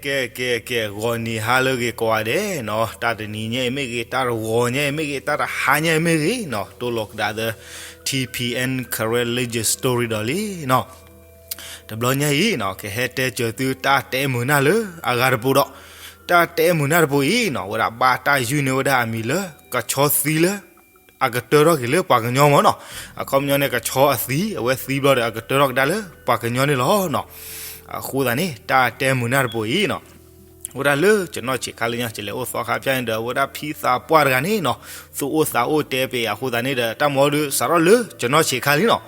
ကဲ ကဲ ကဲ ဂီၤနံၤဟါလၢအဂ့ၤကိးဂၤဒဲးနီၤ, တၢ်တနံၤညါအံၤမ့ၢ်ဂ့ၤ, တၢ်တဂီၤညါအံၤမ့ၢ်ဂ့ၤ, တၢ်တဟါညါအံၤမ့ၢ်ဂ့ၤနီၤ, တိၢ်လိာ်ကဒါဒီး T P N Karen Legend Story ဒီးလံနီၤ. တဘျီညါအံၤနီၤ ကဟဲတဲစၢၤသုတၢ်တဲမုာ်နၢ်လၢအဂၤတပူၤဒီး, တၢ်တဲမုာ်နၢ်တပူၤအံၤနီၤ ဝဲဒၣ်ဘၣ်တၢ်ယုၢ်န့ၢ်ဝဲဒၣ်အမံၤလၢ ကဆီသံလၢ အကတၢထီၣ်က့ၤလၢပှၤကညီမ့ၢ်နီၤ. အခီပညီန့ၣ် ကဆီအသံ အဝဲသံဘျီဒီး အကတၢထီၣ်ကဒါလၢပှၤကညီန့ၣ်လီၤနီၤ. အဃိသတးန့ၣ် တၢ်တဲမုာ်နၢ်တပူၤအံၤနီၤ ဝဲဒၣ်လၢကၠနီၢ်ဆံးခါလၢညါ ကလဲၤအိၣ်သီခါဖၠၣ်န့ၣ်ဒီး အဝဲဒၣ်ဖံသးပှၢ်တဂၤန့ၣ်နီၤ သူၣ်အိၣ်သးအိၣ်တဲပ့ၤအဃိသတးန့ၣ်ဒီး တၢ်မၤအီၤဒုးစးထီၣ်လၢကၠနီၢ်ဆံးခါလံနီၤ.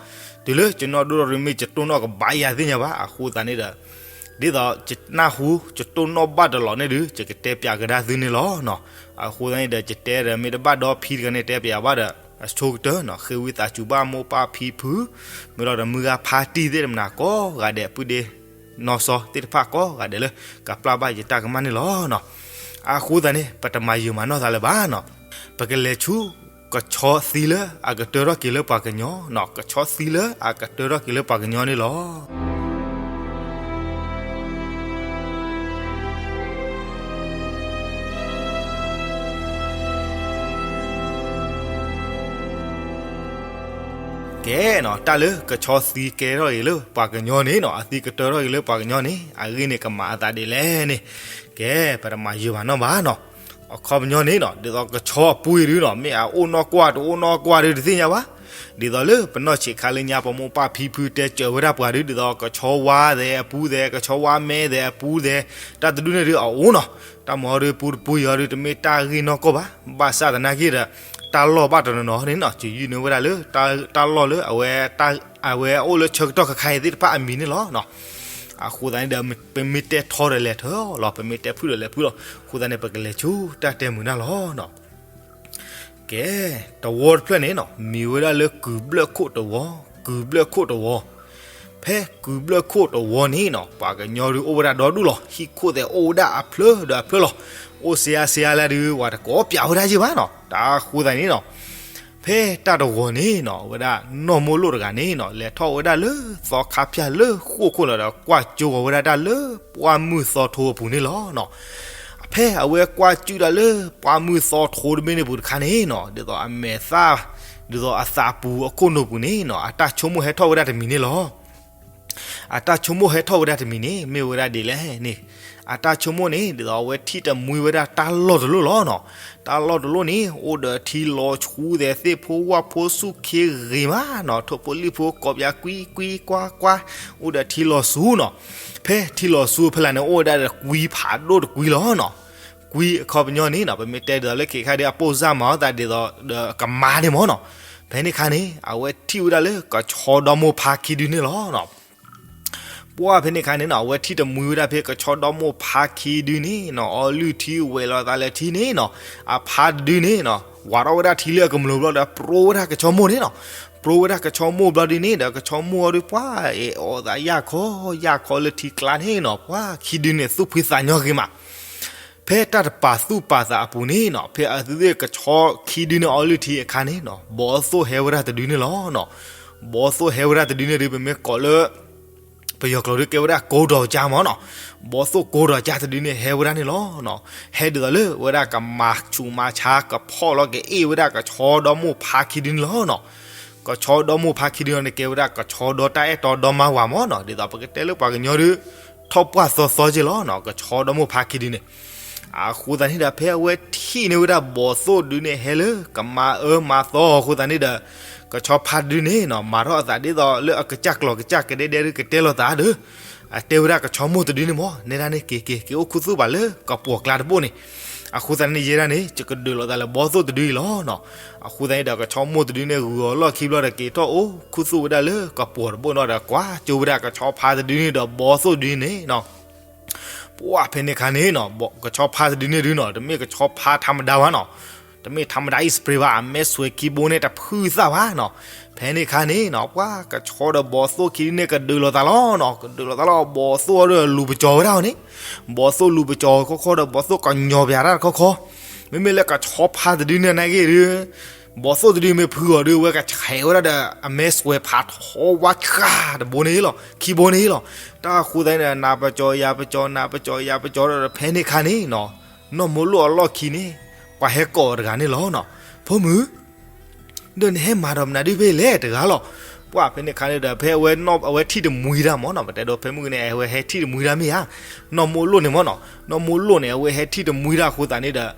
တုၤလၢကၠနီၢ်ဒိၣ်ထီၣ်ဒုးမ့ၢ်ကၠတိၢ်နီၣ်ကဘၣ်ယၤသ့ၣ်ညါဘၣ်အဃိသတးန့ၣ်ဒီး ဒ်သိးကနၢ်ဟူကၠတိၢ်နီၣ်ဘၣ်တလီၤန့ၣ်ဒုး ကတဲပၠးကဒါသုန့ၣ်လီၤနီၤ. အဃိသတးန့ၣ်ဒီး ကတဲဒီးမ့ၢ်တဘၣ်ဒီဖံတဂၤန့ၣ် တဲပၠးဘၣ်ဒီး အဆိကတၢၢ်နီၤ ဃ့ဝံသးစူၤဘၣ်မိၢ်ပၢ်ဖံဖု မ့ၢ်လီၤဒီးမုၢ်ဂၤဖါတံၢ်သ့ၣ်တဖၣ်ကိးဂၤဒဲး ပုၢ်ဒ့ နီၢ်စီသ့ၣ်တဖၣ်ကိးဂၤဒဲးလၢ ကပျၢ်ဘၣ်ယတၢ်ကမၣ်န့ၣ်လီၤနီၤ. အဃိသတးန့ၣ် ပတမၤယုာ်မၤနီၢ်သးလၢၤဘၣ်နီၤ. ပကလဲၤဆူ ကဆီသံလၢအကတၢထီၣ်က့ၤလၢပှၤကညီနီၤ, ကဆီသံလၢအကတၢထီၣ်က့ၤလၢပှၤကညီန့ၣ်လီၤ. ကဲနီၤ တၢ်လၢကဆီသံကဲထီၣ်က့ၤလၢပှၤကညီန့ၣ်နီၤ, အသံကတၢထီၣ်က့ၤလၢပှၤကညီန့ၣ် အဂ့ၢ်န့ၣ် ကမၤအသးဒ်လဲၣ်န့ၣ်, ကဲ ပတမၤယုာ်မၤနီၢ်ဘၣ်နီၤ. အခီပညီန့ၣ်နီၤ ဒ်သိးကဆီအပူၤအံၤဒုးနီၤ မ့ၢ်အအိၣ်နီၢ်ကွၢ်တအိၣ်နီၢ်ကွၢ်ဒုးတသ့ၣ်ညါဘၣ်. ဒ်သိးလၢပနီၢ်ဆံးခါလၢညါ ပမိၢ်ပၢ်ဖံဖုတဲစၢၤဝဲဒၣ်ပှၤဒုး ဒ်သိးကဆီဝါသဲးအပူၤသဲး ကဆီဝါမဲသဲးအပူၤသဲး တၢ်တဒူၣ်န့ၣ်ဒုးအအိၣ်နီၤ. တၢ်မၤအီၤဒုးပူတပူယီၤဒုး တမ့ၢ်တၢ်ဂ့ၢ်နီၢ်ကီၢ်ဘၣ်. ဘၣ်ဆၣ်သနာ်က့ဒီး တၢ်လီၢ်ဘၣ်တနီၤနီၤန့ၣ်နီၤ ကယုၢ်န့ၢ်ဝဲဒၣ်လၢ တၢ်လီၢ်လၢ အဝဲအိၣ်လၢဆၢကတီၢ်ခဲခါအံၤသ့ၣ်တဖၣ်အမံၤန့ၣ်လီၤ. အဃိသတးန့ၣ်ဒီး ပမ့ၢ်တဲထီဒီးလဲၤထီလီၤ, ပမ့ၢ်တဲဖုၣ်ဒီးလဲၤဖုၣ်လီၤ. အဃိသတးန့ၣ် ပကလဲၤဆူတၢ်တဲမုာ်နၢ်လီၤနီၤ. ကဲ တဝီတဖျၢၣ်န့ၣ်နီၤ မံၤဝဲဒၣ်လၢကုၢ်ဘျၢၣ်ခိၣ်တဝီ, ကုၢ်ဘျၢၣ်ခိၣ်တဝီ. ဖဲကုၢ်ဘျၢၣ်ခိၣ်တဝီန့ၣ်နီၤ ပှၤကညီဒုးအိၣ်ဝဲဒၣ်ဒီဒူၣ်လီၤ. ဟံၣ်ခိၣ်သဲးအိၣ်ဝဲဒၣ်အဖျၢၣ်ဒီးအဖျၢၣ်လီၤ. အိၣ်စ့အါစ့အါလၢဒုး ဝဲတကိးပၠးဝဲဒၣ်ယ့ၢ်ဘၣ်နီၤ. တၢ်ဃိသတးန့ၣ်နီၤ ဖဲတၢ်တဝီန့ၣ်နီၤ ဝဲဒၣ်နီၢ်မိၢ်လိၣ်တဂၤန့ၣ်နီၤ လဲၤထီၣ်ဝဲဒၣ်လၢသီခါဖၠၣ်လၢဃိၣ်ခိၣ်လီၤဒီး ကွၢ်ကၠိကီၤဝဲဒၣ်တၢ်လၢပှၢ်မုၢ်သီထိအပူၤန့ၣ်လီၤနီၤ. ဖဲအဝဲကွၢ်ကၠုၣ်တၢ်လၢပှၢ်မုၢ်သီထိတဘ့ၣ်န့ၣ်ပူၤတခါန့ၣ်နီၤ ဒ်သိးအမဲာ်သၣ် ဒ်သိးအသးပူၤအခိၣ်နူာ်ပူၤန့ၣ်နီၤ အတၢ်ဆိကမိၣ်ဟဲထီၣ်ဝဲဒၣ်တမံၤန့ၣ်လီၤ. အတၢ်ဆိကမိၣ်ဟဲထီၣ်ဝဲဒၣ်တမံၤန့ၣ် မ့ၢ်ဝဲဒၣ်ဒ်လဲၣ်န့ၣ်, အတၢ်ဆိကမိၣ်န့ၣ် ဒ်သိးအဝဲထံၣ်တမှံဝဲဒၣ်တၢ်လီၢ်တလီၢ်လီၤနီၤ. တၢ်လီၢ်တလီၢ်န့ၣ် အိၣ်ဒီးထံလီၤဆူသဲး သ့ၣ်ဖိဝၣ်ဖိဆူၣ်ခ့ဂ့ၤမးနီၤ, ထိၣ်ဖိလံၣ်ဖိကိးပၠးကွံကွံကွၢ်ကွၢ်, အိၣ်ဒီးထံလီၤဆူနီၤ. ဖဲထံလီၤဆူဖဲလဲၣ်န့ၣ် အိၣ်ဝဲဒၣ်ဒီးကွံဖးဒိၣ်တကွံလီၤနီၤ. ကွံအခီပညီန့ၣ်နီၤ ပမ့ၢ်တဲဒ်သိးလၢခဲခါဒီး အပိၢ်စၢ်မၤအီၣ်သးဒ်သိးဒီးကမါန့ၣ်မ့ၢ်နီၤ. ဖဲန့ၣ်ခါန့ၣ် အဝဲထံၣ်ဝဲဒၣ်လၢကဆီဒီမိၢ်ဖါခံဒုန့ၣ်လီၤနီၤ. ပှၢ်ဖဲန့ၣ်ခါန့ၣ်နီၤ အဝဲထံၣ်တမှံဝဲဒၣ်ဖဲကဆီဒီမိၢ်ဖါခံဒုန့ၣ်နီၤ အီလုၢ်ထံဝဲၤလီၤသးလၢထံန့ၣ်နီၤ, အဖါတဒုန့ၣ်နီၤ ဝးထီၣ်ဝဲဒၣ်ထံလၢအကမျၢၢ်ဘျီဒီး ပြိဝဲဒၣ်ကဆီမိၢ်န့ၣ်နီၤ. ပြိဝဲဒၣ်ကဆီမိၢ်ဘျီဒုန့ၣ်ဒီး ကဆီမိၢ်အီၤဒုး ပှၢ်အဲၣ်အီၤသးယၢ်ခီယၢ်ခီလၢထံကျါန့ၣ်နီၤ, ပှၢ်ခံဒုန့ၣ် သူၣ်ဖှံသးညီဂ့ၤမး. ဖဲတၢ်တပာ်သူၣ်ပာ်သးအပူၤန့ၣ်နီၤ ဖဲအသုသ့ၣ်ကဆီခံဒုန့ၣ် အီလုၢ်ထံအခါန့ၣ်နီၤ ဘီသိၣ်ဟဲဝဲဒၣ်တဒုန့ၣ်လီၤနီၤ. ဘီသိၣ်ဟဲဝဲဒၣ်တဒုန့ၣ်ဒုး ပမ့ၢ်ကိးလၢ ပယီၤကျိာ်ဒုးကဲဝဲဒၣ်ကိးဒီးကၠါမ့ၢ်နီၤ. ဘီသိၣ်ကိးဒီးကၠါတဒုန့ၣ် ဟဲဝဲဒၣ်န့ၣ်လီၤနီၤ. ဟဲဒ်သိးလၢဝဲဒၣ်ကမၤဆူးမၤဆါ ကဖီၣ်လီၤကအ့ၣ်ဝဲဒၣ်ကဆီဒီမိၢ်ဖါခံဒုန့ၣ်လီၤနီၤ. ကဆီဒီမိၢ်ဖါခံဒုန့ၣ် ကဲဝဲဒၣ်ကဆီဒီတၢ်အဲၣ်တီဒီမါဝၤမ့ၢ်နီၤ. ဒ်သိးပကတဲလၢပှၤကညီဒုး ထီၣ်ပှၢ်သီသီက့လီၤနီၤ ကဆီဒီမိၢ်ဖါခံဒုန့ၣ်. အဃိသတးန့ၣ်ဒီး ဖဲအဝဲထံၣ်န့ၢ်ဝဲဒၣ်ဘီသိၣ်ဒုန့ၣ် ဟဲလၢကမၤအၢမၤသီအဃိသတးန့ၣ်ဒီး ကဆီဖါတဒုန့ၣ်နီၤ မၤထီၣ်အသးဒ်သိးလၢအကစၢ်ကျိာ်ကစၢ်ကဒဲဒဲဒုး ကတဲလိာ်သးဒီး အတဲဝဲဒၣ်ကဆီမိၢ်တဒုန့ၣ်မ့ၢ် နဲဒၣ်န့ၣ် က့ၤက့ၤက့ၤအိၣ်ခူသူၣ်ဘၣ်လၢကပီၤကျါတဘိန့ၣ်. အဃိသတးန့ၣ် ယဲဒၣ်န့ၣ် ယကဒုးလိာ်သးလၢဘီသိၣ်တဒုအံၤလီၤနီၤ. အဃိသတးန့ၣ်ဒီး ကဆီမိၢ်တဒုန့ၣ် ဂုာ်အီၤလီၢ်ခံဘျီဒီး က့ၤထီၣ်အိၣ်ခူသူၣ်ဝဲဒၣ်လၢကပီၤတဘိန့ၣ်ဒီး ကွၢ်ကၠိဝဲဒၣ်ကဆီဖါတဒုန့ၣ်ဒီး ဘီသိၣ်တဒုန့ၣ်နီၤ. ပှၢ်ဖဲန့ၣ်ခါန့ၣ်နီၤ ကဆီဖါတဒုန့ၣ်ဒုးနီၤ တမ့ၢ်ကဆီဖါထါမဒါဘၣ်နီၤ. တမ့ၢ်ထါမဒါအံၤ spray ဘၣ် အမဲဆွဲခံဘိန့ၣ် တဖုသၣ်ဘၣ်နီၤ. ဖဲန့ၣ်ခါန့ၣ်နီၤ ပှၢ်ကဆီဒီးဘီသိၣ်ခံဒုန့ၣ် ကဒုးလိာ်သးလီၤနီၤ. ကဒုးလိာ်သးလီၤ ဘီသိၣ်ဒီးလူၤပကၠီၤဝဲဒၣ်အီၤန့ၣ်. ဘီသိၣ်လူၤပကၠီၤခီခီဒီး ဘီသိၣ်ကညီၤပၠးတၢ်တခီခီ. မ့မ့ၢ်လၢကဆီဖါတဒုန့ၣ်နာ်က့ဒုး ဘီၣ်သိၣ်တဒုမ့ၢ်ဖုဂီၤဒီး အဝဲကဆဲးဝဲဒၣ်ဒီး အမဲစွဲးဖးထီဝါဆှးတဘိန့ၣ်လီၤ, ခံဘိန့ၣ်လီၤ. တၢ်ဃိသတးန့ၣ်ဒီး နးပကၠီယၤပကၠီ နးပကၠီယၤပကၠီဒီး ဖဲန့ၣ်အခါန့ၣ်နီၤ, နီၢ်မိၢ်လိၣ်အလီၢ်ခံန့ၣ် ပှၤဟဲကိးတဂၤန့ၣ်လီၤနီၤ. ဖိမုၣ် ဒီးနဟဲမၤဒီးမနုၤဒ်ဖဲလဲၣ်တဂၤလီၤ. ပှၢ်ဖဲန့ၣ်အခါန့ၣ်ဒီး ဖဲအဝဲထံၣ်တမှံတၢ်မ့ၢ်နီၤ, ပတဲဒီးဖဲမုၢ်ကန့ၣ် အဝဲဟဲထံၣ်တမှံတၢ်မ့ၢ်ဧါ, နီၢ်မိၢ်လိၣ်န့ၣ်မ့ၢ်နီၤ, နီၢ်မိၢ်လိၣ်န့ၣ် အဝဲဟဲထံၣ်တမှံတၢ်အဃိသတးန့ၣ်ဒီး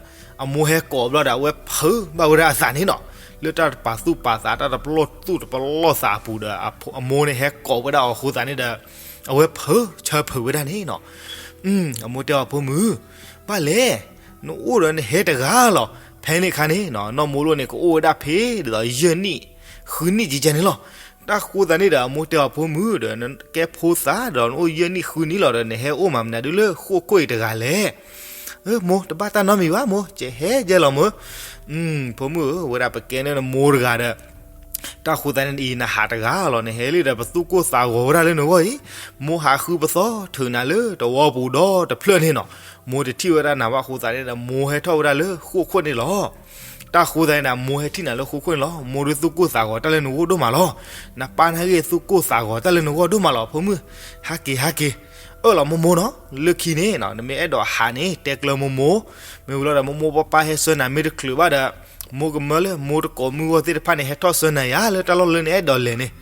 အမိၢ်ဟဲကိးဘျီဒီး အဝဲဖုးဘၣ်ဝဲဒၣ်အသးန့ၣ်နီၤ, လၢတၢ်တပာ်သူၣ်ပာ်သး တၢ်တပလီၢ်သူၣ်တပလီၢ်သးအပူၤဒီး အမိၢ်န့ၣ်ဟဲကိးဝဲဒၣ်အီၤအဃိသတးန့ၣ်ဒီး အဝဲဖုးဆၢဖုးဝဲဒၣ်န့ၣ်နီၤ. အမိၢ်တဲအီၤ ဖိမုၣ်, ဘၣ်လဲၣ်, နအိၣ်ဒီးနဟဲတဂၤလီၤ. ဖဲန့ၣ်အခါန့ၣ်နီၤ နီၢ်မိၢ်လိၣ်န့ၣ် ကအိၣ်ဝဲဒၣ်ဖဲဒ်သိးယဲၢ်နံၣ် ဃုနံၣ်ကကဲန့ၣ်လီၤ. တၢ်ဃိသတးန့ၣ်ဒီး အမိၢ်တဲအီၤ ဖိမုၣ်ဒီး နကဲဖိသၣ်ဒီး နအိၣ်ယဲၢ်နံၣ်ဃုနံၣ်လီၤဒီး နဟဲအိၣ်မၤမနုၤဒ်လၢဃိၣ်ခိၣ်အံၤတဂၤလဲၣ်. မိၢ် တဘၣ်တၢ်နီတမံၤဘၣ်မိၢ်, ကဟဲကဲလီၤမိၢ်. ဖိမုၣ်ဧၢ, ဝဲဒၣ်ပကဲန့ၣ်နမိၢ်တဂၤဒီး တၢ်ဃိသတးန့ၣ်အံၤ နဟးတဂၤလီၤ, နဟဲလံဒီး ပသူၣ်ကိၢ်သးဂီၤဝဲဒၣ်လၢနဂီၢ်အံၤ, မိၢ်ဟးဃုပသီထုးနၤလၢတဝီပူၤဒီတဖျၢၣ်န့ၣ်နီၤ, မိၢ်တထံၣ်ဝဲဒၣ်နၤဘၣ်အဃိသတးန့ၣ်ဒီး မိၢ်ဟဲထီၣ်ဝဲဒၣ်လၢဃိၣ်ခိၣ်န့ၣ်လီၤ. တၢ်ဃိသတးန့ၣ်ဒီး မိၢ်ဟဲထံၣ်နၤလၢဃိၣ်ခိၣ်န့ၣ်လီၤ. မိၢ်ဒုးသူၣ်ကိၢ်သးဂီၤတၢ်လၢနဂီၢ်ဒိၣ်မးလီၤ. နပၢ်နၢ်ဂ့ၢ်သူၣ်ကိၢ်သးဂီၤတၢ်လၢနဂီၢ်ဒိၣ်မးလီၤ ဖိမုၣ်. ဟးက့ၤ ဟးက့ၤ, အၢၣ်လီၤမိၢ်မိၢ်နီၤ, လၢခံန့ၣ် နမ့ၢ်အဲၣ်ဒိးဟးန့ၣ် တဲကျၢမိၢ်မိၢ်, မ့ၢ်ဝံၤလီၤဒီး မိၢ်မိၢ်ပၢ်ပၢ်ဟဲဆှၢနၤ မ့ၢ်တချုးဘၣ်ဒီး မိၢ်ကမၢလၢမိၢ်တကိးမုၢ်ဂီၢ်သ့ၣ်တဖၣ်န့ၣ် ဟဲထီၣ်ဆှၢနၤယၤ လၢတၢ်လီၢ်လၢနအဲၣ်ဒိးလဲၤန့ၣ်,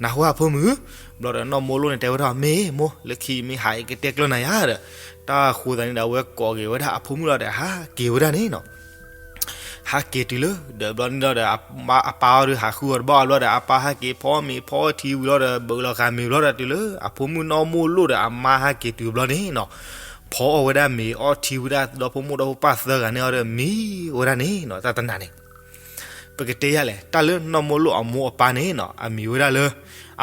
နၢ်ဟူဧါဖိမုၣ်. ဘျီဒီးနီၢ်မိၢ်လိၣ်န့ၣ် တဲဝဲဒၣ် မ့ၢ်မိၢ်, လၢခံမ့ၢ်ဟးအံၤကတဲကျၢနၤယၤဒီး, တၢ်ဃိသတးန့ၣ်ဒီး အဝဲကိးက့ၤဝဲဒၣ်အဖိမုၣ်လီၤဒီး ဟးက့ၤဝဲဒၣ်န့ၣ်နီၤ. ဟးက့ၤတုၤလၢ ဒီးဘျီန့ၣ်ဒီး အပၢ်အီၤဒီး ဟးဃုအီၤတဘၣ်အီၤဘျီဒီး အပၢ်ဟဲက့ၤဖီမ့ၤဖီထံဝံၤလီၤဒီး ဘုးလီၤဃာ်မ့ၤဘျီဒီး တုၤလၢအဖိမုၣ်နီၢ်မိၢ်လိၣ်ဒီး အမါဟဲက့ၤတုၤဘျီန့ၣ်နီၤ, ဖီအီၣ်ဝဲဒၣ်မ့ၤအီထံဝဲဒၣ် ဒီဖိမိၢ်ဒီဖိပၢ်သၢဂၤန့ၣ်အီၤဒီး မံဝဲဒၣ်န့ၣ်နီၤ, တၢ်တနၤန့ၣ် ပကတဲယၤလဲၣ်, တၢ်လၢနီၢ်မိၢ်လိၣ်အမိၢ်အပၢ်န့ၣ်နီၤ, အမံၤဝဲဒၣ်လၢ,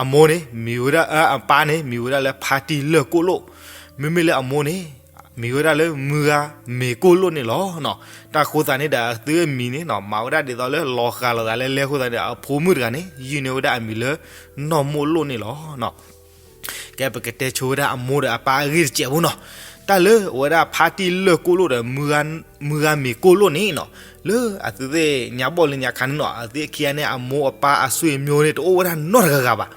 အမိၢ်န့ၣ် မံၤဝဲဒၣ်, အပၢ်န့ၣ် မံၤဝဲဒၣ်လၢဖါတံၢ်လၢၢ်ကိၣ်လိၣ်, မ့မ့ၢ်လၢအမိၢ်န့ၣ် မံၤဝဲဒၣ်လၢမုၢ်ဂၤမ့ၤကိၣ်လိၣ်န့ၣ်လီၤ. တၢ်ဃိသတးန့ၣ်ဒီး အသုအမံၤန့ၣ်နီၤ မၤဝဲဒၣ်ဒ်သိးလၢလီၤဃာ်လိာ်သးလၢလဲဃိသတးန့ၣ်ဒီး အဖိမုၣ်တဂၤန့ၣ် ယုၢ်န့ၢ်ဝဲဒၣ်အမံၤလၢ နီၢ်မိၢ်လိၣ်န့ၣ်လီၤ. ကဲ ပကတဲဆိဝဲဒၣ်အမိၢ်ဒီးအပၢ်အဂ့ၢ်တစဲးဖိနီၤ, တၢ်လၢအဝဲဒၣ်ဖါတံၢ်လၢၢ်ကိၣ်လိၣ်ဒီး မုၢ်ဂၤမ့ၤကိၣ်လိၣ်န့ၣ်နီၤ, လၢအသုသ့ၣ်ညါဘီၣ်လၢညါခါန့ၣ်နီၤ အသုခံဂၤန့ၣ် အမိၢ်အပၢ်အဆွေမျိုးန့ၣ် တအိၣ်ဝဲဒၣ်နီတဂၤဂၤဘၣ်.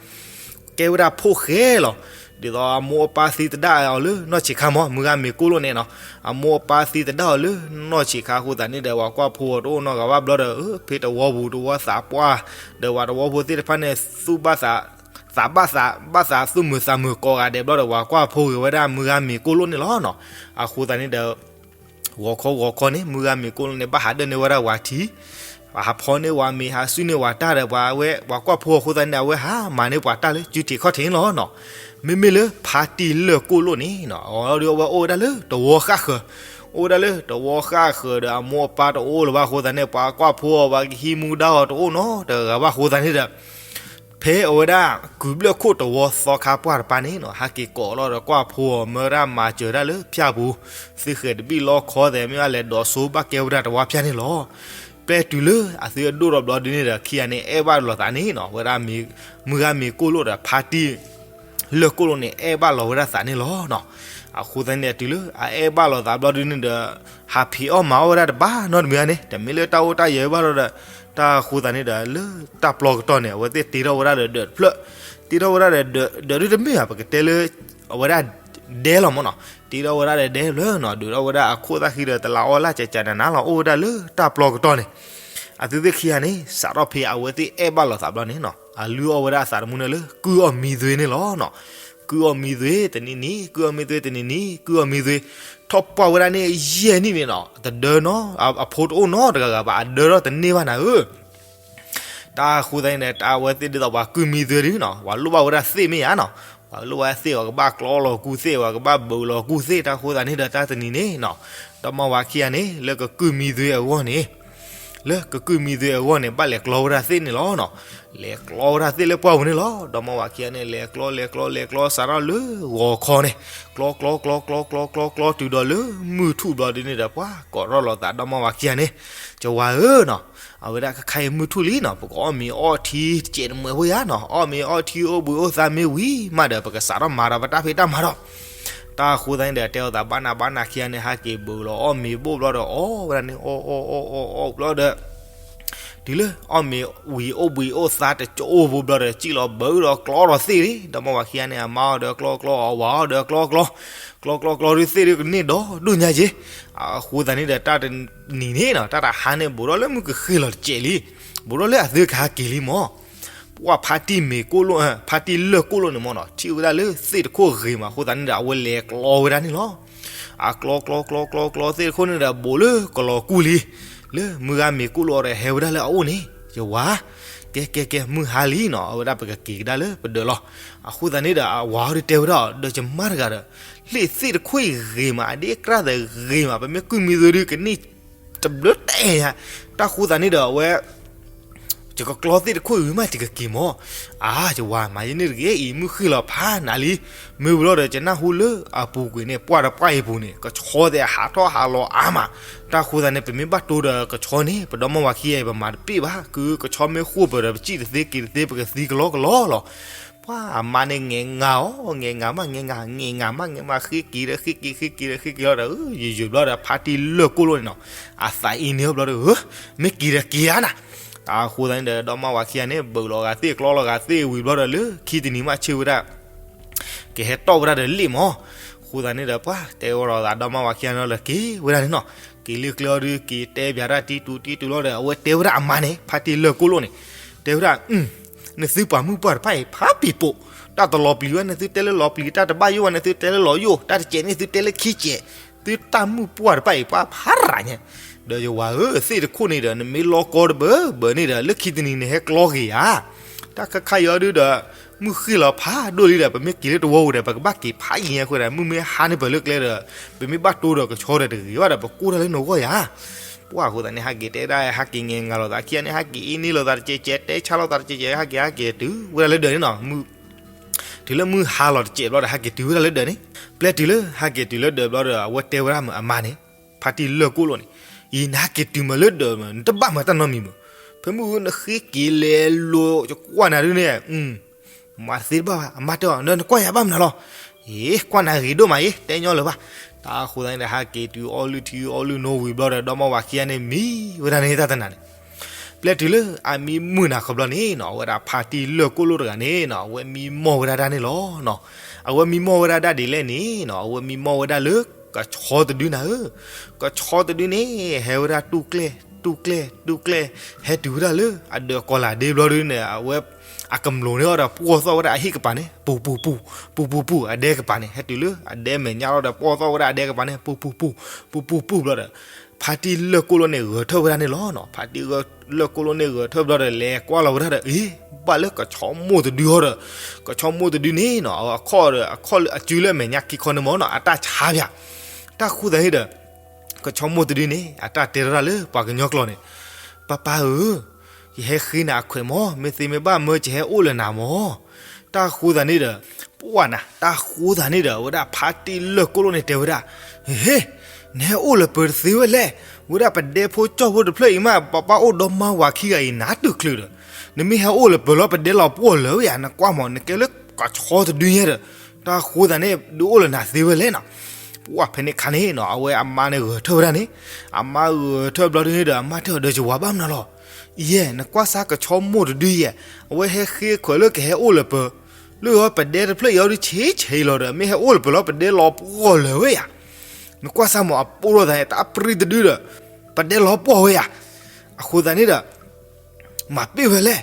ကဲဝဲဒၣ်ဖိၣ်ဃဲလီၤ. ဒ်သိးအမိၢ်အပၢ်သံသဒၣ်အီၤလၢနီၢ်ဆံးခါမး မုၢ်ဂၤမ့ၤကိၣ်လိၣ်န့ၣ်နီၤ, အမိၢ်အပၢ်သံသဒၣ်အီၤလၢနီၢ်ဆံးခါအဃိသတးန့ၣ်ဒီး ပှၤကွၢ်ဖိအီၤတအိၣ်နီတဂၤဘၣ်ဘျီဒီး ဖဲတဝီပူၤတဝီသးပှၢ်, ဒီးပှၤတဝီဖိသ့ၣ်တဖၣ်န့ၣ် သူၣ်ဘၣ်သး, သးဘၣ်သး, ဘၣ်သးသူၣ်မုာ်သးမုာ်ကိးဂၤဒဲးဘျီဒီး ပှၤကွၢ်ဖိဂ့ၤဝဲဒၣ်မုၢ်ဂၤမ့ၤကိၣ်လိၣ်န့ၣ်လီၤနီၤ. အဃိသတးန့ၣ်ဒီး ဂီၤခီဂီၤခီန့ၣ် မုၢ်ဂၤမ့ၤကိၣ်လိၣ်န့ၣ် ဘၣ်ဟးဒၢၣ်န့ၢ်ဝဲဒၣ်ဝၤထံ, ဟးဖီန့ၢ်ဝၤမ့ၤ ဟးစုန့ၢ်ဝၤတၢ်ဒီး ပှၤဝဲ ပှၤကွၢ်ဖိအဃိသတးန့ၣ် အဝဲဟးမၤန့ၢ်ပှၤတၢ်လၢစုထံးခီၣ်ထံးန့ၣ်လီၤနီၤ. မ့မ့ၢ်လၢဖါတံၢ်လၢၢ်ကိၣ်လိၣ်န့ၣ်နီၤ အဝဲအိၣ်ဝဲဒၣ်လၢတဝီဃၣ်ဃၢၤ, အိၣ်ဝဲဒၣ်လၢတဝီဃၣ်ဃၢၤဒီး အမိၢ်အပၢ်တအိၣ်လၢၤဘၣ်အဃိသတးန့ၣ် ပှၤကွၢ်ဖိအီၤ ပှၤကဟံးမူဒါအီၤတအိၣ်နီတဂၤဘၣ်အဃိသတးန့ၣ်ဒီး ဖဲအဝဲဒၣ် ကုၢ်ဘျၢၣ်ခိၣ်တဝီသီခါပှၢ်တပၤန့ၣ်နီၤ ဟဲက့ၤကိးလီၤဒီး ကွၢ်ဖိအီၤ မၢဝဲဒၣ်မၤစၢၤဒၣ်လၢဖၠၣ်ပူၤ သုဃဲၤတဘံၣ်လီခီသဲး မ့ၢ်ဘၣ်လဲၤဒိးစိဘၣ်ကဲဝဲဒၣ်တဝီဖၠၣ်န့ၣ်လီၤ. ပျဲတုၤလၢအသုအဒိၣ်ထီၣ်ဘျီဒုန့ၣ်ဒီး ခံဂၤန့ၣ် အဲၣ်ဘၣ်လိာ်သးန့ၣ်နီၤ ဝဲဒၣ်မုၢ်ဂၤမ့ၤကိၣ်လိၣ်ဒီး ဖါတံၢ်လၢၢ်ကိၣ်လိၣ်န့ၣ် အဲၣ်ဘၣ်လီၤဝဲဒၣ်သးန့ၣ်လီၤနီၤ. အဃိသတးန့ၣ် တုၤလၢအအဲၣ်ဘၣ်လိာ်သးဘျီဒုန့ၣ်ဒီး ဟးဖံးအီၣ်မၤအီၣ်ဝဲဒၣ်တဘၣ်နီတမံၤန့ၣ် တမ့ၢ်လၢတၢ်အိၣ်တၢ်ယၢၤဘၣ်ဒီး တၢ်အဃိသတးန့ၣ်ဒီး လၢတၢ်ပျီကတီၢ်န့ၣ် အဝဲသ့ၣ်တ့ထီၣ်ဝဲဒၣ်ဒီးဒၢးတဖျၢၣ်, တ့ထီၣ်ဝဲဒၣ်ဒီးဒၢး, ဒၢးဒုတမ့ၢ်ဘၣ် ပကတဲလၢ အဝဲဒၣ်ဒဲလီၤမ့ၢ်နီၤ, တ့ထီၣ်ဝဲဒၣ်ဒီးဒဲတဖျၢၣ်နီၤ ဒုးထီၣ်ဝဲဒၣ်အခိၣ်သၣ်ဃံဒီး တလးအီၣ်လၢ်ကကနးနးလီၤ အိၣ်ဝဲဒၣ်လၢတၢ်ပျီကတီၢ်န့ၣ် အသုသ့ၣ်ခံဂၤန့ၣ် စးထီၣ်ဖဲအဝဲသ့ၣ်အဲၣ်ဘၣ်လိာ်သးဘျီန့ၣ်နီၤ အလုၢ်အီၣ်ဝဲဒၣ်အသးတမူန့ၣ်လၢ ကုၢ်အီၣ်မံသွ့န့ၣ်လီၤနီၤ. ကုၢ်အီၣ်မံသွ့တနံၤနံၤ ကုၢ်အီၣ်မံသွ့တနံၤနံၤ ကုၢ်အီၣ်မံသွ့ ထီၣ်ပှၢ်ဝဲဒၣ်န့ၣ် ယဲၢ်နံၣ်န့ၣ်နီၤ တဒၢနီၤ အဖိတအိၣ်နီတဂၤဂၤဘၣ် အဒၢထီၣ်တန့ၢ်ဘၣ်နၤဧၢ တၢ်အဃိသတးန့ၣ်ဒီး တၢ်အဝဲသ့ၣ်ဒ်သိးပှၤကုၢ်မံသွ့ဒုနီၤ ပှၤလိၣ်ဘၣ်ဝဲဒၣ်သ့ၣ်မ့ၢ်ဧါနီၤ ပှၤလိၣ်ဘၣ်သ့ၣ် ပှၤကဘၣ်ကျီလီၤကူၢ်သ့ၣ် ပှၤကဘၣ်ဘုးလီၤကူၢ်သ့ၣ် တၢ်အဃိသတးန့ၣ်ဒီး တၢ်တနံၤန့ၣ်နီၤ ဒီမါဝၤခံဂၤန့ၣ် လၢကကုၢ်မံသွ့အဂီၢ်န့ၣ် လၢကကုၢ်မံသွ့အဂီၢ်န့ၣ် ဘၣ်လဲၤကျီဝဲဒၣ်သ့ၣ်န့ၣ်လီၤနီၤ. လဲၤကျီဝဲဒၣ်သ့ၣ်လၢပှၢ်ပူၤန့ၣ်လီၤ. ဒီမါဝၤခံဂၤန့ၣ် လဲၤကျီ လဲၤကျီ လဲၤကျီ စးထီၣ်လၢဂီၤခီန့ၣ် ကျီ ကျီ ကျီ ကျီ ကျီ ကျီ ကျီ တုၤဒီးလၢမုၢ်ထူၣ်ဘျီဒုန့ၣ်ဒီး ပှၤကိးထီၣ်လိာ်သး ဒီမါဝၤခံဂၤန့ၣ် ကဝၤဧၢနီၤ အဝဲဒၣ်ခဲခါအံၤမုၢ်ထူၣ်လံနီၤ ပကအီၣ်မ့ၤအီထံတစဲးတမှဲးဖိယါနီၤ အီၣ်မ့ၤအီထံ အိၣ်ဘှံးအိၣ်သါမ့ၢ်ဝံၤမးဒီး ပကစးထီၣ်မၤဒီးပတၢ်ဖံးတၢ်မၤဒီး တၢ်အဃိသတးန့ၣ်ဒီး တဲအီၤသးဘၣ်နၤဘၣ်နၤခံဂၤန့ၣ် ဟဲက့ၤဘုးလီၤအီၣ်မ့ၤဘိၣ်ဘျီဒီး အီၣ်ဝဲဒၣ်န့ၣ် အီၣ်အီၣ်အီၣ်အီၣ်အီၣ်ဘျီဒီး တုၤလၢအီၣ်မ့ၤဝံၤအိၣ်ဘှံးအိၣ်သါတကအိၣ်ဖိဘျီဒီး စံၣ်လီၤဘၢဒီးကျီဒီးသ့ၣ်လံ, ဒီမါဝၤခံဂၤန့ၣ် အမါအီၤဒီးကျီကျီ အဝၤအီၤဒီးကျီကျီ, ကျီကျီကျီဒုးသ့ၣ်ဒုး ကန့ၢ်ဒီးဒိၣ်ညါက့ၤ, အဃိသတးန့ၣ်ဒီး တၢ်တနံၤန့ၣ်နီၤ တၢ်တဟါန့ၣ် ဘူးထီၣ်လၢမုၢ်ကဃ့ၢ်လီၤတစဲးလံ, ဘူးထီၣ်လၢအသုကဟးက့ၤလံမၢ်, ပှၢ်ဖါတံၢ်မ့ၤကိၣ်လိၣ်, ဖါတံၢ်လၢၢ်ကိၣ်လိၣ်န့ၣ်မၢ်နီၤ ထံၣ်ဝဲဒၣ်လၢသ့ၣ်တခိၣ်ဂ့ၤမး အဃိသတးန့ၣ်ဒီး အဝဲလဲၤကျီဝဲဒၣ်န့ၣ်လီၤ. အကျီကျီကျီကျီကျီသ့ၣ်တခိၣ်န့ၣ်ဒီး ဘူးလၢကလီၤကူၢ်လံ, လၢမုၢ်ဂၤမ့ၤကိၣ်လိၣ်အီၤဒီးဟဲဝဲဒၣ်လၢအအိၣ်န့ၣ်, ယဝၤ, ကဲကဲကဲ မုၢ်ဟါလံနီၤ အဝဲဒၣ်ပကက့ၤကဒါလၢပဒၢးလီၤ. အဃိသတးန့ၣ်ဒီး အဝၤအီၤဒုးတဲဝဲဒၣ်အီၤ ဒီးယမါတဂၤဒီး, လၢသ့ၣ်တခိၣ်အံၤဂ့ၤမး အဒ့ကြၢ်သဂ့ၤမး ပမ့ၢ်ကွံာ်မံၤသိဒုးကန့ၢ် တဘျုးတအဲၣ်ညါ, တၢ်ဃိသတးန့ၣ်ဒီးအဝဲ ယကကျီသ့ၣ်တခိၣ်အံၤမး ယကက့ၤမၢ်, အါ ယဝၤမး ယန့ၣ်တဂ့ၤအံၤ မုၢ်ဃ့ၢ်လီၤဖးနးလံ, မ့ၢ်ဝံၤလီၤဒီး ယနၢ်ဟူလၢအပူၤကွံာ်န့ၣ် ပှၢ်တပှၢ်အံၤပူၤန့ၣ် ကဆီသ့ၣ်ဟးထီၣ်ဟးလီၤအါမး, တၢ်ဃိသတးန့ၣ် ပမ့ၢ်ဘၣ်တိၢ်ဒီးကဆီန့ၣ် ပဒီမါဝၤခံဂၤအံၤ ပမၤတပ့ၢ်ဘၣ်, ကဆီမ့ၢ်ဃိၣ်ပၢၤဒီး ပစံၣ်တသ့က့ၤတသ့ ပကသံကလီကလီလီၤ. ပှၢ်အမါန့ၣ် ငဲၤငါအီၤ ငဲၤငါမး ငဲၤငါ ငဲၤငါမး ငဲၤမး ဃ့က့ၤဒီး ဃ့က့ၤ ဃ့က့ၤဒီး ဃ့က့ၤလီၤဒီး ယယုာ်ဘျီဒီး ဖါတံၢ်လၢၢ်ကိၣ်လိၣ်န့ၣ်နီၤ အသးအံၤန့ၣ်ဘျီဒီး မ့ၢ်က့ၤဒီးက့ၤဧါနၤ, တၢ်ဃိသတးန့ၣ်ဒီး ဒီမါဝၤခံဂၤန့ၣ် ဘုးလီၤဂာ်သ့ၣ် ကျီလီၤဂာ်သ့ၣ်ဝံၤဘျီဒီး လၢခံတနံၤမးဆၢဝဲဒၣ် ကဟဲတီၢ်ဝဲဒၣ်ဒီးလ့ၣ်မၢ်, အဃိသတးန့ၣ်ဒီး ပှၢ်တဲဝဲဒီးသး ဒီမါဝၤခံဂၤန့ၣ်လီၤ က့ၤဝဲဒၣ်န့ၣ်နီၤ, က့ၤလၢကျဲအီၤဒုး က့ၤတဲဘၣ်တၢ်တံတူတံတူလီၤဒီး အဝဲတဲဝဲဒၣ်အမါန့ၣ် ဖါတံၢ်လၢၢ်ကိၣ်လိၣ်န့ၣ်, တဲဝဲဒၣ် နသုပှၤမုၣ်ပှၢ်တဖၣ်အံၤ ဖးပံာ်ပိာ်, တၢ်တလီၤပျံၤဘၣ် နသုတဲလၢလီၤပျံၤ, တၢ်တဘၣ်ယိၣ်ဘၣ် နသုတဲလၢလီၤယိၣ်, တၢ်တစဲးန့ၣ် သုတဲလၢခံစဲး, သုတၢ်မုၣ်ပှၢ်တဖၣ်အံၤ ပှၤဖးရၤညါ, ဒီးယဝၤဧၢ သ့ၣ်တခိၣ်န့ၣ်ဒီး နမ့ၢ်လီကီတဘၢဘၢန့ၣ်ဒီး လၢခံတနံၤန့ၣ် ဟဲကျီက့ၤဧါ, တၢ်ခါခါအံၤဒုးဒီး မုၢ်ဃ့ၢ်လီၤဖးဒိၣ်လံဒီး ပမ့ၢ်က့ၤလၢတဝီပူၤဒီး ပကဘၣ်က့ၤဖးယံၤညါဃိဒီး မုၢ်မ့ၢ်ဟါန့ၣ် ပၢၢ်လၢကျဲဒီး ပမ့ၢ်ဘၣ်တိၢ်ဒီးကဆီဒီးတဂ့ၤဘၣ်ဒီး ပကိၢ်တၢ်လၢနဂီၢ်ယၤ ပှၢ်အဃိသတးန့ၣ် ဟဲက့ၤတဲဒၣ် ဟဲက့ၤငဲၤငါလိာ်သးခံဂၤန့ၣ် ဟဲက့ၤအ့န့ၢ်လိာ်သးတစဲးစဲး တဲဆါလိာ်သးတစဲးစဲး ဟဲက့ၤဟဲက့ၤတုၤဝဲဒၣ်လၢဒၢးန့ၣ်နီၤ, မုၢ် တုၤလၢမုၢ်ဟါလီၤတစဲးဘျီဒီး ဟဲက့ၤတုၤဝဲဒၣ်လၢဒၢးန့ၣ်, ပျဲတုၤလၢဟဲက့ၤတုၤလၢဒၢးဘျီဒီး အဝဲတဲဝဲဒၣ်မ့ၢ်အမါန့ၣ်, ဖါတံၢ်လၢၢ်ကိၣ်လိၣ်န့ၣ်, အံၤ နဟဲက့ၤတုၤမးလၢဒၢးမး နတဘၣ်မၤတၢ်နီတမံၤမး, ဖဲမုၢ်နဃ့က့ၤလဲၤလိာ် ယကွၢ်နၤဒုးန့ၣ် မၤသ့တဘၣ်ဘၣ် အမါတဲအီၤ နကွၢ်ယၤဘၣ်မနုၤလီၤ, အ့ ကွၢ်နၤဂ့ၤဒိၣ်မးအံၤ တဲညီလၢၤဘၣ်, တၢ်ဃိသတးန့ၣ်ဒီး ဟဲက့ၤတုၤအီၣ်လုၢ်ထံအီၣ်လုၢ်နိဝံၤဘျီဒီး ဒီမါဝၤခံဂၤန့ၣ် မံဝဲဒၣ်န့ၣ်တၢ်တနၤန့ၣ်, ပျဲတုၤလၢအမံမုာ်နၤခီဘျီန့ၣ်နီၤ အဝဲဒၣ်ဖါတံၢ်လၢၢ်ကိၣ်လိၣ်တဂၤန့ၣ်နီၤ အဝဲမံမီၢ်ဝဲဒၣ်ဒၣ်န့ၣ်လီၤနီၤ, အဝဲမံမီၢ်ဝဲဒၣ်ဒၣ်ဒ်လဲၣ်န့ၣ်နီၤ အဝဲမံမီၢ်ဝဲဒၣ်လၢကဆီတဒုနီၤဧၢ, ကဆီတဒုန့ၣ် ဟဲဝဲဒၣ်တူၢ်ကျဲၣ် တူၢ်ကျဲၣ် တူၢ်ကျဲၣ် ဟဲတုၤဝဲဒၣ်လၢအဒၢးကီၤလၤဒ့ဘျီဒုန့ၣ် အဝဲ အကမျိးန့ၢ်အီၤဒီးပှီၢ်သီၣ်ဝဲဒၣ်အဟံၣ်ကပၤန့ၣ် ပူၤပူၤပူၤ ပူၤပူၤပူၤ အဒဲကပၤန့ၣ် ဟဲတုၤလၢအဒဲမဲာ်ညါလီၤဒီးပှီၢ်သီၣ်ဝဲဒၣ်အဒဲကပၤန့ၣ် ပူၤပူၤပူၤ ပူၤပူၤပူၤဘျီဒီး ဖါတံၢ်လၢၢ်ကိၣ်လိၣ်န့ၣ် ဂဲၤထၢၣ်ဝဲဒၣ်န့ၣ်လီၤနီၤ, ဖါတံၢ်ဂဲၤ လၢၢ်ကိၣ်လိၣ်န့ၣ်ဂဲၤထၢၣ်ဘျီဒီး လဲၤကွၢ်လီၤဝဲဒၣ်ဒီး အ့ ဘၣ်လၢကဆီမိၢ်တဒုဟီဒီး ကဆီမိၢ်တဒုန့ၣ်နီၤ အခီၣ်ဒီး အခီၣ်လၢအစုလၢအမဲာ်ညါခံခီန့ၣ်မ့ၢ်နီၤ အတၢ်ဆါပၠး, တၢ်ဃိသတးန့ၣ်ဒီး ကဆီမိၢ်တဒုန့ၣ် အတၢ်တဲထီၣ်ဒၣ်လၢပှၤကညီကျိာ်န့ၣ်, ပၢ်ပၢ်ဧၢ, ယဟဲဃ့နၤအခွဲးမၢ်, မ့ၢ်သ့မ့ၢ်ဘၣ်မၢ ယဟဲအိၣ်လၢနၤမၢ်, တၢ်ဃိသတးန့ၣ်ဒီး ပှၢ်နၤ တၢ်ဃိသတးန့ၣ်ဒီး အဝဲဒၣ်ဖါတံၢ်လၢၢ်ကိၣ်လိၣ်န့ၣ်တဲဝဲဒၣ်, ဟ့ နဟဲအိၣ်လၢပၢၤတသ့ဝဲလဲၣ်, ဝဲဒၣ်ပဒဲဖိကၠီၣ်ဖိတဖျၢၣ်အံၤမး ပၢ်ပၢ်အိၣ်ဒီမါဝၤခံဂၤအံၤ နါတုၤချုးဒီး နမ့ၢ်ဟဲအိၣ်လၢပၢၤလီၤ ပဒဲလီၤပှီၢ်လၢာ်ဝဲယၤ နကွၢ်မၢ် နကဲလၢကဆီတဒုညါဒီး တၢ်ဃိသတးန့ၣ် ဒုးအိၣ်လၢနၤသ့ဝဲလဲၣ်နီၤ, ပှၢ်ဖဲန့ၣ်ခါန့ၣ်နီၤ အဝဲအမါန့ၣ်ဂဲၤထၢၣ်ဝဲဒၣ်န့ၣ်, အမါဂဲၤထၢၣ်ဘျီဒုန့ၣ်ဒီး အမါတဲအီၤဒီး ယဝၤဘၣ်မနုၤလီၤ, ယဲ နကွၢ်စၢ်ကဆီမိၢ်တဒုယဲ အဝဲဟဲဃ့ခွဲးလၢကဟဲအိၣ်လၢပၢၤ လၢပဒဲတဖျၢၣ်အံၤအီၤဒုးဆံးဆံးလီၤဒီး မ့ၢ်ဟဲအိၣ်လၢပၢၤလီၤ ပဒဲလီၤပှီၢ်လၢာ်ဝဲယၤ, နကွၢ်စၢ်မၢ် အပိၢ်ထီၣ်သးန့ၣ် တၢ်ပြံတဒုဒီး ပဒဲလီၤပှီၢ်ဝဲယၤ, အဃိသတးန့ၣ်ဒီး မၤပ့ၢ်ဝဲလဲၣ်,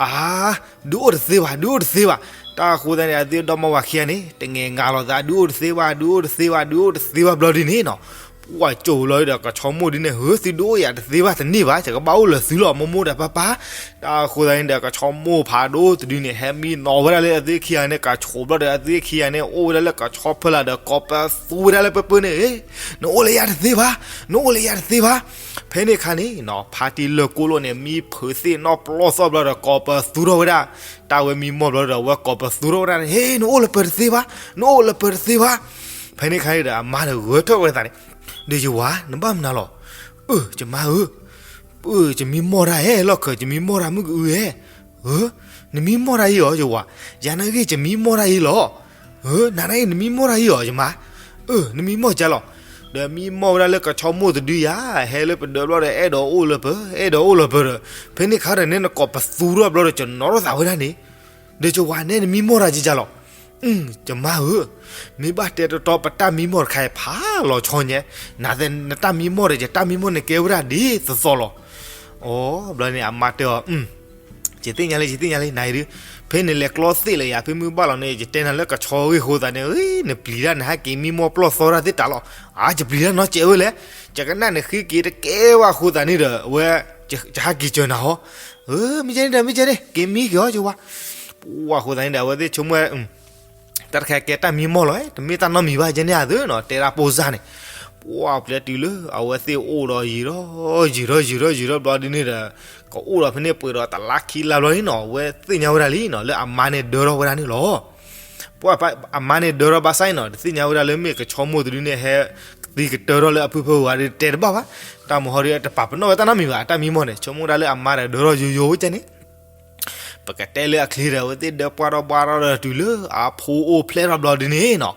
အါ, ဒုးအိၣ်တသ့ဘၣ် ဒုးအိၣ်တသ့ဘၣ်, တၢ်ဃိသတးန့ၣ် အသုဒီမါဝၤခံဂၤန့ၣ် တငဲၤငါလိာ်သး ဒုးအိၣ်တသ့ဘၣ် ဒုးအိၣ်တသ့ဘၣ် ဒုးအိၣ်တသ့ဘၣ်ဘျီဒုန့ၣ်နီၤ, ပှၢ်ကၠိလီၤဒီး ကဆီမိၢ်ဒုန့ၣ် ဟၢ သုဒုးအိၣ်ယၤတသ့ဘၣ်တန့ၢ်ဘၣ် ယကဘၣ်အိၣ်လၢသုလီၤ မိၢ်မိၢ်ဒီးပၢ်ပၢ်, တၢ်ဃိသတးန့ၣ်ဒီး ကဆီမိၢ်ဖးဒိၣ်တဒုန့ၣ် ဟဲမံနီၤဝဲဒၣ်လၢအသုခံဂၤန့ၣ် ကၢ်ဆိးဘျီဒီး အသုခံဂၤန့ၣ် အိၣ်ဝဲဒၣ်လၢကဆီဖၢလာ်ဒီး ကိးပသူဝဲဒၣ်လၢပၢပၢန့ၣ်, နအိၣ်လၢယၤတသ့ဘၣ် နအိၣ်လၢယၤတသ့ဘၣ်, ဖဲန့ၣ်ခါန့ၣ်နီၤ ဖါတံၢ်လၢၢ်ကိၣ်လိၣ်န့ၣ် မံဖုးသ့ၣ်နီၣ်ပျီၢ်သီၣ်ဘျီဒီး ကိးပသူထီၣ်ဝဲဒၣ်, တၢ်ဝဲမံမီၢ်ဘျီဒီး အဝဲကိးပသူထီၣ်ဝဲဒၣ်န့ၣ် ဟ့ နအိၣ်လၢပၢၤတသ့ဘၣ် နအိၣ်လၢပၢၤတသ့ဘၣ်, ဖဲန့ၣ်ခါန့ၣ်ဒီး အမါန့ၣ်ဂဲၤထၢၣ်ဝဲသးန့ၣ်, ဒီးယဝၤ နဘၣ်မနုၤလီၤ, အၢ ယမါဧၢ အၢ ယမံမီၢ်တၢ်ဧဲ လီၢ်ခၢၣ် ယမံမီၢ်တၢ်မုၢ်ကအုဧဲ, အၢ နမံမီၢ်တၢ်အံၤအီၤ ယဝၤ, ယၤနာ်ဂ့ၢ် ယမံမီၢ်တၢ်အံၤလီၤ, အၢ နၤနာ်ဂ့ၢ် နမံမီၢ်တၢ်အံၤအီၤ ယမါ, အၢ နမံမီၢ်ကလီၤ, ဒီးမံမီၢ်ဝဲဒၣ်လၢကဆီမိၢ်တဒုယၤ, ဟဲလၢပဒၢးဘျီဒီး အဲၣ်ဒိးအိၣ်လၢပ, အဲၣ်ဒိးအိၣ်လၢပဒီး, ဖဲန့ၣ်ခါဒီးန့ၣ် နကိးပသူထီၣ်ဘျီဒီး ကနီၤထီၣ်သးဝဲဒၣ်န့ၣ်, ဒီးယဝၤန့ၣ် နမံမီၢ်တၢ်ကကၢ်လီၤ. ယမါဧၢ, မ့ၢ်ဘၣ်တဲတီတီ ပတၢ်မံမီၢ်တခါအံၤဖးလီၤဆီညါ, နသ့ၣ်နတၢ်မံမီၢ်ဒီး ယတၢ်မံမီၢ်န့ၣ်ကဲဝဲဒၣ်ဒ်သိးသိးလီၤ. အိ ဘျီန့ၣ် အမါတဲအီၤ, ယသ့ၣ်ညါလံ ယသ့ၣ်ညါလံ နၤအံၤဒုး, ဖဲနလဲၤကျီသ့ၣ်လၢယၤ ဖဲမုၢ်ဘၣ်လီၤန့ၣ် ယတဲနၤလၢကဆီဂ့ၢ်အဃိသတးန့ၣ် နပျံၤတၢ် နဟဲက့ၤမံမီၢ်ပျီၢ်သီတၢ်သ့ၣ်တၢ်လီၤ. အါ ယပျံၤတၢ်နီတစဲးဝဲလဲၣ်, ယကနၣ်နဃ့က့ၤတကဲဘၣ်အဃိသတးန့ၣ်ဒီး အဝဲ ယဟဲက့ၤစၢၤနၤဟီ, မ့ၢ်ကဲန့ၣ်ဒီး မ့ၢ်ကဲန့ၣ် က့ၤမံက့ၤအီၤ ယဝၤ. ပှၤအဃိသတးန့ၣ်ဒီး အဝဲသ့ၣ်ဆိကမိၣ်ဝဲ တၢ်တခါကဲတၢ်မံမီၢ်လီၤ, တမ့ၢ်တၢ်နီတမံၤဘၣ် ကဲန့ၣ်အသိးနီၤ တဲဒၣ်ပိၢ်စၢ်န့ၣ်, ပှၤပျဲတုၤလၢအဝဲသ့ၣ်အိၣ်ဒီးယံာ်ထီၣ်ယံာ်ထီၣ်ယံာ်ထီၣ်ယံာ်ထီၣ်ဘျီဒ်န့ၣ်ဒီး ကအိၣ်ဒီးဖဲန့ၣ်ပှဲၤဒီးတလါခံလါဘျီန့ၣ်နီၤ အဝဲသ့ၣ်ညါဝဲဒၣ်လံနီၤ လၢအမါန့ၣ်ဒၢထီၣ်ဝဲဒၣ်န့ၣ်လီၤ. ပှၤအမါန့ၣ်ဒၢထီၣ်ဘၣ်ဆၣ်အံၤနီၤ တသ့ၣ်ညါဝဲဒၣ်လၢမ့ၢ်ကဆီမိၢ်တဒုန့ၣ် ဟဲသံကတၢၢ်ထီၣ်လၢအဖုဖၢဝၤဒီးတဲတဘၣ်ဘၣ်, တၢ်မုၢ်ဟီဒီးတပာ်ပနီၣ်ဝဲတၢ်နီတမံၤဘၣ် အတၢ်မံမီၢ်န့ၣ် ဆိကမိၣ်ဒၣ်လၢအမါဒီးဒၢထီၣ်ယိယိဝဲကဲန့ၣ် ပကတဲလၢအချ့ဒီး အဝဲသ့ၣ်ဒၢပှၢ်ထီၣ်ဘှါထီၣ်ဒီးတုၤလၢအဖိအိၣ်ဖျဲၣ်ထီၣ်ဘျီဒ်န့ၣ်နီၤ,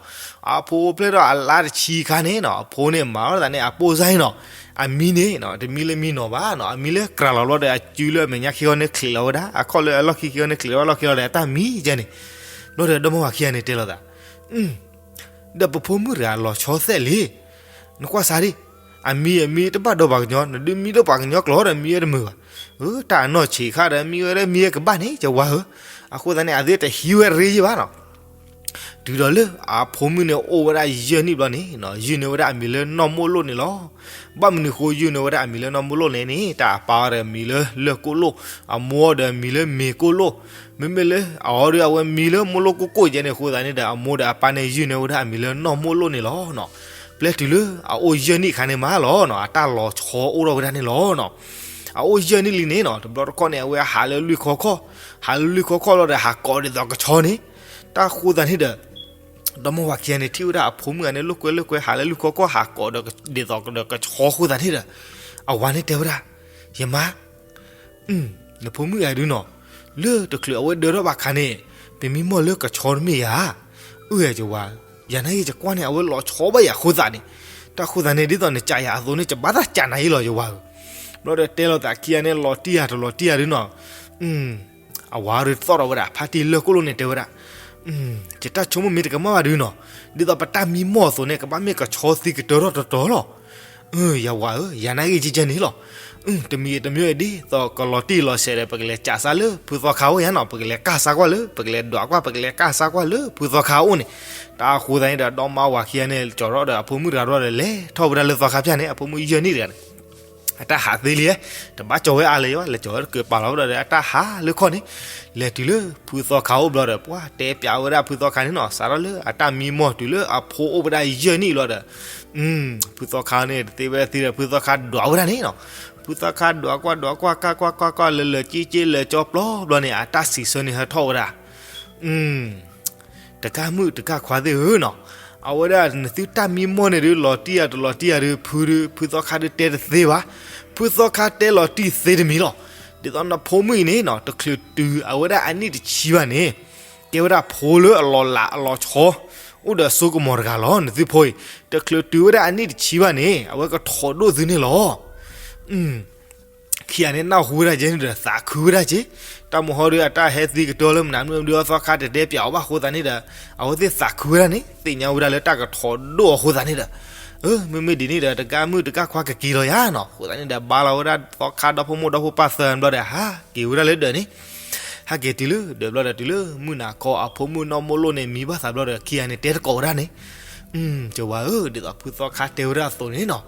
အဖိအိၣ်ဖျဲၣ်ထီၣ်အလါတဆံခါန့ၣ်နီၤ အဖိန့ၣ်မၤထီၣ်သးန့ၣ် အပိၢ်စၢ်အံၤနီၤ, အမံန့ၣ်နီၤ တမံလၢမံနီၤဘၣ်နီၤ အမံလၢကြၤလီၤဘျီဒီး အစုလၢအမဲာ်ညါခံဂီၢ်န့ၣ်ချံးလီၤဝဲဒၣ် အခီၣ်လၢအလီၢ်ခံခံဂီၢ်န့ၣ်ချံးလီၤဝဲလီၢ်ခံလီၤဒီး အတၢ်မံကဲန့ၣ်, ဘျီဒီးဒီမါဝၤခံဂၤန့ၣ်တဲလိာ်သး ဒီးပဖိမုၣ်တဂၤလီၤဆီသဲးလံ, နကွၢ်စးဒံး, အမံအမံတဘၣ်ဒီးပှၤကညီ နဒုးမံဒီးပှၤကညီကျိာ်ဒီးမံဝဲတမုာ်ဘၣ်, တၢ်အနီၢ်ဆံးခါဒီးမံဝဲဒီးမံဝဲကဘၣ်န့ၣ် ယဝၤဧၢ, အဃိသတးန့ၣ် အသ့တဟံးဝဲရ့ယဘၣ်နီၤ တုၤဒီးလၢအဖိမုၣ်န့ၣ်အိၣ်ဝဲဒၣ်ယဲၢ်နံၣ်ဘျီန့ၣ် ယုၢ်န့ၢ်ဝဲဒၣ်အမံၤလၢနီၢ်မိၢ်လိၣ်န့ၣ်လီၤ. ဘၣ်မနုၤဃိယုၢ်န့ၢ်ဝဲဒၣ်အမံၤလၢနီၢ်မိၢ်လိၣ်န့ၣ်န့ၣ် တၢ်အပၢ်အီၤဒီးမံၤလၢလၢၢ်ကိၣ်လိၣ်, အမိၢ်အီၤဒီးမံၤလၢမ့ၤကိၣ်လိၣ်, မ့မ့ၢ်လၢအီၤဒီးအဝဲမံၤလၢမိၢ်လိၣ်ကိၣ်ကိၣ်ယဲန့ၣ်အဃိသတးန့ၣ်ဒီး အမိၢ်ဒီးအပၢ်န့ၣ်ယုၢ်န့ၢ်ဝဲဒၣ်အမံၤလၢနီၢ်မိၢ်လိၣ်န့ၣ်လီၤ. ပျဲတုၤလၢအအိၣ်ယဲၢ်နံၣ်အခါန့ၣ်မးလီၤ အတၢ်လီၤဆီအိၣ်ထီၣ်ဝဲဒၣ်န့ၣ်လီၤ. အအိၣ်ယဲၢ်နံၣ်လံန့ၣ်နီၤ တဘျီတခီၣ်န့ၣ် အဝဲဟးလၢလွံၢ်ခီခီၣ်, ဟးလၢလွံၢ်ခီခီၣ်လီၤဒီး ဟးကိးဒ်သိးကဆီန့ၣ်, တၢ်ဃိသတးန့ၣ်ဒီး ဒီမါဝၤခံဂၤန့ၣ် ထံၣ်ဝဲဒၣ်အဖိမုၣ်ဂၤန့ၣ် လိာ်ကွဲလိာ်ကွဲ ဟးလၢလွံၢ်ခီခီၣ် ဟးကိးဒ်သိးကဆီဃိသတးန့ၣ်ဒီး အဝၤန့ၣ်တဲဝဲဒၣ်, ယမါ နဖိမုၣ်ဂၤဒုနီၤ, လၢတချုးအဝဲဒၢထီၣ်ဘၣ်ခါန့ၣ် ပမံမီၢ်လၢကဆီတမ့ၢ်ဧါ. အၢ ယဝၤ, ယၤနာ်က့ ယကွၢ်န့ၣ် အဝဲလီၤဆီဘၣ်ယၤဃိသတးန့ၣ်, တၢ်ဃိသတးန့ၣ် ဒ်သိးနကးယၤအသိးန့ၣ် ယဘၣ်သးကးနၤအံၤလီၤ ယဝၤဧၢ. ဘျီဒီးတဲလိာ်သးခံဂၤန့ၣ် လီၤတံၢ်ယၤတလီၤတံၢ်ယၤဒုနီၤ အဝၤဒုးသီၣ်ထီၣ်ဝဲဒၣ် ဖါတံၢ်လၢၢ်ကိၣ်လိၣ်န့ၣ်တဲဝဲဒၣ်, ယတၢ်ဆိကမိၣ်မ့ၢ်တကမၣ်ဘၣ်ဒုနီၤ, ဒ်သိးပတၢ်မံမီၢ်အသိးန့ၣ် ကဘၣ်မ့ၢ်ကဆီသံကတၢၢ်ထီၣ်တတီၤလီၤ. ယဝၤဧၢ, ယၤနာ်က့ ကဲန့ၣ်လီၤ. တမံၤတမံၤ ဒ်သိးကလီၤတံၢ်လီၤဆဲးဒီး ပကလဲၤကးစါလၢဖုသီခါအိၣ်ယါနီၤ, ပကလဲၤကးစါကွၢ်လၢ ပကလဲၤဒွးကွၢ် ပကလဲၤကးစါကွၢ်လၢဖုသီခါအိၣ်န့ၣ်, တၢ်ဃိသတးန့ၣ်ဒီး ဒီမါဝၤခံဂၤန့ၣ် ကၠီၤထီၣ်ဒီးအဖိမုၣ်တဂၤဒီးလဲၤထီၣ်ဝဲဒၣ်လၢသီခါဖၠၣ်န့ၣ်, အဖိမုၣ်ယဲၢ်နံၣ်တဂၤန့ၣ် အတၢ်ဟးသ့လံ, တဘၣ်ကၠီၤဝဲအါလၢၤဘၣ်, လဲၤကၠီၤဝဲတကဲပာ်လီၤဝဲဒီး အတၢ်ဟးလၢခီၣ်န့ၣ်, လဲၤတုၤလၢဖုသီခါအိၣ်ဘျီဒီး ပှၤတဲပၠးဝဲဒၣ်ဖုသီခါန့ၣ်နီၤ, စးထီၣ်လၢအတၢ်မံမီၢ်တုၤလၢအဖိအိၣ်ဝဲဒၣ်ယဲၢ်နံၣ်လီၤဒီး ဖုသီခါန့ၣ် တသ့ဝဲသ့ဒီး ဖုသီခါဒွးဝဲဒၣ်န့ၣ်နီၤ, ဖုသီခါဒွးကွၢ်ဒွးကွၢ် ကးကွၢ်ကွၢ်ကွၢ် လၢာ်လၢာ်က့က့ လၢာ်ကၠီပျီဘျီန့ၣ် အတၢ်စံးဆၢန့ၣ်ဟဲထီၣ်ဝဲဒၣ် တကၢ်မုၣ်တကၢ်ခွါသ့ၣ်ဧၢနီၤ, အဝဲဒၣ်နသုတၢ်မံမီၢ်န့ၣ်ဒုး လီၤတံၢ်ယၤတလီၤတံၢ်ယၤဒုး ဖုဒုး ဖုသီခါဒုးတဲတသ့ဘၣ်, ဖုသီခါတဲလီၤတံၢ်သ့တမံၤလီၤ. ဒ်သိးနဖိမုၣ်အံၤန့ၣ်နီၤ တချုးတုၤအဝဲဒၣ်အနံၣ်တဆံဘၣ်န့ၣ်, ကဲဝဲဒၣ်ဖိလၢအလီၤလးအလီၤဆီ, အိၣ်ဒီးအစိကမီၤတဂၤလီၤ. နသုဖိအံၤ တချုးတုၤဝဲဒၣ်အနံၣ်တဆံဘၣ်န့ၣ် အဝဲကထိးဒိၣ်သုန့ၣ်လီၤ. ခံဂၤန့ၣ်နၢ်ဟူဝဲဒၣ်ကဲန့ၣ်ဒီး သးခုဝဲဒၣ်က့, တၢ်မုၢ်ဟီဒီး အတၢ်ဟဲသံကတၢၢ်လၢမနုၤမနုၤဒီး သီခါတတဲပၠးအီၤဘၣ်အဃိသတးန့ၣ်ဒီး အဝဲသ့ၣ်သးခုဝဲဒၣ်န့ၣ် သ့ၣ်ညါဝဲဒၣ်လၢတၢ်ကထိးဒိၣ်အဃိသတးန့ၣ်ဒီး မ့မ့ၢ်ဒ်န့ၣ်ဒီး တကၢ်မုၣ်တကၢ်ခွါကက့ၤလီၤယါနီၤ, အဃိသတးန့ၣ်ဒီး ဘါလီၤဝဲဒၣ်သီခါဒီဖိမိၢ်ဒီဖိပၢ်သၢဂၤဘျီဒီး ဟးက့ၤဝဲဒၣ်လၢဒၢးန့ၣ်, ဟဲက့ၤတုၤလၢဒၢးဘျီဒီး တုၤလၢမုၢ်နၤခီအဖိမုၣ်နီၢ်မိၢ်လိၣ်န့ၣ် မံဘၣ်သးဘျီဒီး ခံဂၤန့ၣ်တဲတကိးဝဲဒၣ်န့ၣ် ယဝၤဧၢ, ဒ်သိးဖုသီခါတဲဝဲဒၣ်အသိးန့ၣ်နီၤ,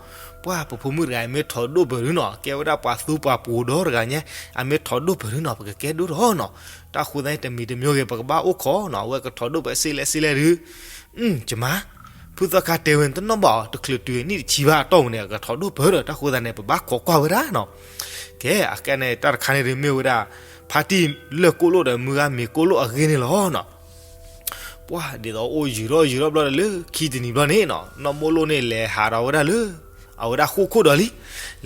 ပှၤပဖိမုၣ်တဂၤအံၤမ့ၢ်ထိးဒိၣ်ပၢၢ်ဒုနီၤ, ကဲဝဲဒၣ်ပှၤသူပှၤပှိၤဒီတဂၤညါ, အမ့ၢ်ထိးဒိၣ်ပၢၢ်ဒုနီၤ ပကကဲဒိၣ်ထီၣ်နီၤ, တၢ်ဃိသတးန့ၣ် တမံၤတမံၤဂ့ၤ ပကဘၣ်အိၣ်ခိးနီၤ, အဝဲကထိးဒိၣ်ပၢၢ်စ့လဲၣ်စ့လဲၣ်ဒု, ယမါ, ဖုသီခါတဲဝဲ တနီၣ်ဘၣ်အီၤ တချုးတုၤနံၣ်တဆံဘၣ်အတီၢ်ပူၤန့ၣ် အကထိးဒိၣ်ပၢၢ်ဒီး တၢ်ဃိသတးန့ၣ် ပဘၣ်ခိးကွၢ်ဝဲဒၣ်နီၤ, ကဲ အကဲန့ၣ် တၢ်တခါန့ၣ်ဒုးမ့ၢ်ဝဲဒၣ် ဖါတံၢ်လၢၢ်ကိၣ်လိၣ်ဒီးမုၢ်ဂၤမ့ၤကိၣ်လိၣ်အဂ့ၢ်န့ၣ်လီၤနီၤ. ပှၤဒ်သိးအိၣ်ယံာ်ထီၣ်ယံာ်ထီၣ်ဘျီဒီးလၢခံတနံၤဘျီန့ၣ်နီၤ, နီၢ်မိၢ်လိၣ်န့ၣ် လဲၤဟးဒီးဝဲဒၣ်လၢ အဝဲဒၣ်ဃိၣ်ခိၣ်ဒီးလံ,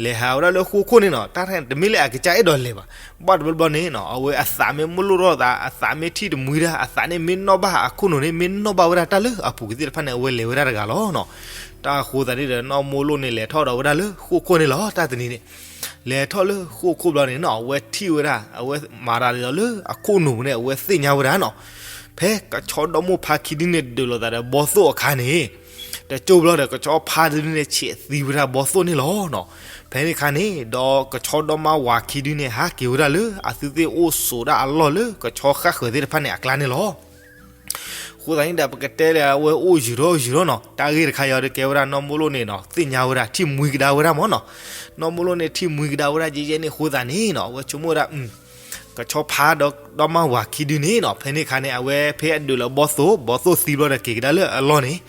လဲၤဟးဝဲဒၣ်လၢဃိၣ်ခိၣ်န့ၣ်နီၤ, တၢ်တမ့ၢ်လၢအကစၢ်အဲၣ်ဒိးလဲၤဘၣ်, ဘၣ်တဘျီဘျီန့ၣ်နီၤ, အဝဲအသးမ့ၢ်မိၢ်လိၣ်ထီၣ်သး, အသးမ့ၢ်ထံၣ်တမှံတၢ်, အသးန့ၣ်မ့ၢ်နီၣ်ဘၣ်အခိၣ်နူာ်န့ၣ် မ့ၢ်နီၣ်ဘၣ်ဝဲဒၣ်တၢ်လၢအပူၤကွံာ်သ့ၣ်တဖၣ်န့ၣ် အဝဲလဲၤဝဲဒၣ်တဂၤလီၤနီၤ. တၢ်အဃိသတးန့ၣ်ဒီး နီၢ်မိၢ်လိၣ်န့ၣ် လဲၤထီၣ်ဒီးဝဲဒၣ်လၢဃိၣ်ခိၣ်န့ၣ်လီၤ. တၢ်တနံၤန့ၣ် လဲၤထီၣ်လၢဃိၣ်ခိၣ်ဘျီန့ၣ်နီၤ အဝဲထံၣ်ဝဲဒၣ် အဝဲမၤတၢ်ဒ်သိးလၢအခိၣ်နူာ်ပူၤန့ၣ် အဝဲသ့ၣ်ညါဝဲဒၣ်နီၤ, ဖဲကဆီဒီမိၢ်ဖါခံဒုန့ၣ် ဒုးလိာ်သးဒီးဘီသိၣ်အခါန့ၣ်, တကၠိဘျီဒီး ကဆီဖါတဒုန့ၣ် ဆဲးသံဝဲဒၣ်ဘီသိၣ်န့ၣ်လီၤနီၤ. ဖဲန့ၣ်အခါန့ၣ် ဒီးကဆီဒီမါဝၤခံဒုန့ၣ် ဟးက့ၤဝဲဒၣ်လၢအသုသ့ၣ်အိၣ်ဆိးဒၣ်အလီၢ်လၢကဆီဃၣ်ဃၢၤသ့ၣ်တဖၣ်န့ၣ်အကျါန့ၣ်လီၤ. အဃိသတးန့ၣ်ဒီး ပကတဲလၢအဝဲအိၣ်ယံာ်ထီၣ်ယံာ်ထီၣ်နီၤ, တၢ်ဂ့ၢ်တခါအံၤဒီး ကဲဝဲဒၣ်နီၢ်မိၢ်လိၣ်န့ၣ်နီၤ သ့ၣ်ညါဝဲဒၣ် ထံၣ်မှံကဒါဝဲဒၣ်မ့ၢ်နီၤ. နီၢ်မိၢ်လိၣ်န့ၣ် ထံၣ်မှံကဒါဝဲဒၣ်ယဲယဲန့ၣ်အဃိသတးန့ၣ်နီၤ အဝဲဆိကမိၣ်ဝဲဒၣ် ကဆီဖါဒီး ဒီမါဝၤခံဒုန့ၣ်နီၤ ဖဲန့ၣ်အခါန့ၣ် အဝဲဖဲအဒုးလၢဘီသိၣ်, ဘီသိၣ်သံဘျီဒီးက့ၤကဒါလၢအလီၢ်န့ၣ်,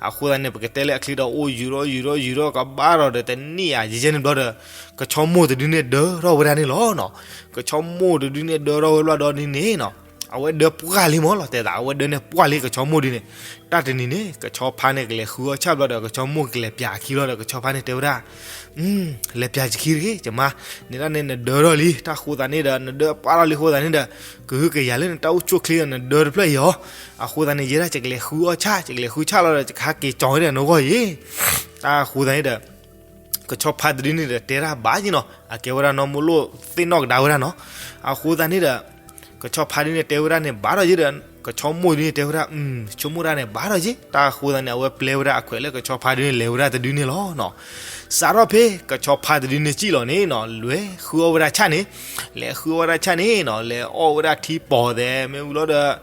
အဃိသတးန့ၣ် ပကတဲလၢအချံဒီးအိၣ်ယံာ်ထီၣ်ယံာ်ထီၣ်ယံာ်ထီၣ်ကဘၣ်ဒီးတနံၣ်ဧါ ယဲယဲန့ၣ်ဘျီဒီး ကဆီမိၢ်တဒုန့ၣ်ဒၢထီၣ်ဝဲဒၣ်န့ၣ်လီၤနီၤ. ကဆီမိၢ်တဒုန့ၣ်ဒၢထီၣ်ဝဲဘျီဒီးန့ၣ်န့ၣ်နီၤ အဝဲဒၢပှၢ်လံမ့ၢ်လီၤ တဲသး အဝဲဒၢန့ၣ်ပှၢ်လံ ကဆီမိၢ်ဒုန့ၣ်. တၢ်တနံၤန့ၣ် ကဆီဖါန့ၣ်ကလဲၤဃုအီၣ်ဆၣ်ဘျီဒီး ကဆီမိၢ်ကလဲၤပျးအခံဘျီဒီး ကဆီဖါန့ၣ်တဲဝဲဒၣ် လဲၤပျးယခံတဂ့ၤ ယမါ, န့ၣ်ဒၣ်န့ၣ်နဒၢထီၣ်လံ တၢ်အဃိသတးန့ၣ်ဒီး နဒၢပှၢ်ထီၣ်လံအဃိသတးန့ၣ်ဒီး ကဟုကယာ်လၢနတၢ်အိၣ်ဆူၣ်အိၣ်ချ့ဒီးနဒၢတဖျၢၣ်အံၤအီၤ, အဃိသတးန့ၣ် ယဲဒၣ်ယကလဲၤဃုအီၣ်ဆၣ် ယကလဲၤဃုဆၣ်လီၤဒီး ယကဟးက့ၤကၠီၤဝဲဒၣ်နဂီၢ်အံၤ. တၢ်အဃိသတးန့ၣ်ဒီး ကဆီဖါတဒုန့ၣ်ဒီးတဲတၢ်ဘၣ်က့နီၤ အကဲဝဲဒၣ်နီၢ်မိၢ်လိၣ်သ့ၣ်နီၣ်ကဒါဝဲဒၣ်နီၤ. အဃိသတးန့ၣ်ဒီး ကဆီဖါဒုန့ၣ်တဲဝဲဒၣ်န့ၣ်ဘၣ်ဒီးယ့ဒီး ကဆီမိၢ်ဒုန့ၣ်တဲဝဲဒၣ် ဆိကမိၣ်ဒၣ်န့ၣ်ဘၣ်ဒီးယ့. တၢ်အဃိသတးန့ၣ် အဝဲပျဲဝဲဒၣ်အခွဲးလၢကဆီဖါဒုန့ၣ် လဲၤဝဲဒၣ်တဒုန့ၣ်လီၤနီၤ. စးထီၣ်ဖဲကဆီဖါတဒုန့ၣ်စံၣ်လီၤန့ၣ်နီၤ လဲၤဃုအီၣ်ဝဲဒၣ်ဆၣ်န့ၣ်, လဲၤဃုအီၣ်ဝဲဒၣ်ဆၣ်န့ၣ်နီၤ လဲၤအီၣ်ဝဲဒၣ်ထံပီၤသဲး မ့ၢ်ဝံၤလီၤဒီး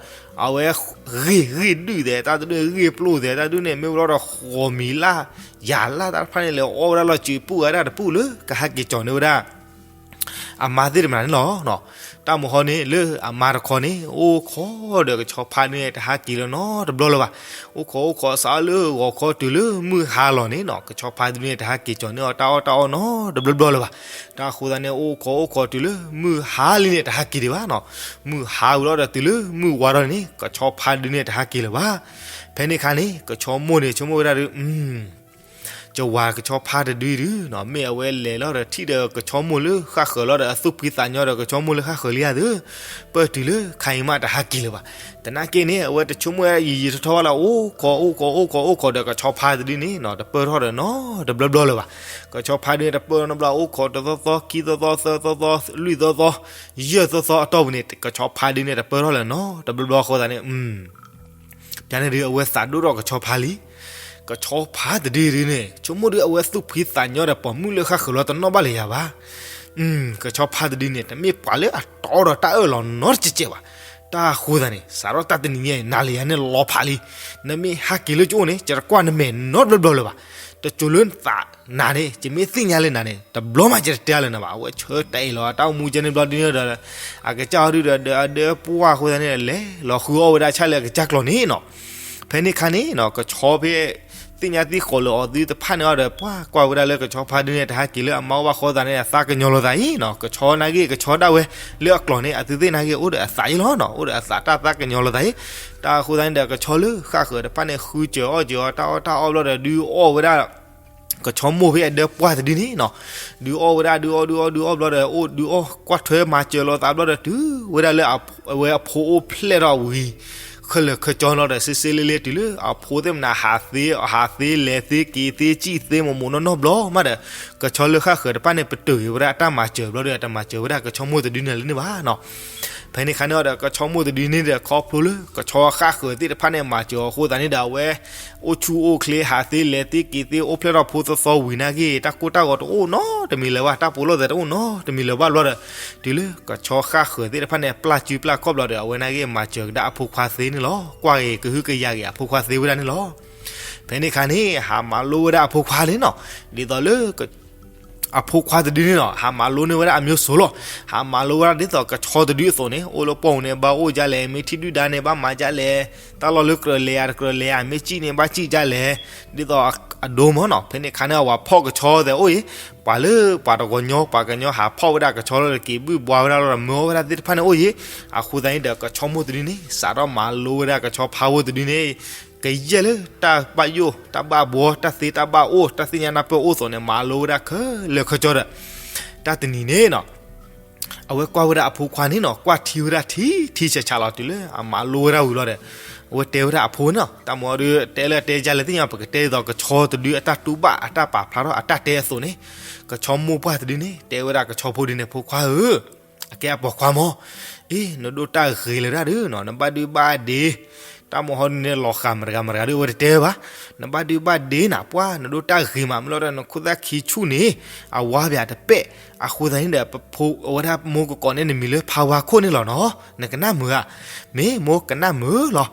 အဝဲဂ့ၢ်ဂ့ၢ်ဒုၣ်သဲး တၢ်တဒုန့ၣ်ဂ့ၢ်ပျိၢ်သဲး တၢ်ဒုန့ၣ် မ့ၢ်ဝံၤလီၤဒီး ဃီၤမံၤလၢ် ယၤလၢ် တၢ်တဖၣ်န့ၣ် လဲၤအီၣ်ဝဲဒၣ်လီၤစုးပူၣ်ဝဲဒၣ်တပူၣ်လၢကဟဲက့ၤကၠီၤန့ၢ်ဝဲဒၣ် အမါသ့ၣ်တဖၣ်န့ၣ်လီၤ. တၢ်မုၢ်ဟီန့ၣ် လၢအမါတခီန့ၣ် အိၣ်ခိးဒီးကဆီဖါဒုန့ၣ် တဟးက့ၤလၢၤနီတဘျီလၢၤဘၣ်. အိၣ်ခိးအိၣ်ခိးစးလၢဂီၤခီတုၤလၢမုၢ်ဟါလီၤန့ၣ်နီၤ ကဆီဖါဒုန့ၣ် တဟးက့ၤကၠီၤန့ၢ်အီၤတၢ်အီၣ်တၢ်အီနီတဘျီဘျီလၢၤဘၣ်. တၢ်အဃိသတးန့ၣ် အိၣ်ခိးအိၣ်ခိးတုၤလၢမုၢ်ဟါလံန့ၣ် တဟးက့ၤဒံးဘၣ်နီၤ. မုၢ်ဟါဝံၤလီၤဒီးတုၤလၢမုၢ်ဝါထီၣ်န့ၣ် ကဆီဖါဒုန့ၣ် တဟးက့ၤလၢၤဘၣ်. ဖဲန့ၣ်အခါန့ၣ် ကဆီမိၢ်န့ၣ် ဆိကမိၣ်ဝဲဒၣ်ဒီး ကဝၤကဆီဖါတဒုဒုနီၤ မ့ၢ်အဝဲလဲၤလီၤဒီးထံၣ်ဒီးကဆီမိၢ်လၢဃၣ်ဃၢၤလီၤဒီး အသူၣ်ဖှံသးညီဒီးကဆီမိၢ်လၢဃၣ်ဃၢၤလံဧါသ့ၣ်, ပၢၢ်တုၤလၢခါအံၤမးတဟးက့ၤလၢၤဘၣ်. သနာ်က့န့ၣ် အဝဲတဆိကမိၣ်ယံာ်ယံာ်ထီၣ်ထီၣ်ဘၣ်လၢ အိၣ်ခိးအိၣ်ခိးအိၣ်ခိးဒီးကဆီဖါတဒုန့ၣ်နီၤ တပၢၢ်ထီၣ်ဒီးနီတဘျီဘျီလၢၤဘၣ်. ကဆီဖါဒုန့ၣ် တပၢၢ်ထီၣ်နီတဘျီ အိၣ်ခိးတသီသီ ခံသီသီ သၢသီသီ လွံၢ်သီသီ ယဲၢ်သီသီအတီၢ်ပူၤန့ၣ် ကဆီဖါဒုန့ၣ် တပၢၢ်ထီၣ်လၢၤနီတဘျီဘျီအဃိသတးန့ၣ် ပျၢၤန့ၣ်ဒုး အဝဲသးဒိၣ်ထီၣ်ကဆီဖါလံ. ကဆီဖါတဒုဒုန့ၣ် ဆိကမိၣ်ဒုး အဝဲသူၣ်ဖှံသးညီဒီး ပိာ်မုၣ်လၢဃၣ်ဃၢၤလီၤတနီၣ်ဘၣ်လၢၤယၤဘၣ်. ကဆီဖါတဒုန့ၣ် တမ့ၢ်ပှၤလၢအတီဒီးတၢ်အၢၣ်လီၤနီတစဲးစဲးဘၣ်. တၢ်အဃိသတးန့ၣ် စးထီၣ်တၢ်တနံၤညါအံၤ နၤလၢယၤန့ၣ်လီၤဖးလံ. နမ့ၢ်ဟးက့ၤလၢကအိၣ်န့ၣ် ယတကွၢ်နမဲာ်နီတဘျီဘျီလၢၤဘၣ်. တစိၤလၢနသးနၤန့ၣ် ယမ့ၢ်သ့ၣ်ညါလၢနၤန့ၣ် တဘျီမးယတတဲလၢနၤဘၣ်. အဝဲဆၢတဲာ်လီၤ တၢ်အိၣ်မူကဲန့ၣ်ဘျီဒုန့ၣ်ဒီး အကစၢ်အီၤဒုဒီး အဒၢပှၢ်အဃိသတးန့ၣ် လဲၤလီၤဃုအီၣ်ဝဲဒၣ်ဆၣ်လၢအကစၢ်ကျီၤန့ၣ်နီၤ. ဖဲန့ၣ်ခါန့ၣ်နီၤ ကဆီဖဲ သ့ၣ်ညါသံဃိးလၢအီၤသုတဖၣ်န့ၣ်အီၤဒီး ပှၤကွၢ်ဝဲဒၣ်လၢကဆီဖါဒုန့ၣ် တဟးက့ၤလၢအမါအိၣ်ဘၣ်ဃိသတးန့ၣ် အသးကညီၤလိာ်သးအံၤနီၤ. ကဆီနာ်က့ ကဆီဒၣ်ဝဲလၢအကျီၤန့ၣ် အသုသ့ၣ်နာ်က့ အိၣ်ဒီးအသးအံၤလီၤနီၤ. အိၣ်ဒီးအသးတၢ်သးကညီၤလိာ်သးအံၤ. တၢ်အဃိသတးန့ၣ်ဒီး ကဆီလၢဃၣ်ဃၢၤတဖၣ်န့ၣ် ဃုစၢၤအီၣ်စၢၤအီၤ တၢ်အီၣ်တၢ်အီဘျီဒီး ဒုးအီၣ်ဝဲဒၣ် ကဆီမိၢ်ဖဲအဒၢပှၢ်တဒုန့ၣ်နီၤ. ဒုးအီၣ်ဝဲဒၣ် ဒုးအီၣ် ဒုးအီၣ် ဒုးအီၣ်ဘျီဒီး အိၣ်ဒုးအီၣ်ကွၢ်ထွဲမၤစၢၤလိာ်သးဘျီဒီး တုၤဝဲဒၣ်လၢအဝဲ အဖိအိၣ်ဖျဲၣ်ထီၣ်ဝံၤ ခဲလၢာ်ခဲဆ့လီၤဒီး စ့စ့လ့လ့တုၤလၢအဖိသ့ၣ်မနၤ ဟးသ့ ဟးသ့လဲၤသ့က့ၤသ့စံၣ်သ့ မိၢ်မိၢ်နီၢ်နီၢ်ဘျီမးဒီး ကဆီလၢဃၣ်ဃၢၤတဖၣ်န့ၣ် ပတုာ်က့ၤဝဲဒၣ်အတၢ်မၤစၢၤဘျီဒီး တမၤစၢၤဝဲဒၣ်ကဆီမိၢ်တဒုန့ၣ်လၢန့ၣ်ဘၣ်နီၤ. ဖဲန့ၣ်ခါန့ၣ်ဒီး ကဆီမိၢ်တဒုန့ၣ်ဒီး ခီဖျိလၢကဆီဃၣ်ဃၢၤသ့ၣ်တဖၣ်န့ၣ် မၤစၢၤအီၤအဃိသတးန့ၣ်ဒီး အဝဲ အိၣ်ဆူၣ်အိၣ်ချ့ ဟးသ့လဲၤသ့က့ၤသ့ အိၣ်ဖျဲၣ်ထီၣ်ဖိသီသီဝံၤနာ်က့ တၢ်ကိၢ်တၢ်ဂီၤတအိၣ်နီတမံၤလၢၤဘၣ် တၢ်ပူၤလီၢ်သဲးတအိၣ်နီတမံၤလၢၤဘၣ်ဘျီဒီး တုၤလၢကဆီဃၣ်ဃၢၤသ့ၣ်တဖၣ်န့ၣ် ပျၢ်စုပျၢ်ခီၣ်ဘျီဒီး အဝဲနာ်က့မၤစၢၤကဒါအဖိခွါသ့န့ၣ်လီၤ. ကွၢ်က့ၤကဟုကယာ်က့ၤအဖိခွါသ့ဝဲဒၣ်န့ၣ်လီၤ. ဖဲန့ၣ်ခါန့ၣ် ဟးမၤလိဝဲဒၣ်အဖိခွါန့ၣ်နီၤ. ဒ်သိးလၢ အဖိခွါတဒုန့ၣ်နီၤ ဟးမၤလိန့ၢ်ဝဲဒၣ်အမျိုးစုံလီၤ. ဟးမၤလိဝဲဒၣ်ဒ်သိးကဆီတဒုအသိးန့ၣ် အိၣ်လၢပီၢ်ပူၤန့ၣ် ဘၣ်အိၣ်ဒ်လဲၣ်, မ့ၢ်ထံၣ်ဒုၣ်ဒါန့ၣ် ဘၣ်မၤဒ်လဲၣ်, တၢ်လီၢ်လၢကြၢးလဲၤဧါတကြၢးလဲၤဧါ, မ့ၢ်စံၣ်န့ၣ် ဘၣ်စံၣ်ဒ်လဲၣ်, ဒ်သိးအဒိမ့ၢ်နီၤ. ဖဲန့ၣ်အခါန့ၣ် အဝဲဖီၣ်ကဆီသဲးအိၣ်အံၤ, ပှၤလၢပှၤတဂီၤညီ ပှၤကညီဟးဖီၣ်ဝဲဒၣ်ကဆီလီၤဒီး က့ၤဘုၣ်ဘှါဝဲဒၣ်လီၤဒီး မၢအီၣ်ဝဲဒၣ်သ့ၣ်တဖၣ်န့ၣ်အိၣ်အံၤ. အဃိသတးန့ၣ်ဒီး ကဆီမိၢ်တဒုန့ၣ် စးထီၣ်မၤလိဝဲဒၣ်ကဆီဖါဖိတဒုန့ၣ် ကယဲၢ်လၢတၢ်ဘၣ်ယိၣ် တၢ်ဘၣ်ဘှီ တၢ်သ့တၢ်ဘၣ်အိၣ် တၢ်သ့ၣ်ညါနၢ်ပၢၢ်အိၣ်အသိးန့ၣ် မၤလိဝဲဒၣ်ခဲလၢာ်ခဲဆ့ဒီး တၢ်တနံၤန့ၣ်နီၤ အဝဲကွၢ်ဝဲဒၣ်အဖိခွါန့ၣ်နီၤ ကွၢ်ထံဝဲဒၣ်ထံထံဆးဆးလီၤ တုၤလၢအမၤလိဝဲဒၣ်ဝံၤလီၤဒီး အဝဲတဲဝဲဒၣ်အဖိန့ၣ်လီၤ. တၢ်မၤအီၤဒုး တဲလၢအတဲယါလဲၣ်သ့ၣ်ညါ ပကတဲဒ်သိးကဆီတဒုအတၢ်တူၢ်ဘၣ်အတၢ်ပာ်ဖျါထီၣ်အတၢ်တဲအသိးန့ၣ်, ကဆီမိၢ်ပှၢ်တဒုန့ၣ် တဲဝဲဒၣ်ကဆီဖိဒုန့ၣ် ဖိခွါဧၢ, အကဲအပိာ်ခွါမၢ်, အ့ နဒိၣ်တၢ်ဂ့ၤလၢၤဒၣ်ဒုးနီၤ, နဘၣ်ဒုးဘၣ်ဒ့, တၢ်မၤဟီဒုးန့ၣ် လီၤဃာ်မတဂၤမတဂၤဒုး အဝဲတတဲဘၣ်, နဘၣ်ဒုးဘၣ်ဒ့နၤ ပှၢ် နဒိၣ်တၢ်ဂ့ၤမး မ့ၢ်လီၤဒီး နခိၣ်သၣ်ခံဆူၣ်န့ၣ် အဝါပၠးတပဲၣ်, အဃိသတးန့ၣ်ဒီး ပဖိ အဝဲဒၣ်မိၢ်ကကိးန့ၢ်နမံၤလၢဖါဝါခိၣ်န့ၣ်လီၤနီၤ, နကနၣ်မုာ်ဧါ, မ့ၢ်မိၢ်ကနၣ်မုာ်လီၤ,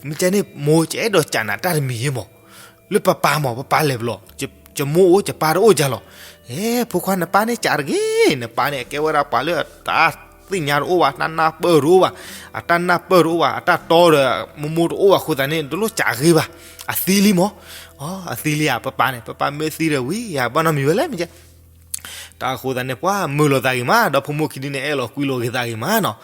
မ့ၢ်ကဲန့ၣ် မိၢ်ကအဲၣ်ဒိးကးနၤတၢ်တမံၤယ့မၢ်, လၢပပၢ်မၢ် ပပၢ်လဲၤပလီၢ်, ယမိၢ်အိၣ်ယပၢ်တအိၣ်ယၤလီၤ, ဟဲ ဖိခွါနပၢ်န့ၣ်ကးတဂ့ၤ, နပၢ်န့ၣ် အကဲဝဲဒၣ်ပှၤလၢအတၢ်သ့ၣ်ညါတအိၣ်ဘၣ်, တၢ်နၢ်ပၢၢ်တအိၣ်ဘၣ်, အတၢ်နၢ်ပၢၢ်တအိၣ်ဘၣ်, အတၢ်တီဒီး မိၢ်မိၢ်တအိၣ်ဘၣ်အဃိသတးန့ၣ် တလိၣ်ကးဂ့ၤဘၣ်, အသံလံမၢ်, အသံလံဧါ ပပၢ်န့ၣ်, ပပၢ်မ့ၢ်သံဒီးဝံၤ ယဘၣ်နီတမံၤဝဲလဲၣ် မ့ၢ်ကဲ တၢ်အဃိသတးန့ၣ် ပှၤမုာ်လိာ်သးဂ့ၤမး, ဒီဖိမိၢ်ခံဒုန့ၣ် အဲၣ်လီၤကွံလိာ်က့ၤသးဂ့ၤမးနီၤ.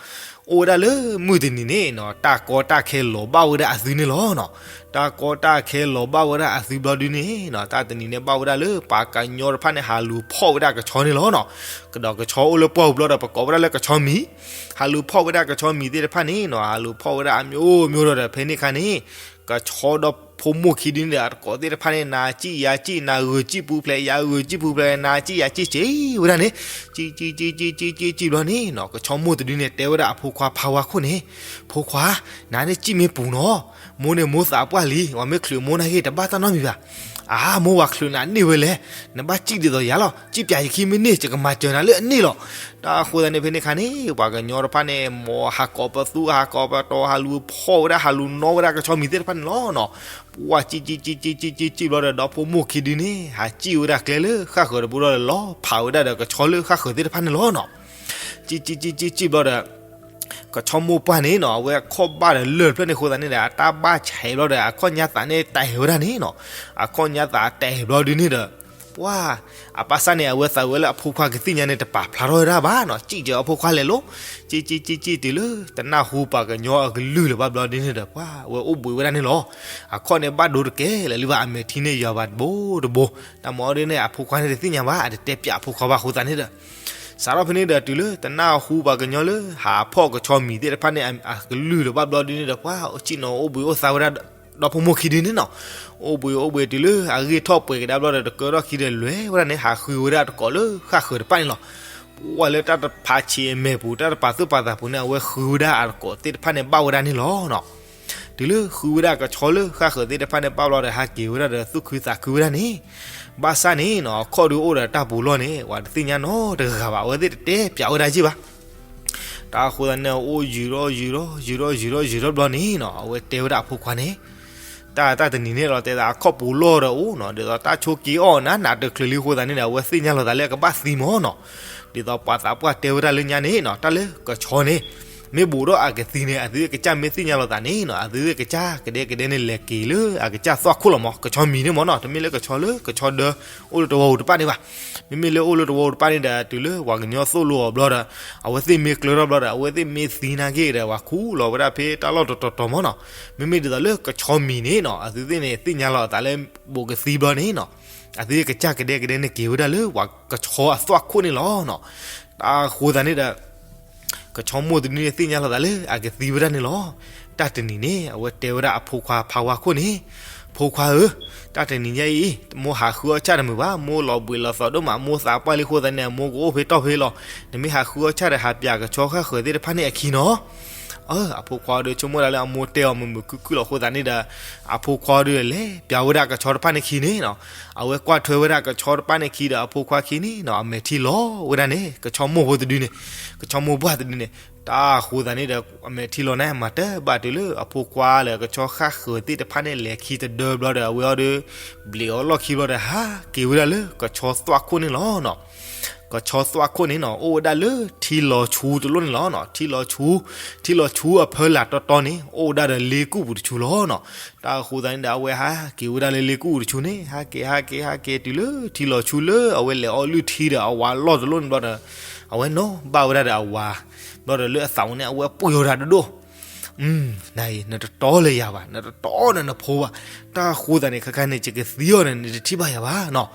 အိၣ်ဝဲဒၣ်လၢမုၢ်တနံၤန့ၣ်နီၤ, တၢ်ကီတၢ်ခဲလီၤဘၣ်ဝဲဒၣ်အသုန့ၣ်လီၤနီၤ. တၢ်ကီတၢ်ခဲလီၤဘၣ်ဝဲဒၣ်အသုဘျီဒုန့ၣ်နီၤ, တၢ်တနံၤန့ၣ်ဘၣ်ဝဲဒၣ်လၢပှၤကညီတဖၣ်န့ၣ် ဟးလူၤဖီၣ်ဝဲဒၣ်ကဆီန့ၣ်လီၤနီၤ. ကဒီးကဆီအိၣ်လၢပှၢ်ပူၤဘျီဒီး ပကိးဝဲဒၣ်လၢကဆီမံၤ, ဟးလူၤဖီၣ်ဝဲဒၣ်ကဆီမံၤသ့ၣ်တဖၣ်န့ၣ်နီၤ, ဟးလူၤဖီၣ်ဝဲဒၣ်အမျိုးမျိုးဒီး ဖဲန့ၣ်အခါန့ၣ် ကဆီဒီဖိမိၢ်ခံဒုန့ၣ်ဒီး အတကိးသ့ၣ်တဖၣ်န့ၣ် နၤစံၣ်ယၤစံၣ် နၤဂုာ်စံၣ်ပူၤဖျဲး ယၤဂုာ်စံၣ်ပူၤဖျဲး နၤစံၣ်ယၤစံၣ်စံၣ်ဝဲဒၣ်န့ၣ်, စံၣ်စံၣ်စံၣ်စံၣ်စံၣ်စံၣ်စံၣ်ဘျီန့ၣ်နီၤ, ကဆီမိၢ်တဒုန့ၣ် တဲဝဲဒၣ်အဖိခွါဖါဝါခိၣ်န့ၣ်, ဖိခွါ, နၤန့ၣ်စံၣ်မ့ၢ်ပူၤနီၤ, မိၢ်န့ၣ်မိၢ်သးပှၢ်လံ, ပှၤမ့ၢ်ချုးမိၢ်နၤဂ့ၢ် တဘၣ်တၢ်နီတမံၤဘၣ်. အါ မိၢ်ဝၤချုးနၤန့ၢ်ဝဲလဲၣ်, နဘၣ်စံၣ်ဒ်သိးယၤလီၤ, စံၣ်ပၠးယခံမ့ၢ်န့ၢ် ယကမၤစၢၤနၤလၢအန့ၢ်လီၤ. တၢ်အဃိသတးန့ၣ် ဖဲန့ၣ်အခါန့ၣ် ပှၤကညီတဖၣ်န့ၣ် မ်ဟးကိးပသူ ဟးကိးပတီၤ ဟးလူၤဖီၣ်ဝဲဒၣ် ဟးလူၤနီၣ်ဝဲဒၣ်ကဆီမံၤသ့ၣ်တဖၣ်န့ၣ်လီၤနီၤ. ပှၤစံၣ်စံၣ်စံၣ်စံၣ်စံၣ်စံၣ်စံၣ်ဘျီဒီး ဒီဖိမိၢ်ခံဒုန့ၣ် ဟးစံၣ်ဝဲဒၣ်ကျဲလၢဃၣ်ဃၢၤတဘိဒီး လီၤဖးဝဲဒၣ်ဒီးကဆီလၢဃၣ်ဃၢၤသ့ၣ်တဖၣ်န့ၣ်လီၤနီၤ. စံၣ်စံၣ်စံၣ်စံၣ်စံၣ်ဘျီဒီး ကဆီမိၢ်ပှၢ်န့ၣ်နီၤ အဝဲအခီၣ်ဘၣ်ဒီးလၢၢ်တဖျၢၣ်န့ၣ်အဃိသတးန့ၣ်ဒီး အတၢ်ဘၣ်ဆဲးဘျီဒီး အခီၣ်ညါသးန့ၣ်တဲာ်ဝဲဒၣ်န့ၣ်နီၤ. အခီၣ်ညါသးတဲာ်ဘျီဒုန့ၣ်ဒီး ပှၤ အဘၣ်ဆၣ်န့ၣ် အဝဲသးဝဲလၢအဖိခွါကသ့ၣ်ညါန့ၣ် တပာ်ဖျါထီၣ်ဝဲဒၣ်ဘၣ်နီၤ. စံၣ်စၢၤအဖိခွါလဲၤလိၤ စံၣ်စံၣ်စံၣ်စံၣ်တုၤလၢ တနၢ်ဟူပှၤကညီအကလုၢ်လၢၤဘၣ်ဘျီဒုန့ၣ်ဒီး ပှၤ အဝဲအိၣ်ဘှံးဝဲဒၣ်န့ၣ်လီၤ. အခီၣ်န့ၣ်ဘၣ်ဒိတကဲလၢၤလံဘၣ် အမဲာ်ထံန့ၣ်ယွၤဘၣ်တဘိတဘိ တၢ်မၤအီၤဒ်န့ၣ် အဖိခွါန့ၣ်တသ့ၣ်ညါဘၣ် အတတဲပၠးအဖိခွါဘၣ်အဃိသတးန့ၣ်ဒီး စးထီၣ်ဖဲန့ၣ်ဒီးတုၤလၢတနၢ်ဟူပှၤကညီလၢ ဟးဖီၣ်ကဆီမံၤသ့ၣ်တဖၣ်န့ၣ် အကလုၢ်လၢၤဘၣ်ဘျီဒုန့ၣ်ဒီး ပှၤစံၣ်နီၤအိၣ်ဘှံးအိၣ်သါဝဲဒၣ် ဒီဖိမိၢ်ခံဒုန့ၣ်နီၤ. အိၣ်ဘှံးအိၣ်ဘှံးတုၤလၢအဂ့ၢ်ထီၣ်ပှဲၤကဒါဘျီဒီး တကၢထီၣ်ခံဒီးလဲၤဝဲဒၣ်န့ၣ် ဟးဃုဝဲဒၣ်တကိးလၢဃၣ်ဃၢၤတဖၣ်န့ၣ်လီၤ. ပှၤလၢတၢ်တဖးဆံးအမဲာ်ပူၤ တၢ်တပာ်သူၣ်ပာ်သးပူၤန့ၣ် အဝဲဃုဝဲဒၣ်အတကိးသ့ၣ်တဖၣ်န့ၣ် ဘၣ်ဝဲဒၣ်န့ၣ်လီၤနီၤ. တုၤလၢဃုဝဲဒၣ်ကဆီလၢဃၣ်ဃၢၤသ့ၣ်တဖၣ်န့ၣ် ဘၣ်ဘျီဒီး ဟးက့ၤဝဲဒၣ်ဒီးသူၣ်ခုသးခုဝဲဒၣ်န့ၣ် ဘၣ်ဆၣ်န့ၣ်နီၤ အခီၣ်ဒုအိၣ်ဒီးတၢ်ပူၤလီၢ်န့ၣ် ပှၤတသ့ၣ်ညါနီတဂၤဘၣ် အဝဲသ့ၣ်တတဲပၠးဝဲဒၣ်ယ့ၢ်ဘၣ်. တၢ်အဃိသတးန့ၣ် အိၣ်ယုာ်ထီၣ်ယုာ်ထီၣ်ယုာ်ထီၣ်ယုာ်ထီၣ်ယုာ်ထီၣ်ဘျီန့ၣ်နီၤ အဝဲတဲဝဲဒၣ်အဖိခွါန့ၣ် တၢ်တၢ်တနံၤန့ၣ်လီၤ တဲသးအခီၣ်ပူၤလီၢ်ဒီးအိၣ်နီၤ ဒ်သိးတၢ်ဆိးက့အီၣ်နးနးတချုးလံအဃိသတးန့ၣ်ဒီး အဝဲသ့ၣ်ညါလီၤသးလၢအကဘၣ်သံမၢ်နီၤ. ဒ်သိးပှၤသးပှၢ်တဲဝဲဒၣ်လၢညါန့ၣ်နီၤ တၢ်လၢကဆီန့ၣ် မ့ၢ်ဘူးဒီးအကသံန့ၣ် အသုကစၢ်မ့ၢ်သ့ၣ်ညါလီၤသးန့ၣ်နီၤ အသုကစၢ်ကဒဲကဒဲန့ၣ် လဲၤက့ၤလၢအကစၢ်သွၣ်ခိၣ်လီၤမၢ် ကဆီမံၤန့ၣ်မၢ်နီၤ တမ့ၢ်လၢကဆီလၢကဆီဒၢ အိၣ်လၢတဝီပူၤတဖၣ်န့ၣ်ဘၣ်. မ့မ့ၢ်လၢအိၣ်လၢတဝီပူၤတဖၣ်န့ၣ်ဒီး တုၤလၢပှၤကညီသိၣ်လိအီၤဘျီဒီး အဝဲသ့ၣ်မ့ၢ်ကျၢထီၣ်ဘျီဒီး အဝဲသ့ၣ်မ့ၢ်သံနာ်က့ဒီး ပှၤခူၣ်လီၤဝဲဒၣ်ဖဲတၢ်လီၢ်တတီၤတီၤမၢ်နီၤ. မ့မ့ၢ်ဒ်သိးလၢကဆီမံၤန့ၣ်နီၤ အသုသ့ၣ်န့ၣ် သ့ၣ်ညါလီၤအသးလၢ ဘူးကသံဘျီန့ၣ်နီၤ အသုကစၢ်ကဒဲကဒဲန့ၣ်က့ၤဝဲဒၣ်လၢပှၤကဆီအသွၣ်ခိၣ်န့ၣ်လီၤနီၤ. တၢ်အဃိသတးန့ၣ်ဒီး ကဆီမိၢ်တဒုန့ၣ်သ့ၣ်ညါလီၤသးလၢအကသံဝဲဒၣ်န့ၣ်လီၤ. တၢ်တနံၤန့ၣ် အဝဲတဲဝဲဒၣ်အဖိခွါဖါဝါခိၣ်န့ၣ်, ဖိခွါဧၢ, တၢ်တနံၤညါအံၤ မိၢ်ဟးဃုအီၣ်ဆၣ်တမုာ်ဘၣ်, မိၢ်လီၤဘှံးလီၤသီဒိၣ်မး, မိၢ်သးပှၢ်လံအဃိသတးန့ၣ် အမိၢ်ကအိၣ်ဖဲတီၢ်ဖဲလီၤ. နမ့ၢ်ဟးဃုအီၣ်ဆၣ်ဒီး ဟးပၠးကဆီဃၣ်ဃၢၤသ့ၣ်တဖၣ်န့ၣ်အခံနီၤ. အၢ အဖိခွါဒီးဆိကမိၣ်ဒၣ်လၢအမိၢ်တဲအီၤမုာ်မုာ်ခုၣ်ခုၣ်လီၤအဃိသတးန့ၣ်ဒီး အဖိခွါဒီးလဲၤပၠးဝဲဒၣ်ကဆီတဖၣ်န့ၣ်ခံန့ၣ်နီၤ. အဝဲကွၢ်ထွဲဝဲဒၣ်ကဆီတဖၣ်န့ၣ်ခံဒီး အဖိခွါခံန့ၣ်နီၤ အမဲာ်ထံလီၤဝဲဒၣ်န့ၣ် ကဆီမိၢ်ဖိတဒုန့ၣ် ကဆီမိၢ်ပှၢ်တဒုန့ၣ် တၢ်အဃိသတးန့ၣ်ဒီး အမဲာ်ထံလီၤန့ၣ် မၤတဘၣ်တုၤလၢအဖိခွါလၢကဆီဃၣ်ဃၢၤသ့ၣ်တဖၣ်န့ၣ် လဲၤခံတဒၢဘျီဒီး အဝဲအီၤဒီး ဘျံးအီၤလီၢ်ခံဘျီဒီး ဟးက့ၤဝဲဒၣ်လၢကဆီသွၣ်ခိၣ်န့ၣ်လီၤနီၤ. ကဆီသွၣ်ခိၣ်န့ၣ်နီၤ အိၣ်ဝဲဒၣ်လၢထံလီၤဆူတလိၣ်န့ၣ်လီၤနီၤ. ထံလီၤဆူ, ထံလီၤဆူအဖၢလာ်တီတီန့ၣ် အိၣ်ဝဲဒၣ်ဒီးလ့ကူၣ်ပူၤတဆူလီၤနီၤ. တၢ်အဃိသတးန့ၣ်ဒီး အဝဲဟးက့ၤဝဲဒၣ်လၢလ့ကူၣ်ပူၤတဆူန့ၣ် ဟးက့ၤ ဟးက့ၤ ဟးက့ၤတုၤလၢထံလီၤဆူလၢအဝဲလဲၤအီၣ်လုၢ်ထံဒီးအဝၤလီၢ်တလိၣ်န့ၣ်ဘျီဒီး အဝဲနီၣ်ဘၣ်ဝဲဒၣ်ဒီးအဝၤ ဘျီဒီးလၢအသးဝဲန့ၣ် အဝဲပှ့ၤအီၤတၢ်ဒိၣ်ဒိၣ် နၤအံၤ နတတီလၢၤယၤဘၣ်, နတတီလၢၤနဖိဘၣ်. တၢ်အဃိသတးန့ၣ် ခဲခါန့ၣ် ယကသံအီၤန့ၣ် နတထံၣ်ဘၣ်ယၤဘၣ်နီၤ.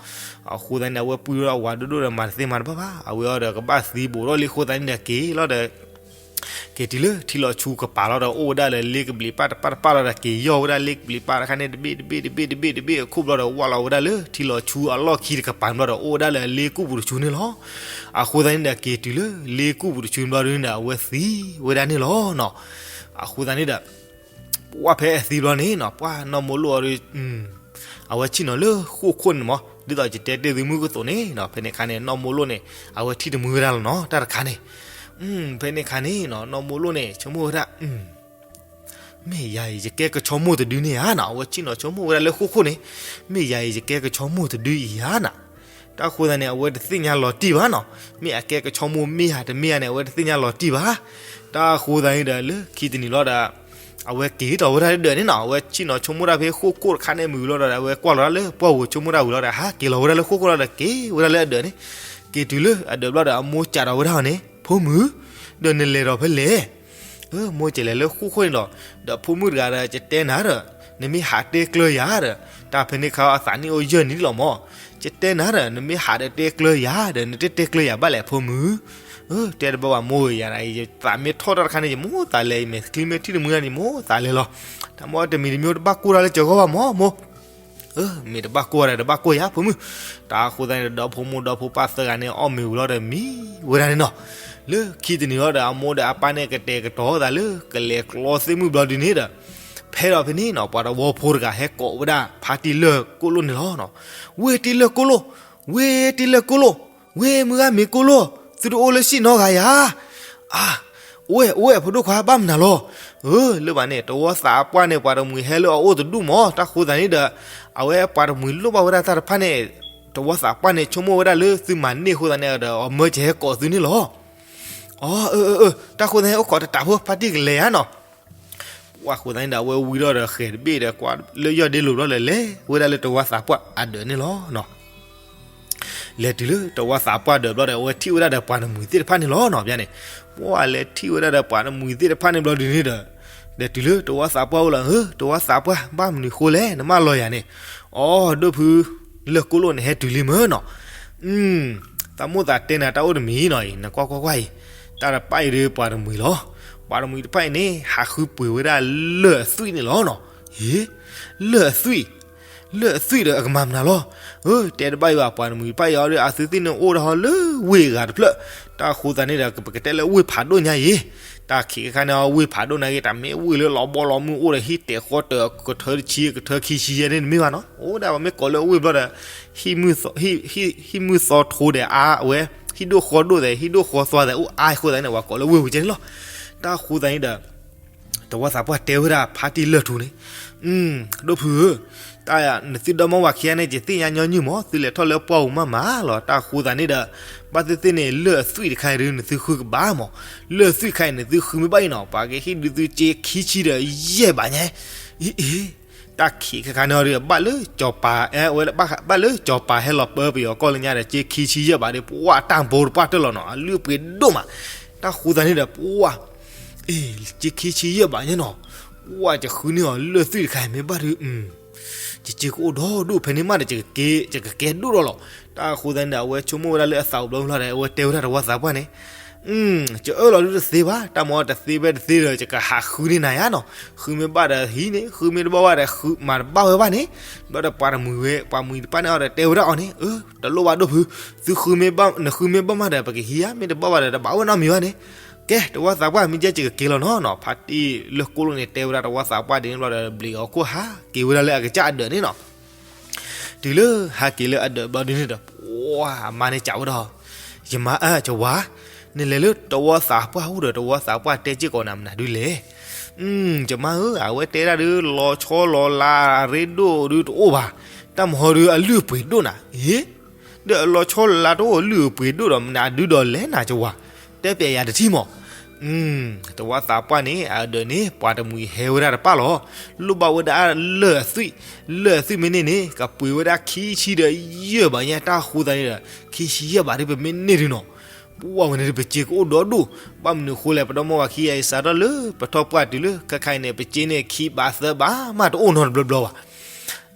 အဃိသတးန့ၣ် အဝဲပှ့ၤဒီးအဝၤဒိၣ်ဒိၣ်ဒီး မၤတသ့မၤတဘၣ်ဘၣ်. အဝဲအီၤဒီးကဘၣ်သံဘူးထီၣ်လံအဃိသတးန့ၣ်ဒီး က့ၤလီၤဒီး က့ၤတုၤလၢထံလီၤဆူကပၤလီၤဒီး အိၣ်ဝဲဒၣ်လၢလ့ကဘျံးပၣ်တပၣ်တပၣ်လီၤဒီး က့ၤယီၢ်ဝဲဒၣ်လ့ကဘျံးပၣ်တခါန့ၣ် တဘ့ၣ်တဘ့ၣ်တဘ့ၣ်တဘ့ၣ်တဘ့ၣ်အခိၣ်ဘျီဒီး ဝၢ်လီၤဝဲဒၣ်လၢထံလီၤဆူအလီၢ်ခံတကပၤဘျီဒီး အိၣ်ဝဲဒၣ်လၢလ့ကူၣ်ပူၤတဆူန့ၣ်လီၤ. အဃိသတးန့ၣ်ဒီး က့ၤတုၤလၢလ့ကူၣ်ပူၤတဆူဘျီဒုန့ၣ်ဒီး အဝဲသံဝဲဒၣ်န့ၣ်လီၤနီၤ. အဃိသတးန့ၣ်ဒီး ပှၢ်ဖဲအသံဘျီန့ၣ်နီၤ ပှၢ်နီၢ်မိလိၣ်အီၤဒီး အဝဲဆ့ၣ်နီၤလၢဃိၣ်ခိၣ်န့ၣ်မး ဒ်သိးယတဲတ့ၢ်သုမုၢ်ကသိးန့ၣ်နီၤ ဖဲန့ၣ်ခါန့ၣ် နီၢ်မိလိၣ်န့ၣ် အဝဲထံၣ်တမှံဝဲဒၣ်လီၤနီၤ တၢ်တခါန့ၣ် ဖဲန့ၣ်ခါန့ၣ်နီၤ နီၢ်မိလိၣ်န့ၣ် ဆိကမိၣ်ဝဲဒၣ် မ့ၢ်ယၤအံၤ ယကဲကဆီမိၢ်တဒုန့ၣ်ဧါနီၤ အဝဲဆ့ၣ်နီၤဆိကမိၣ်ဝဲဒၣ်လၢဃိၣ်ခိၣ်န့ၣ် မ့ၢ်ယၤအံၤ ယကဲကဆီမိၢ်တဒုအံၤဧါနီၤ. တၢ်ဃိသတးန့ၣ် အဝဲတသ့ၣ်ညါလီၤတံၢ်ဘၣ်နီၤ မ့ၢ်အကဲကဆီမိၢ်မ့ၢ်ဧါတမ့ၢ်ဧါန့ၣ် အဝဲတသ့ၣ်ညါလီၤတံၢ်ဘၣ်. တၢ်ဃိသတးန့ၣ်ဒီး လၢခံတနံၤလီၤဒီး အဝဲက့ၤထီၣ်ဝဲဒၣ်လၢဒၢးန့ၣ်နီၤ အဝဲဆ့ၣ်နီၤဆိကမိၣ်တၢ်ဖဲဃိၣ်ခိၣ်တခါန့ၣ်မုာ်လီၤဒီး အဝဲကွၢ်လီၤဒၣ်လၢပှၢ်ပူၤဆိကမိၣ်တၢ်ဝံၤလီၤဒီး ဟးက့ၤလီၤဝဲဒၣ်လၢဃိၣ်ခိၣ်လီၤဒီး က့ၤဝဲဒၣ်လၢအဒၢးန့ၣ် က့ၤတုၤလၢအဒၢးဘျီဒီး အမိၢ်စးထီၣ်ဝဲဒၣ်အီၤန့ၣ် ဖိမုၣ် ဒီးနလဲၤဒီးဖဲလဲၣ် မိၢ်ကလဲၤလၢဃိၣ်ခိၣ်န့ၣ်လီၤ. ဒီးဖိမုၣ်တဂၤဒီး ယတဲနၤဒီး နမ့ၢ်ဟးတဲကျၢၤယၤဒီး တၢ်ဖဲန့ၣ်ခါအသးနံၣ်အိၣ်ယဲၢ်နံၣ်လီၤမး ယတဲနၤဒီး နမ့ၢ်ဟးဒီးတဲကျၢၤယၤဒီး နတတဲကျၢၤယၤဘၣ်လဲၣ်ဖိမုၣ်. တဲတဘၣ်ဘၣ်မိၢ်ဧၢ ယၤ ယသးမ့ၢ်ထီၣ်တၢ်တခါန့ၣ် ယမိၢ်သးလဲၤ ယမဲာ်ချံမ့ၢ်ထံၣ်တမုၢ်န့ၣ် ယမိၢ်သးလဲၤလီၤ. တၢ်မ့ၢ်တမံၤတမံၤတဘၣ်ကိၢ်တၢ်လၢကၢၤဂီၢ်ဘၣ်မးမိၢ် မ့ၢ်တဘၣ်ကိၢ်ဒီး တဘၣ်ကိၢ်ယၤဖိမုၣ်. တၢ်ဃိသတးန့ၣ်ဒီး ဒီဖိမိၢ်ဒီဖိပၢ်သၢဂၤန့ၣ် အီၣ်မ့ၤဝံၤလီၤဒီးမံဝဲဒၣ်န့ၣ်နီၤ. လၢခံတနံၤလီၤဒီး အမိၢ်ဒီးအပၢ်န့ၣ် ကတဲာ်ကတီၤသးလၢ ကလဲၤကျီသ့ၣ်မုၢ်ဘျီဒုန့ၣ်ဒီး ဖဲဒီးဖဲန့ၣ်နီၤ ပှၤတဝီဖိတဂၤဟဲကိးဝဲဒၣ် ဖါတံၢ်လၢၢ်ကိၣ်လိၣ်န့ၣ်လီၤ. ဝ့ၢ်တံၢ်လၢၢ်ကိၣ်လိၣ်, ဝ့ၢ်တံၢ်လၢၢ်ကိၣ်လိၣ်, ဝ့ၢ်မုၢ်ဂၤမ့ၤကိၣ်လိၣ်, သုတအိၣ်လၢစံၣ်နီတဂၤယၤ အါ, အိၣ်ဝဲ အိၣ်ဝဲ ဖိဒိၣ်ခွါ ဘၣ်မနုၤလီၤ. အၢ လၢဘၣ်န့ၣ် တဝီသးပှၢ်န့ၣ် ပှၤတမှံၤဟဲလၢအအိၣ်တဒူၣ်မး တၢ်ဃိသတးန့ၣ်ဒီး အဝဲပှၤတမှံၤလိၣ်ဘၣ်ဝဲဒၣ်တၢ်တဖၣ်န့ၣ် တဝီသးပှၢ်န့ၣ် ဆိကမိၣ်ဝဲဒၣ်လၢသုမၤန့ၢ်အဃိသတးန့ၣ်ဒီး အမၢကဟဲကိးသုန့ၣ်လီၤ. အၢ အၢ အၢ တၢ်ဃိသတးန့ၣ် အိၣ်ခိးတတးဖိ ဖါတံၢ်ကလဲၤဧါနီၤ. ပှၢ်ဃိသတးန့ၣ်ဒီး အဝဲဝံၤဒီးဒီးဃဲၤတဘ့ၣ်ဒီး ကွၢ်လၢယီၢ်ဒ့လိၤဘျီဒီး လဲၤဝဲဒၣ်လၢတဝီသးပှၢ်အဒၢးန့ၣ်လီၤ. လဲၤတုၤလၢတဝီသးပှၢ်ဒၢးဘျီဒီး အဝဲထံၣ်ဝဲဒၣ်ဒီးပှၤတမှံၤသ့ၣ်တဖၣ်န့ၣ်လီၤနီၤ ပျါန့ၣ်. ပှၢ်လဲၤထံၣ်ဝဲဒၣ်ဒီးပှၤတမှံၤသ့ၣ်တဖၣ်န့ၣ်ဘျီဒုန့ၣ်ဒီး လဲၤတုၤလၢတဝီသးပှၢ်အိၣ်လီၤ. အၢ တဝီသးပှၢ် ဘၣ်မနုၤဃိလဲၣ် နမၢလီၤယၤန့ၣ်. အိ ဒိၣ်ဖု လၢၢ်ကိၣ်လိၣ်န့ၣ် ဟဲတုၤလံမ့ၢ်နီၤ. သးမိၣ်သးတဲနၤတၢ်အိၣ်တမံၤနီၤအံၤ နကွၢ်ကွၢ်ကွၢ်အံၤ တၢ်တပၣ်အံၤဒီးပှၤတမှံၤလီၤ. ပှၤတမှံၤတဖၣ်အံၤန့ၣ် ဟးဃုပှ့ၤဝဲဒၣ်လၢၢ်အသွံၣ်န့ၣ်လီၤနီၤ. ဟ့ လၢၢ်အသွံၣ် လၢၢ်အသွံၣ်ဒီးအကမၤမနုၤလီၤ. အၢ တဲတဘၣ်အံၤဘၣ် ပှၤတမှံၤတဖၣ်အံၤအီၤဒီး အသွံၣ်သ့ၣ်န့ၣ်အိၣ်ဒီးဟီလၢဝ့ၢ်အဂၤတဖျၢၣ်. တၢ်ဃိသတးန့ၣ်ဒီး ပကတဲလၢဝ့ၢ်ဖးဒိၣ်ညါအံၤ တၢ်ခံးတခါန့ၣ် ဝ့ၢ်ဖးဒိၣ်နာ်က့ တၢ်မ့ၢ်ဝ့ၢ်လၢလီၤဘီလီၤမုၢ်အိၣ်ဒီး ဟံၣ်တဲာ်ဃီတၢၢ် ကထၢတဆံ ကထၢခံဆံယဲၢ်န့ၣ်တမ့ၢ်ဘၣ်နီၤ. အိၣ်ဒၣ်ပမ့ၢ်ကိးလၢဝ့ၢ်ဘျီဒီး ဟံၣ်မုၢ်သီထိဒီးအါဝဲ ဟံၣ်ဒိၣ်ဃီဒိၣ်သဲး ဟံၣ်ဒိၣ်ဃီသွါသဲး အိၣ်အါအဃိသတးန့ၣ် ပှၤကိးလၢဝ့ၢ်ဝံၤကဲန့ၣ်လီၤ. တၢ်ဃိသတးန့ၣ်ဒီး တဝီသးပှၢ်တဲဝဲဒၣ်ဖါတံၢ်လၢၢ်ထူန့ၣ် ဒိၣ်ဖုဧၢ, တၢ်နသုဒီမါဝၤခံဂၤန့ၣ် ယသ့ၣ်ညါညီနုၢ်မး သုလဲၤထီၣ်လၢပှၢ်ပူၤမးမးလီၤ. တၢ်ဃိသတးန့ၣ်ဒီး ဘၣ်သ့ၣ်သ့ၣ်န့ၣ် လၢၢ်အသွံၣ်တခါအံၤဒုး နသုဃုကဘၣ်မး, လၢၢ်အသွံၣ်တခါအံၤ နသုဃုမ့ၢ်ဘၣ်အံၤနီၤ ပှၤကဟ့ၣ်ဒုးသုစ့ခံဆံဒီးယဲၢ်ဘးညါ, အ့ အ့ တၢ်ခံးခါခါန့ၣ်ဒီး ဘၣ်လၢကၠီၤပၤ အဲ ဝဲ ဘၣ်လၢကၠီၤပၤဟဲလီၤပၢပယီၤကီၢ်လၢညါဒီး စ့ခံဆံယဲၢ်ဘးဒီး ပှၢ်တၢ်ဘိတပှၢ်တၢၢ်လီၤနီၤ အလုၢ်အပှ့ၤဒိၣ်မး. တၢ်ဃိသတးန့ၣ်ဒီး ပှၢ် အ့ စ့ခံဆံယဲၢ်ဘးညါနီၤ, ပှၢ် ယဃုန့ၢ်အီၤလၢၢ်သွံၣ်တခါအံၤမ့ၢ်ဘၣ်ဒီး ယစ့ကအိၣ်ဒီဒူၣ်ဖဲန့ၣ်မးဒီး ယကကဲဒိၣ်ဒီးလီၤ. တၢ်ဃိသတးန့ၣ်ဒီး အဝဲဆိကမိၣ်ဝဲဒၣ်လၢအသးအိၣ်ဘျီလီၤဒီး အဝဲတဲဝဲဒၣ်တဝီသးပှၢ်န့ၣ် ယအၢၣ်လီၤဒုးတသ့ဘၣ်, တၢ်မၤတသ့ဖဲတသ့ဒီး ယကဟးဃုန့ၢ်နၤယါနီၤ, ဃုမ့ၢ်ဘၣ်ဒီးဟံးန့ၣ်, ဃုမ့ၢ်တဘၣ်ဘၣ်ဒီး မၤတဘၣ်ဝဲဘၣ်န့ၣ်. ဘျီဒီးပှၤတမှံၤဝဲ ပှၤမှံၤတဖၣ်န့ၣ်အီၤဒီးတဲဝဲဒၣ်အီၤန့ၣ်, အၢ တလိၣ်ဘၣ်ဒိၣ်ဖု, သုဃုမ့ၢ်ဘၣ် နဃုမ့ၢ်ဘၣ်မးဒီး ပကဟံးဧါ, မ့ၢ်တဘၣ်ဘၣ်ဒီး တဘၣ်ဝဲနီတမံၤဘၣ်န့ၣ်. ကဲ တဝီသးပှၢ် မ့ၢ်ကဲ ယကက့ၤလီၤနီၤနီၤ. ဖါတံၢ်လၢၢ်ကိၣ်လိၣ်န့ၣ် တဲဝဲဒၣ်တဝီသးပှၢ်ဒ်န့ၣ်ဘျီဒီး ဘျံးအီၤခိၣ်ဟးက့ၤဝဲဒၣ်လၢအကစၢ်အဒၢးန့ၣ်နီၤ. တုၤလၢဟးက့ၤလၢအဒၢးဘျီဒ်န့ၣ်ဒီး ပှၢ်အမါန့ၣ်စံးဝဲဒီး, ယမါ ယဝၤ, နလဲၤလၢတဝီသးပှၢ်အိၣ်ဒီး တဝီသးပှၢ်တဲစ့ၢ်ကီးနၤမနုၤဒုလဲၣ်. ယမါဧၢ, အဝဲတဲဒၣ်ဒုး လီၤဆီလီၤလးအရ့ဒိၣ်ဒုးတအိၣ်ဘၣ်, တၢ်မဟီဒုးအလုၢ်အပှ့ၤဒိၣ်နၤ, အ့ ဒီးအလီၤဆီလီၤလးတအိၣ် လုၢ်အပှ့ၤဒိၣ်ဒီး မနုၤအဒုဒီးလဲၣ်နၤ ယဝၤ, တဲပျဲယၤတထံၣ်မး. တဝီသးပှၢ်န့ၣ် အဒၢးန့ၣ် ပှၤတမှံၤဟဲဝဲဒၣ်တပၢ်လီၤ. လိၣ်ဘၣ်ဝဲဒၣ်လၢၢ်အသွံၣ်, လၢၢ်အသွံၣ်မ့ၢ်န့ၢ်န့ၣ် ကပှ့ၤဝဲဒၣ်ခံဆံဒီးယဲၢ်ဘးညါ တၢ်ဃိသတးန့ၣ်ဒီး ခံဆံယဲၢ်ဘးဒုး ပမ့ၢ်န့ၢ်ဒုးနီၤ, ပှၢ်ဝဲန့ၣ်ဒုး ပစ့ကအိၣ်ဒီဒူၣ်, ဘၣ်မနုၤဃိလဲၣ် ပဒီမါဝၤခံဂၤအံၤစးထီၣ်လၢ ပထီၣ်ပှၢ်တုၤလၢခဲခါအံၤန့ၣ် ပစ့န့ၣ် ခံဘးသၢဘးမးတအိၣ်နီတဘျီဘျီဘၣ်.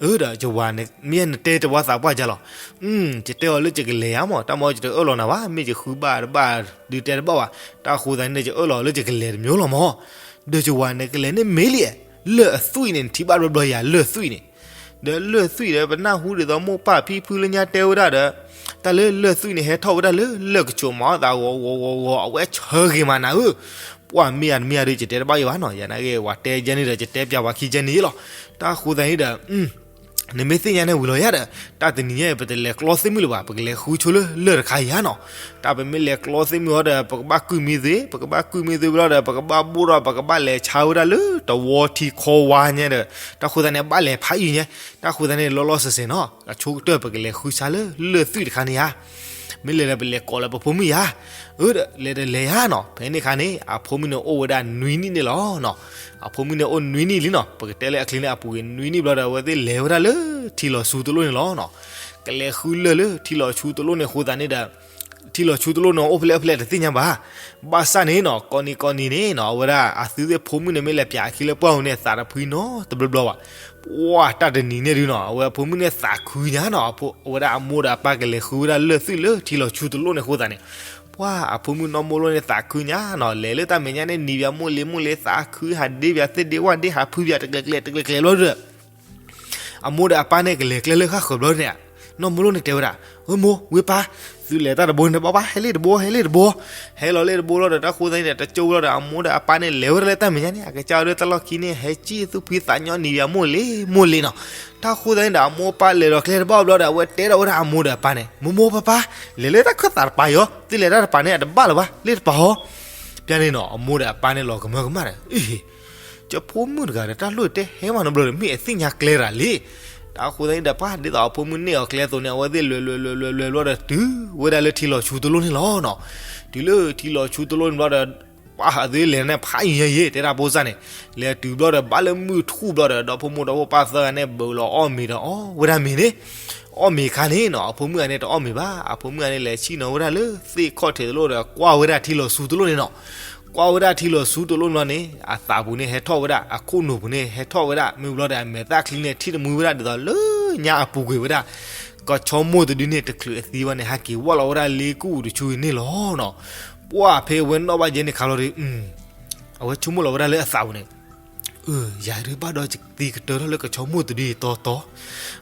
အၢ ဒီးယဝၤန့ၣ် မ့ၢ်နတဲတဝါသးပှၢ်ယၤလီၤ. ယတဲအီၤလၢယကလဲၤဧါမး, တၢ်မ့ၢ်ယတအၢၣ်လီၤနၤဘၣ်, မ့ၢ်ယဃုဘၣ်တဘၣ် ဒုးတဲတဘၣ်ဘၣ်. တၢ်ဃိသတးန့ၣ်ဒီး ယအၢၣ်လီၤလၢယကလဲၤတမံၤလီၤမး. ဒီးယဝၤန့ၣ် ကလဲၤန့ၢ်မ့ၢ်လံ, လၢၢ်အသွံၣ်န့ၣ် နထံၣ်ဘၣ်ဘျီဘျီယၤ လၢၢ်သွံၣ်န့ၣ်. ဒီးလၢၢ်သွံၣ်ဒီး ပနၢ်ဟူဒ်သိးမိၢ်ပၢ်ဖံဖုလၢညါတဲဝဲဒၣ်ဒီး တၢ်လၢလၢၢ်သွံၣ်န့ၣ် ဟဲထီၣ်ဝဲဒၣ်လၢလၢၢ်ကဆိးမၤအီၣ်သးဂီၤဂီၤဂီၤဂီၤ အဝဲဆၢဂ့ၤမးနၤဧၢ. ပှၢ်မ့ၢ်ဧါတမ့ၢ်ဧါဒီး ယတဲတဘၣ်ယံၤဘၣ်နီၤ, ယနာ်က့ၤဝၤတဲယဲန့ၣ်ဒီး ယတဲပျးဝၤခံယဲန့ၣ်လီၤ. တၢ်ဃိသတးန့ၣ်ဒီး နမ့ၢ်သ့ၣ်ညါန့ၣ်ဝံၤလီၤယၤဒီး တၢ်တနံၤညါအံၤ ပတလဲၤကျီသ့ၣ်မုၢ်လၢၤဘၣ်, ပကလဲၤဃုဆိလၢလၢၢ်တခါအံၤဧါနီၤ. တၢ်ပမ့ၢ်လဲၤကျီသ့ၣ်မုၢ်အီၤဒီး ပကဘၣ်ကုၢ်မံသ့, ပကဘၣ်ကုၢ်မံသ့ဘျီဒီး ပကဘၣ်ဘိၣ်ထီၣ် ပကဘၣ်လဲၤဆါဝဲဒၣ်လၢတဝီထံခီဝါညါဒီး တၢ်ဃိသတးန့ၣ် ဘၣ်လဲၤဖးယံၤညါ, တၢ်ဃိသတးန့ၣ် လီၤလီၤဆဲးဆဲးနီၤ, အဆိကတၢၢ်ပကလဲၤဃုဆါလၢလၢၢ်သွံၣ်တခါန့ၣ်ဧါ. မ့ၢ်လဲၤဒီးပလဲၤကိးလၢပဖိမုၣ်ယၤ, အၢ ဒီးလဲၤဒီးလဲၤယၤနီၤ. ဖဲန့ၣ်အခါန့ၣ် အဖိမုၣ်န့ၣ်အိၣ်ဝဲဒၣ်နွံနံၣ်န့ၣ်လီၤနီၤ. အဖိမုၣ်န့ၣ်အိၣ်နွံနံၣ်လံနီၤ, ပကတဲလၢအချံန့ၣ် အပူၤကွံာ်နွံနံၣ်ဘျီဒီး အဝဲသ့ၣ်လဲၤဝဲဒၣ်လၢထံလီၤဆူတလိၣ်န့ၣ်လီၤနီၤ. ကလဲၤဃုလၢၢ်လၢထံလီၤဆူတလိၣ်န့ၣ်အဃိသတးန့ၣ်ဒီး ထံလီၤဆူတလိၣ်န့ၣ် အိၣ်ဖဲလဲၣ်အိၣ်ဖဲလဲၣ်တသ့ၣ်ညါဘၣ်. ဘၣ်ဆၣ်န့ၣ်နီၤ ကိးနံၤကိးနံၤန့ၣ်နီၤ အဝဲဒၣ်အသုသ့ၣ်ဖိမုၣ်န့ၣ် မ့ၢ်လဲၤပျးအခံလၢပှၢ်ပူၤန့ၣ် သးတဖှံနီတဘျီဘျီဘၣ်. ပှၢ်တၢ်တနံၤန့ၣ်ဒုနီၤ အဝဲဖိမုၣ်န့ၣ်သးခုညါနီၤ, အဝဲဒၣ်အမိၢ်ဒီးအပၢ်ကလဲၤဃုဝဲဒၣ်လၢၢ်သွံၣ်လၢထံလီၤဆူတလိၣ်န့ၣ်အဃိသတးန့ၣ် ပှၢ်အဖိမုၣ်နီၢ်မိၢ်လိၣ်န့ၣ်သးခုညါနီၤ, လဲၤလၢတၢ်မဲာ်ညါန့ၣ် နံၤပၠးမိၢ်လ့ၤမိၢ်လ့ၤ သးခုဟးဒ့ပၠးသ့ၣ်ဒ့ဝၣ်ဒ့ဟးဖုပၠးတကျဲၤကျဲၤတကျဲၤကျဲၤဘျီဒီး အမိၢ်ဒီးအပၢ်န့ၣ်ကလဲၤကျဲလၢဃၣ်ဃၢၤဘျီန့ၣ်, နီၢ်မိၢ်လိၣ်န့ၣ်တဲဝဲဒၣ်, ဝဲမိၢ်ဝဲပၢ်, သုလဲၤတၢ်တဘိန့ၣ်ဘၣ်ဘၣ်, ဟဲလ့ၣ်တဘိ ဟဲလ့ၣ်တဘိ, ဟဲလီၤလ့ၣ်တဘိလီၤဒီး တၢ်ဃိသတးန့ၣ်ဒီး တကၠိလီၤဒီးအမိၢ်ဒီးအပၢ်န့ၣ် လဲၤဝဲဒၣ်လၢတၢ်မဲာ်ညါန့ၣ် အကစၢ်ဝဲဒၣ်တၢ်လီၢ်ခံန့ၣ် ဟဲစံၣ်သူၣ်ဖှံသးညီနံၤပၠးမိၢ်လ့ၤမိၢ်လ့ၤနီၤ. တၢ်ဃိသတးန့ၣ်ဒီး အမိၢ်အပၢ်လဲၤဒီးကျဲတဘၣ်ဘျီဒီး အဝဲတဲထီၣ်ဝဲဒၣ်အမိၢ်ဒီးအပၢ်န့ၣ်, မိၢ်မိၢ်ပၢ်ပၢ်, လဲၤလၢတၢ်ခၢၣ်သးတပၤအံၤအီၤ, သုလဲၤတၢ်တပၤန့ၣ် အတဘၣ်လၢၤဘၣ်, လ့ၣ်တပၤအီၤ. ပျၢ်န့ၣ်နီၤ အမိၢ်ဒီးအပၢ်န့ၣ်လီၤကမၢကမၣ်ဒီး အ့ ကၠိဖိမုၣ်တဂၤဒီး တၢ်လိၣ်တဲဟဲမးနီတဘျီဒီး မ့ၢ်အသ့ၣ်ညါကျဲတၢ်လံ. တၢ်ဃိသတးန့ၣ်ဒီး ပှၢ်ဒ်သိးအဖိမုၣ်န့ၢ်အီၤကျဲအသိးန့ၣ် အဝဲသ့ၣ်လဲၤလဲၤလဲၤလဲၤလဲၤဘျီဒီး တုၤဝဲဒၣ်လၢထံလီၤဆူတလိၣ်န့ၣ်လီၤနီၤ. တုၤလၢထံလီၤဆူတလိၣ်န့ၣ်ဘျီဒီး ပှၢ်အသုလဲၤန့ၣ်ဖးယံၤယံၤ တဲဒၣ်ဖိစၢ်န့ၣ်, လဲၤတုၤဘျီဒီး ဘၣ်လၢမုၢ်ထူၣ်ဘျီဒီး ဒီဖိမိၢ်ဒီဖိပၢ်သၢဂၤန့ၣ် ဘုးလီၤအီၣ်မ့ၤဒီးအီၣ်ဝဲဒၣ်မ့ၤန့ၣ် အီၣ်မ့ၤအခါန့ၣ်နီၤ အဖိမုၣ်ဂၤန့ၣ်တအီၣ်မ့ၤဘၣ်, အဖိမုၣ်ဂၤန့ၣ်လဲၤဆံၣ်နီၤဝဲဒၣ်လၢသ့ၣ်ခီၣ်ထံးတလိၣ်ဒီး ကွၢ်ဝဲဒၣ်ထံလီၤဆူတလိၣ်န့ၣ်နီၤ. ကွၢ်ဝဲဒၣ်ထံလီၤဆူတလိၣ်န့ၣ်ဘျီန့ၣ် အသးပူၤန့ၣ်ဟဲထီၣ်ဝဲဒၣ်, အခိၣ်နူာ်ပူၤန့ၣ်ဟဲထီၣ်ဝဲဒၣ်, မ့ၢ်ဘျီဒီး အမဲာ်သၣ်ချံန့ၣ် ထံၣ်တမှံဝဲဒၣ်ဒ်သိးလၢညါအပူၤကွံာ်ဝဲဒၣ် ကဆီမိၢ်တဒုန့ၣ် တချုးအသံဘၣ်န့ၣ် ဟဲက့ၤဝၢ်လီၤဝဲဒၣ်လ့ကူၣ်အူတဆူန့ၣ်လီၤနီၤ. ပှၢ်ဖဲအဝဲနီၣ်ဘၣ်ယဲန့ၣ်ခါလီၤဒီး အဝဲဆိကမိၣ်လီၤဝဲဒၣ်လၢအသးပူၤန့ၣ် အၢ ယၤဒုးဘၣ်ဒီးယသံကတၢၢ်ထီၣ်လၢကဆီမိၢ်တဒုအံၤတီတီ,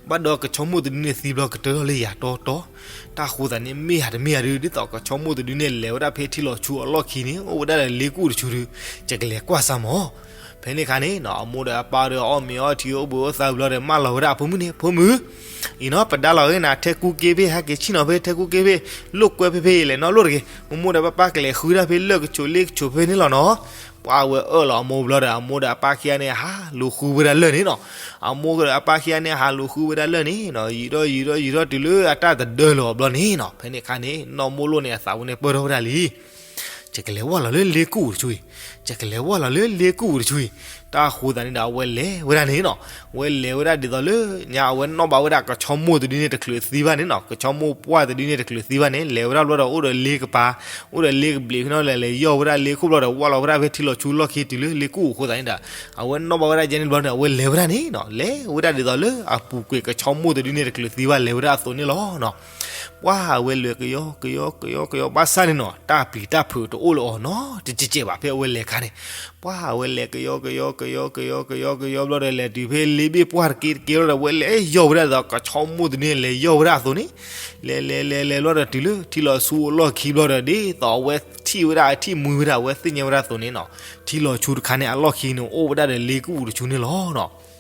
ဘၣ်ဒီးကဆီမိၢ်တဒုန့ၣ်သံဘျီကတၢၢ်ထီၣ်လၢယၤတီတီ, တၢ်ဃိသးန့ၣ် မ့ၢ်ဧါတမ့ၢ်ဧါဒုး ဒ်သိးကဆီမိၢ်တဒုန့ၣ် လဲၤဝဲဒၣ်ဖဲထံလီၤဆူအလီၢ်ခံန့ၣ် အိၣ်ဝဲဒၣ်ဒီးလ့ကူၣ်အူတဆူဒုး ယကလဲၤကွၢ်စၢ်မး. ဖဲန့ၣ်အခါန့ၣ်နီၤ အမိၢ်ဒီးအပၢ်ဒီးအီၣ်မ့ၤအီထံအိၣ်ဘှံးအိၣ်သါဝံၤလီၤဒီး မၢလီၤဝဲဒၣ်အဖိမုၣ်န့ၣ် ဖိမုၣ် အံၤနီၤ ပဒါလီၤဂ့ၤနၤ ထဲကူက့ဖ့ ဟဲက့ၤဆံၣ်နီၤဖဲထဲကူက့ဖ့ လိာ်ကွဲဖဲဖဲအံၤလဲၣ်နီၤ လိၣ်တဂ့ၤ, မိၢ်မိၢ်ဒီးပၢ်ပၢ်ကလဲၤဃုဒၣ်ဖဲလၢၢ်ကဆိးလ့ကဆိးဖဲန့ၣ်လီၤနီၤ. ပှၢ်ဝဲအၢၣ်လီၤအမိၢ်ဘျီဒီး အမိၢ်ဒီးအပၢ်ခံဂၤန့ၣ် ဟးလူၤဃုဝဲဒၣ်လၢၢ်န့ၣ်နီၤ. အမိၢ်ဒီးအပၢ်ခံဂၤန့ၣ် ဟးလူၤဃုဝဲဒၣ်လၢၢ်န့ၣ်နီၤ ယံာ်ထီၣ်ယံာ်ထီၣ်ယံာ်ထီၣ်တုၤလၢအတၢ်တဒၢလၢၤအီၤဘျီန့ၣ်နီၤ ဖဲန့ၣ်အခါန့ၣ် နီၢ်မိၢ်လိၣ်န့ၣ် အသးဝဲန့ၣ်ပၢၢ်ထီၣ်ဝဲဒၣ်လံ ယကလဲၤဝၢ်လီၤလၢလ့ကူၣ်အူတဆူအံၤ, ယကလဲၤဝၢ်လီၤလၢလ့ကူၣ်အူတဆူအံၤ. တၢ်ဃိသးန့ၣ်ဒီး အဝဲလဲၤဝဲဒၣ်န့ၣ်နီၤ, အဝဲလဲၤဝဲဒၣ်ဒ်သိးလၢညါ အဝဲနီၣ်ဘၣ်ဝဲဒၣ်ကဆီမိၢ်တဒုန့ၣ်တချုးသံဘၣ်န့ၣ်နီၤ, ကဆီမိၢ်ပှၢ်တဒုန့ၣ်တချုးသံဘၣ်န့ၣ် လဲၤဝဲဒၣ်ဘျီဒီး အိၣ်ဒီးလ့ကပၤ, အိၣ်ဒီးလ့ကဘျံးဖဲနီၤ လဲၤလဲၤယီၢ်ဝဲဒၣ်လ့ခိၣ်ဘျီဒီး ဝၢ်လီၤဝဲဒၣ်ဖဲထံလီၤဆူလီၢ်ခံတုၤလၢလ့ကူၣ်အူအဃိသးန့ၣ်ဒီး အဝဲနီၣ်ဘၣ်ဝဲဒၣ်ယဲန့ၣ်ဘျီန့ၣ် အဝဲလဲၤဝဲဒၣ်န့ၣ်နီၤ, လဲၤဝဲဒၣ်ဒ်သိးလၢအပူၤကွံာ်ကဆီမိၢ်တဒုန့ၣ်တချုးသံဘၣ်လဲၤဝဲဒၣ်အသိးန့ၣ်လီၤနီၤ. ပှၢ်အဝဲလဲၤကယီကယီကယီကယီကယီ ဘၣ်ဆၣ်န့ၣ်နီၤ တၢ်ပျံၤတၢ်ဖုးတအိၣ်လၢၤအီၤနီတစဲးစဲးဘၣ် ဖဲအဝဲလဲၤခါန့ၣ်, ပှၢ်အဝဲလဲၤကယီကယီကယီကယီကယီကယီဘျီဒီး လဲၤတုၤဖဲလ့ဘ့ၣ်ပှၢ်တက့တက့ဘျီဒီး အဝဲလဲၤယီၢ်ဝဲဒၣ်ဒ်သိးကဆီမိၢ်တဒုန့ၣ် လဲၤယီၢ်ဝဲဒၣ်အသိးန့ၣ်, လဲၤလဲၤလဲၤလဲၤဘျီဒီးတုၤလၢထံလီၤဆူအလီၢ်ခံဘျီဒီး ဒ်သိးအဝဲထံၣ်ဝဲဒၣ် အထံၣ်မှံဝဲဒၣ် အဝဲသ့ၣ်ညါဝဲဒၣ်အသိးန့ၣ်နီၤ, ထံလီၤဆူတခါန့ၣ် အလီၢ်ခံန့ၣ် အိၣ်ဝဲဒၣ်ဒီးလ့ကူၣ်အူတဆူန့ၣ်လီၤနီၤ.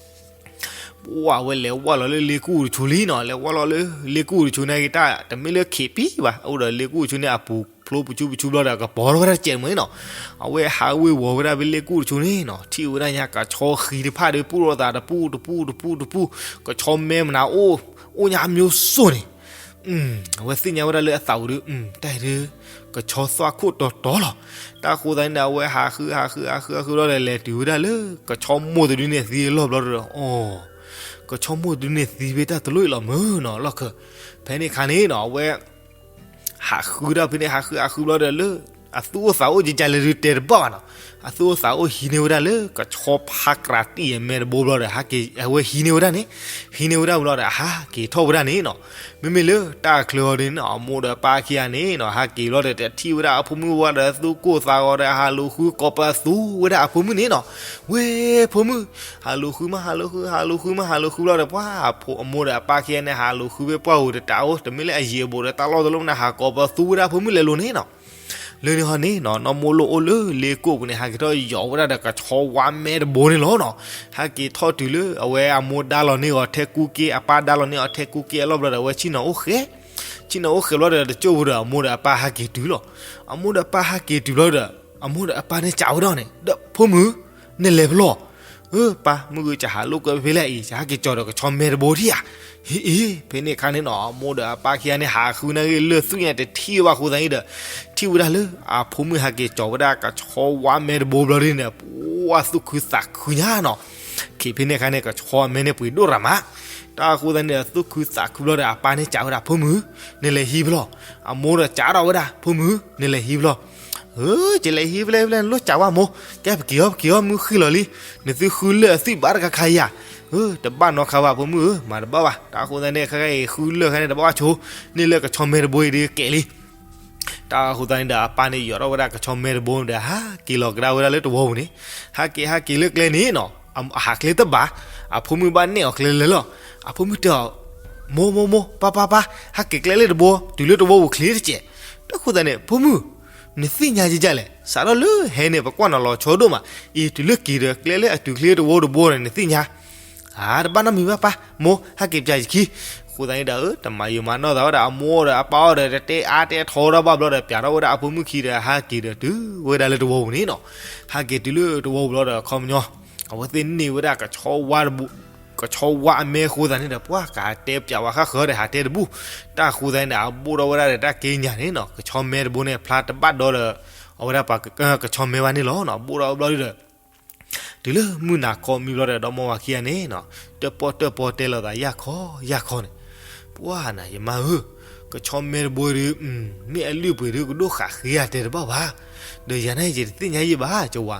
ပှၢ်အဝဲလဲၤဝၢ်လီၤလၢလ့ကူၣ်အူတဆူလံနီၤ, လဲၤဝၢ်လီၤလၢလ့ကူၣ်အူတဆူန့ၣ်က့ၤ တၢ်တမ့ၢ်လၢခံးပံၤဘၣ်, အိၣ်ဒီးလ့ကူၣ်အူတဆူန့ၣ် အပူၤဖျိပဆူပဆူဘျီဒီး ကပီၤထီၣ်ဝဲဒၣ်တစဲးတမှဲၤနီၤ, အဝဲဟးဝ့ၤဝီၤဝဲဒၣ်ဖဲလ့ကူၣ်အူတဆူန့ၣ်နီၤ, ထံၣ်ဝဲဒၣ်ညါကဆီဃံတဖၣ်ဒီး ပူၣ်ထီၣ်သးတပူၣ်တပူၣ်တပူၣ်တပူၣ်, ကဆီမဲမနၤအိၣ်, အိၣ်ညါအမျိုးစိန့ၣ် အဝဲသ့ၣ်ညါဝဲဒၣ်လၢအသးပူၤဒီး တၢ်အံၤဒုး ကဆီသွၣ်ခိၣ်တီတီလီၤ. တၢ်ဃိသးန့ၣ်ဒီး အဝဲဟးဃုဟးဃုဟးဃုဟးဃုဘျီဒီး လဲၤတုၤဝဲဒၣ်လၢ ကဆီမိၢ်တဒုန့ၣ်သံအလီၢ်ဘျီဒီး အီၤ, ကဆီမိၢ်တဒုန့ၣ်သံဖဲတၢ်တလိၣ်အံၤလီၤမ့ၢ်နီၤ လီၢ်ခၢၣ်. ဖဲန့ၣ်အခါန့ၣ်နီၤ အဝဲ ဟးဃုဒၣ်ဖဲန့ၣ် ဟးဃုဟးဃုဘျီဒီးလၢ အသူၣ်အိၣ်သးအိၣ်ကကလဲၤဒုးတဲတဘၣ်ဘၣ်နီၤ. အသူၣ်အိၣ်သးအိၣ်ဟံးန့ၢ်ဝဲဒၣ်လၢကဆီဖါကြးတံၢ်အမဲတဘိဘျီဒီး ဟဲက့ၤ အဝဲဟံးန့ၢ်ဝဲဒၣ်န့ၣ်, ဟံးန့ၢ်ဝဲဒၣ်ဘျီဒီး အဟးက့ၤထီၣ်ဝဲဒၣ်န့ၣ်နီၤ. မ့မ့ၢ်လၢတၢ်ချၢအီၤဒ်န့ၣ်နီၤ အမိၢ်ဒီးအပၢ်ခံဂၤန့ၣ်နီၤ ဟးက့ၤဘျီဒီး တထံၣ်ဝဲဒၣ်အဖိမုၣ်ဝဲဒီး သူၣ်ကိၢ်သးဂီၤဒီး ဟးလိာ်ဃုကိးပသူဝဲဒၣ်အဖိမုၣ်န့ၣ်နီၤ. ဝဲဖိမုၣ် ဟးလိာ်ဃုမး ဟးလိာ်ဃု ဟးလိာ်ဃုမး ဟးလိာ်ဃုဘျီဒီး ပှၤအမိၢ်ဒီးအပၢ်ခံဂၤန့ၣ် ဟးလိာ်ဃုဖဲပှၢ်ဧိၤတတးအိၣ် တမ့ၢ်လၢအယံၤအဘူးဒီး တၢ်လီၢ်တလီၢ်မနုၤ ဟးကိးပသူဝဲဒၣ်အဖိမုၣ်လဲၤလိၤန့ၣ်နီၤ. လၢန့ၣ်ဟီန့ၣ်နီၤ နီၢ်မိၢ်လိၣ်အိၣ်လၢလ့ကိၣ်ပူၤန့ၣ် ဟးက့ၤထီၣ်ယီၤဝဲဒၣ်ဒီးကဆီဝါမဲတဘိန့ၣ်လီၤနီၤ. ဟဲက့ၤထီၣ်တုၤလၢအဝဲအမိၢ်ဒါလီၤန့ၢ်အီၤထဲကူက့ အပၢ်ဒါလီၤန့ၢ်အီၤထဲကူက့ အလီၢ်ဘျီဒီး အဝဲဆ့ၣ်နီၤအိၣ်ဃဲ, ဆ့ၣ်နီၤအိၣ်ဃဲဘျီဒီး တကၠိၢ်ဖိဒီး အမိၢ်ဒီးအပၢ်ဟဲက့ၤတုၤလီၤ. အမိၢ်ဒီးအပၢ်ဟဲက့ၤတုၤဘျီဒီး အမိၢ်ဒီးအပၢ်န့ၣ်စံးဝဲဒၣ်န့ၣ် ဒီးဖိမုၣ် နလဲၤဖဲလဲၣ်. အၢ ပၢ် မုၢ်ဂ့ၤ ကဟးလိာ်ကွဲဖဲလဲၣ်အံၤ ကဟဲက့ၤကၠီၤဒီးကဆီမဲတဘိထံၣ်ဧါ. အ့ အ့ ဖဲန့ၣ်အခါန့ၣ်နီၤ အမိၢ်ဒီးအပၢ်ခံဂၤန့ၣ် ဟးဃုနာ်က့ၤလၢာ်သွံၣ်ညါတထံၣ်ဘၣ်အဃိသတးန့ၣ်ဒီး ထံၣ်ဝဲဒၣ်လၢအဖိမုၣ်ဟဲက့ၤကၠီၤဝဲဒၣ်ကဆီဝါမဲတဘိဘျီဒ်န့ၣ် ပှၤသူၣ်ခုသးခုညါနီၤ. က့ၤဖဲန့ၣ်အခါန့ၣ် ကဆီမဲန့ၣ်ပှ့ၤဒိၣ်ရၤမး. တၢ်အဃိသတးန့ၣ်ဒီး သူၣ်ခုသးခုဘျီဒီး အပၢ်န့ၣ်စံးဝဲဒၣ် ဖိမုၣ် နလဲၤဟံးဖဲလဲၣ်. အမိၢ်ဒီးစံးထီၣ်ဝဲဒၣ် ဖိမုၣ် နလဲၤဟံးဖဲလဲၣ်. အၢ ကလဲၤဟံးဖဲလဲၣ်ဖဲလဲၣ် နလိၣ်စံးဝဲမိၢ် ကဲပက့ၤအီၤ ပက့ၤအီၤ မုၢ်ဃံလီၤလံ. နသုဃုလၢာ်အသွံၣ်ဘၣ်တခါခါဧါ. အၢ တဘၣ်နီတခါဘၣ် ဖိမုၣ်ဧၢ မၤတဘၣ်ဘၣ်. တၢ်အဃိသတးန့ၣ် ခဲကနံၣ်အံၤ ဃုလၢာ်ခါန့ၣ် တဘၣ်ဘၣ်ဆိ န့ၢ်လၢကဆီမဲတဘိအံၤဒီးကဲလံ. တၢ်အဃိသတးန့ၣ်ဒီး အပၢ်န့ၣ်ယီၤထီၣ်ဝဲဒၣ်ကဆီမဲတဘိဒီး ဟးက့ၤလီၤကဒါဝဲဒၣ်လၢတဝီပူၤန့ၣ်, ဟးက့ၤ ဟးက့ၤလၢကျဲန့ၣ်နီၤ, အဟးကျဲတဘၣ်, အဖိမုၣ်ဘၣ်နဲၣ်အီၤကျဲလၢာ်လီၤ. အဖိမုၣ်တဲအီၤ, မိၢ် မိၢ် မိၢ် ပၢ် ပၢ် ပၢ်, ဟးက့ၤကျဲလၢတဘိ, တုၤလၢတဝီပူၤချ့တစဲး. တၢ်ဃိသတးန့ၣ် ဖိမုၣ်, နသ့ၣ်ညါကဲကဲလဲၣ်, စးထီၣ်လၢဟဲန့ၣ် ပကွၢ်နၤလီၤဆီဒိၣ်မး, အံၤ တုၤလၢက့ၤဒီး ကျဲလၢအတုၤချ့တဝီတဘိန့ၣ် နသ့ၣ်ညါ အါ တဘၣ်နီတမံၤဘၣ်ပၢ်, မိၢ် ဟဲက့ၤပၠးယခံ. အဃိသတးန့ၣ်ဒီး တမၤယံာ်မၤနီၢ်သးဝဲဒၣ် အမိၢ်ဒီးအပၢ်အီၤဒီး တတဲအါတဲထီဒီးဘၣ်ဘျီဒီး ပၠးထီၣ်ဝဲဒၣ်အဖိမုၣ်ခံဒီး ဟးက့ၤဒီးတုၤဝဲဒၣ်လၢတဝီပူၤန့ၣ်နီၤ. ဟဲက့ၤတုၤလၢတဝီပူၤလီၤဒီး ခီပညီ အဝဲသ့ၣ်န့ၢ်ဝဲဒၣ်ကဆီဝါတဘိ, ကဆီဝါအမဲအဃိသတးန့ၣ်ဒီး ပှၤကတဲပၠးဝဲဃၣ်ဃၢၤဒီး ဟးတဲတဘူၣ်. တၢ်အဃိသတးန့ၣ်ဒီး အဘိၣ်ထီၣ်ဝဲဒၣ်ဒီးတၢ်က့ညါန့ၣ်နီၤ, ကဆီမဲတဘိန့ၣ် ဖျါတဘၣ်ဒီး အဝဲဒၣ်ပှၤကဆီမဲဘၣ်န့ၣ်လီၤ. ဘိၣ်ထီၣ်ဘျီဒီး တုၤလၢမုၢ်နၤခီမံဘျီဒီး ဒီမါဝၤခံဂၤန့ၣ်နီၤ, တၢၣ်ပီၣ်တၢၣ်ပီတဲလိာ်သး ယၢ်ခီ ယၢ်ခီန့ၣ်, ပှၢ်နၤ ယမါဧၢ, ကဆီမဲတဘိဒီး မ့ၢ်အလုၢ်အပှ့ၤဒီး ကဒိၣ်ဃာ်ဃ့ဧါတဲတဘၣ်ဘၣ်. ဒီးယၤန့ၣ် ယတသ့ၣ်ညါယံာ်ဘၣ် ကဝၤ,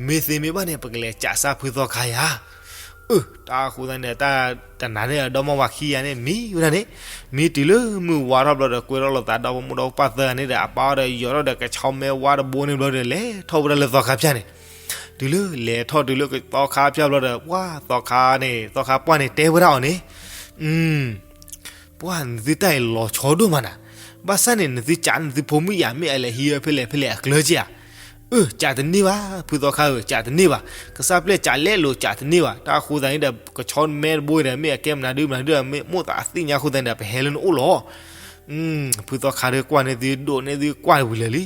မ့ၢ်သ့မ့ၢ်ဘၣ်န့ၣ် ပကလဲၤကးစၢ်ဖုသီခါယၤ. အၢ တၢ်အဃိသတးန့ၣ် တၢ်တနၤန့ၣ် ဒီမါဝၤခံဂၤန့ၣ် မံဝဲဒၣ်န့ၣ်, မံတုၤလၢမုၢ်ဝါထီၣ်ဘျီဒီး ကွဲထီၣ်လိာ်သး ဒီဖိမိၢ်ဒီဖိပၢ်သၢဂၤန့ၣ်ဒီး အပၢ်အီၤဒီး ယီၤထီၣ်ဒီးကဆီမဲဝါတဘိန့ၣ်ဘျီဒီး လဲၤထီၣ်ဝဲဒၣ်လၢသီခါဖၠၣ်န့ၣ်. တုၤလၢလဲၤထီၣ်တုၤလၢသီခါဖၠၣ်ဘျီဒီး ပှၢ်သီခါန့ၣ် သီခါပှၢ်န့ၣ်တဲဝဲဒၣ်အီၤန့ၣ်, ပှၢ်နသုတၢ်အံၤလီၤဆီဒိၣ်မးနၤ, ဘၣ်ဆၣ်န့ၣ် နသုကးနသုဖိမုၣ်ယၤ မ့ၢ်အလဲၤဟံးဝဲဖဲလဲၣ်ဖဲလဲၣ်အကျၢၤက့ဧါ. အၢ ကးတန့ၢ်ဘၣ် ဖုသီခါဧၢ ကးတန့ၢ်ဘၣ်, ကစၢ်ပျဲၢ်ကးလဲလိာ်ကးတန့ၢ်ဘၣ်. တၢ်အဃိသတးန့ၣ်ဒီး ကဆီမဲတဘိဒီး မ့ၢ်အကဲမနုၤဒုမနုၤဒု မ့ၢ်မိၣ်သးသ့ၣ်ညါအဃိသတးန့ၣ်ဒီး ပဟဲလၢနအိၣ်လီၤ. ဖုသီခါဒီးကွၢ်န့ၢ်သုဒိၣ်န့ၢ်သုကွၢ်ဝံၤလၢာ်လံ.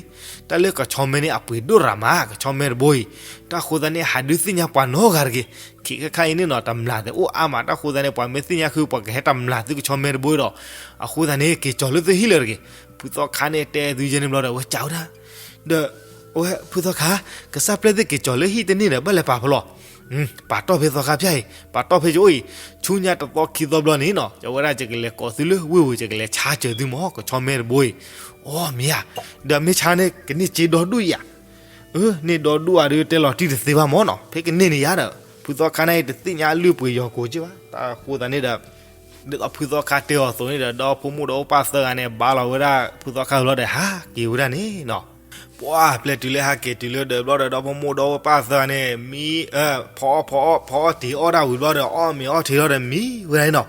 တၢ်လၢကဆီမဲန့ၣ် အပှ့ၤဒိၣ်ရၤမး ကဆီမဲတဘိအံၤ. တၢ်အဃိသတးန့ၣ် ဟးဒုးသ့ၣ်ညါပှၤနီတဂၤတဂ့ၤ. ခဲခါအံၤန့ၣ်နီၤ တမျးသဲးအိၣ်အါမး တၢ်အဃိသတးန့ၣ် ပှၤမ့ၢ်သ့ၣ်ညါဃုာ် ပှၤကဟဲတမျးသုကဆီမဲတဘိဒီး အဃိသတးန့ၣ် က့ၤကၠီၤလၢသုဟံၣ်လၢာ်တဂ့ၤ. ဖုသီခါန့ၣ်တဲသုယဲန့ၣ်ဘျီဒီး အဝဲကးဝဲဒၣ် ဒီး အဝဲဖုသီခါ ကစၢ်ပျဲၢ်သ့ၣ်က့ၤကၠီၤလၢဟံၣ်တန့ၢ်ဒီး ဘၣ်လဲၤပာ်ဖဲလဲၣ်. ပာ်တီၢ်ဖဲသီခါဖၠၣ်အံၤ ပာ်တီၢ်ဖဲယအိၣ်အံၤ ဆူညါတသီခံသီဘျီန့ၣ်နီၤ ယဝဲဒၣ်ယကလဲၤကိးသုလၢဝ့ၢ်ဝ့ၢ် ယကလဲၤဆါစၢၤသုမၢ် ကဆီမဲတဘိအံၤ. အီ မ့ၢ်ဧါ, ဒီးမ့ၢ်ဆါန့ၣ် ကန့ၢ်စ့ဒီဒူၣ်ဧါ. အၢ န့ၢ်ဒီဒူၣ်ဧါဒီး တဲလီၤတံၢ်တသ့ဘၣ်မၢ်နီၤ ဖဲကန့ၢ်န့ၣ်ယါဒီး ဖုသီခါန့ၣ် တသ့ၣ်ညါလုၢ်ပှ့ၤယီၤကိးက့ဘၣ်. တၢ်အဃိသတးန့ၣ်ဒီး ဒ်သိးဖုသီခါတဲအီၤအသိးန့ၣ်ဒီး ဒီဖိမိၢ်ဒီဖိပၢ်သၢဂၤန့ၣ် ဘါလီၤဝဲဒၣ်ဖုသီခါအလီၤဒီး ဟးက့ၤဝဲဒၣ်န့ၣ်နီၤ. ပှၢ်ပျဲၢ်တုၤလၢဟးက့ၤတုၤလၢဒီးဘျီဒီး ဒီဖိမိၢ်ဒီဖိပၢ်သၢဂၤန့ၣ် မံ ဖီအီၣ်ဖီအီၣ်ဖီအီၣ်တ့ၤအီၣ်ဒၣ်ဝံၤဘျီဒီး အီၣ်မ့ၤအီထံလီၤဒီးမံဝဲဒၣ်န့ၣ်နီၤ.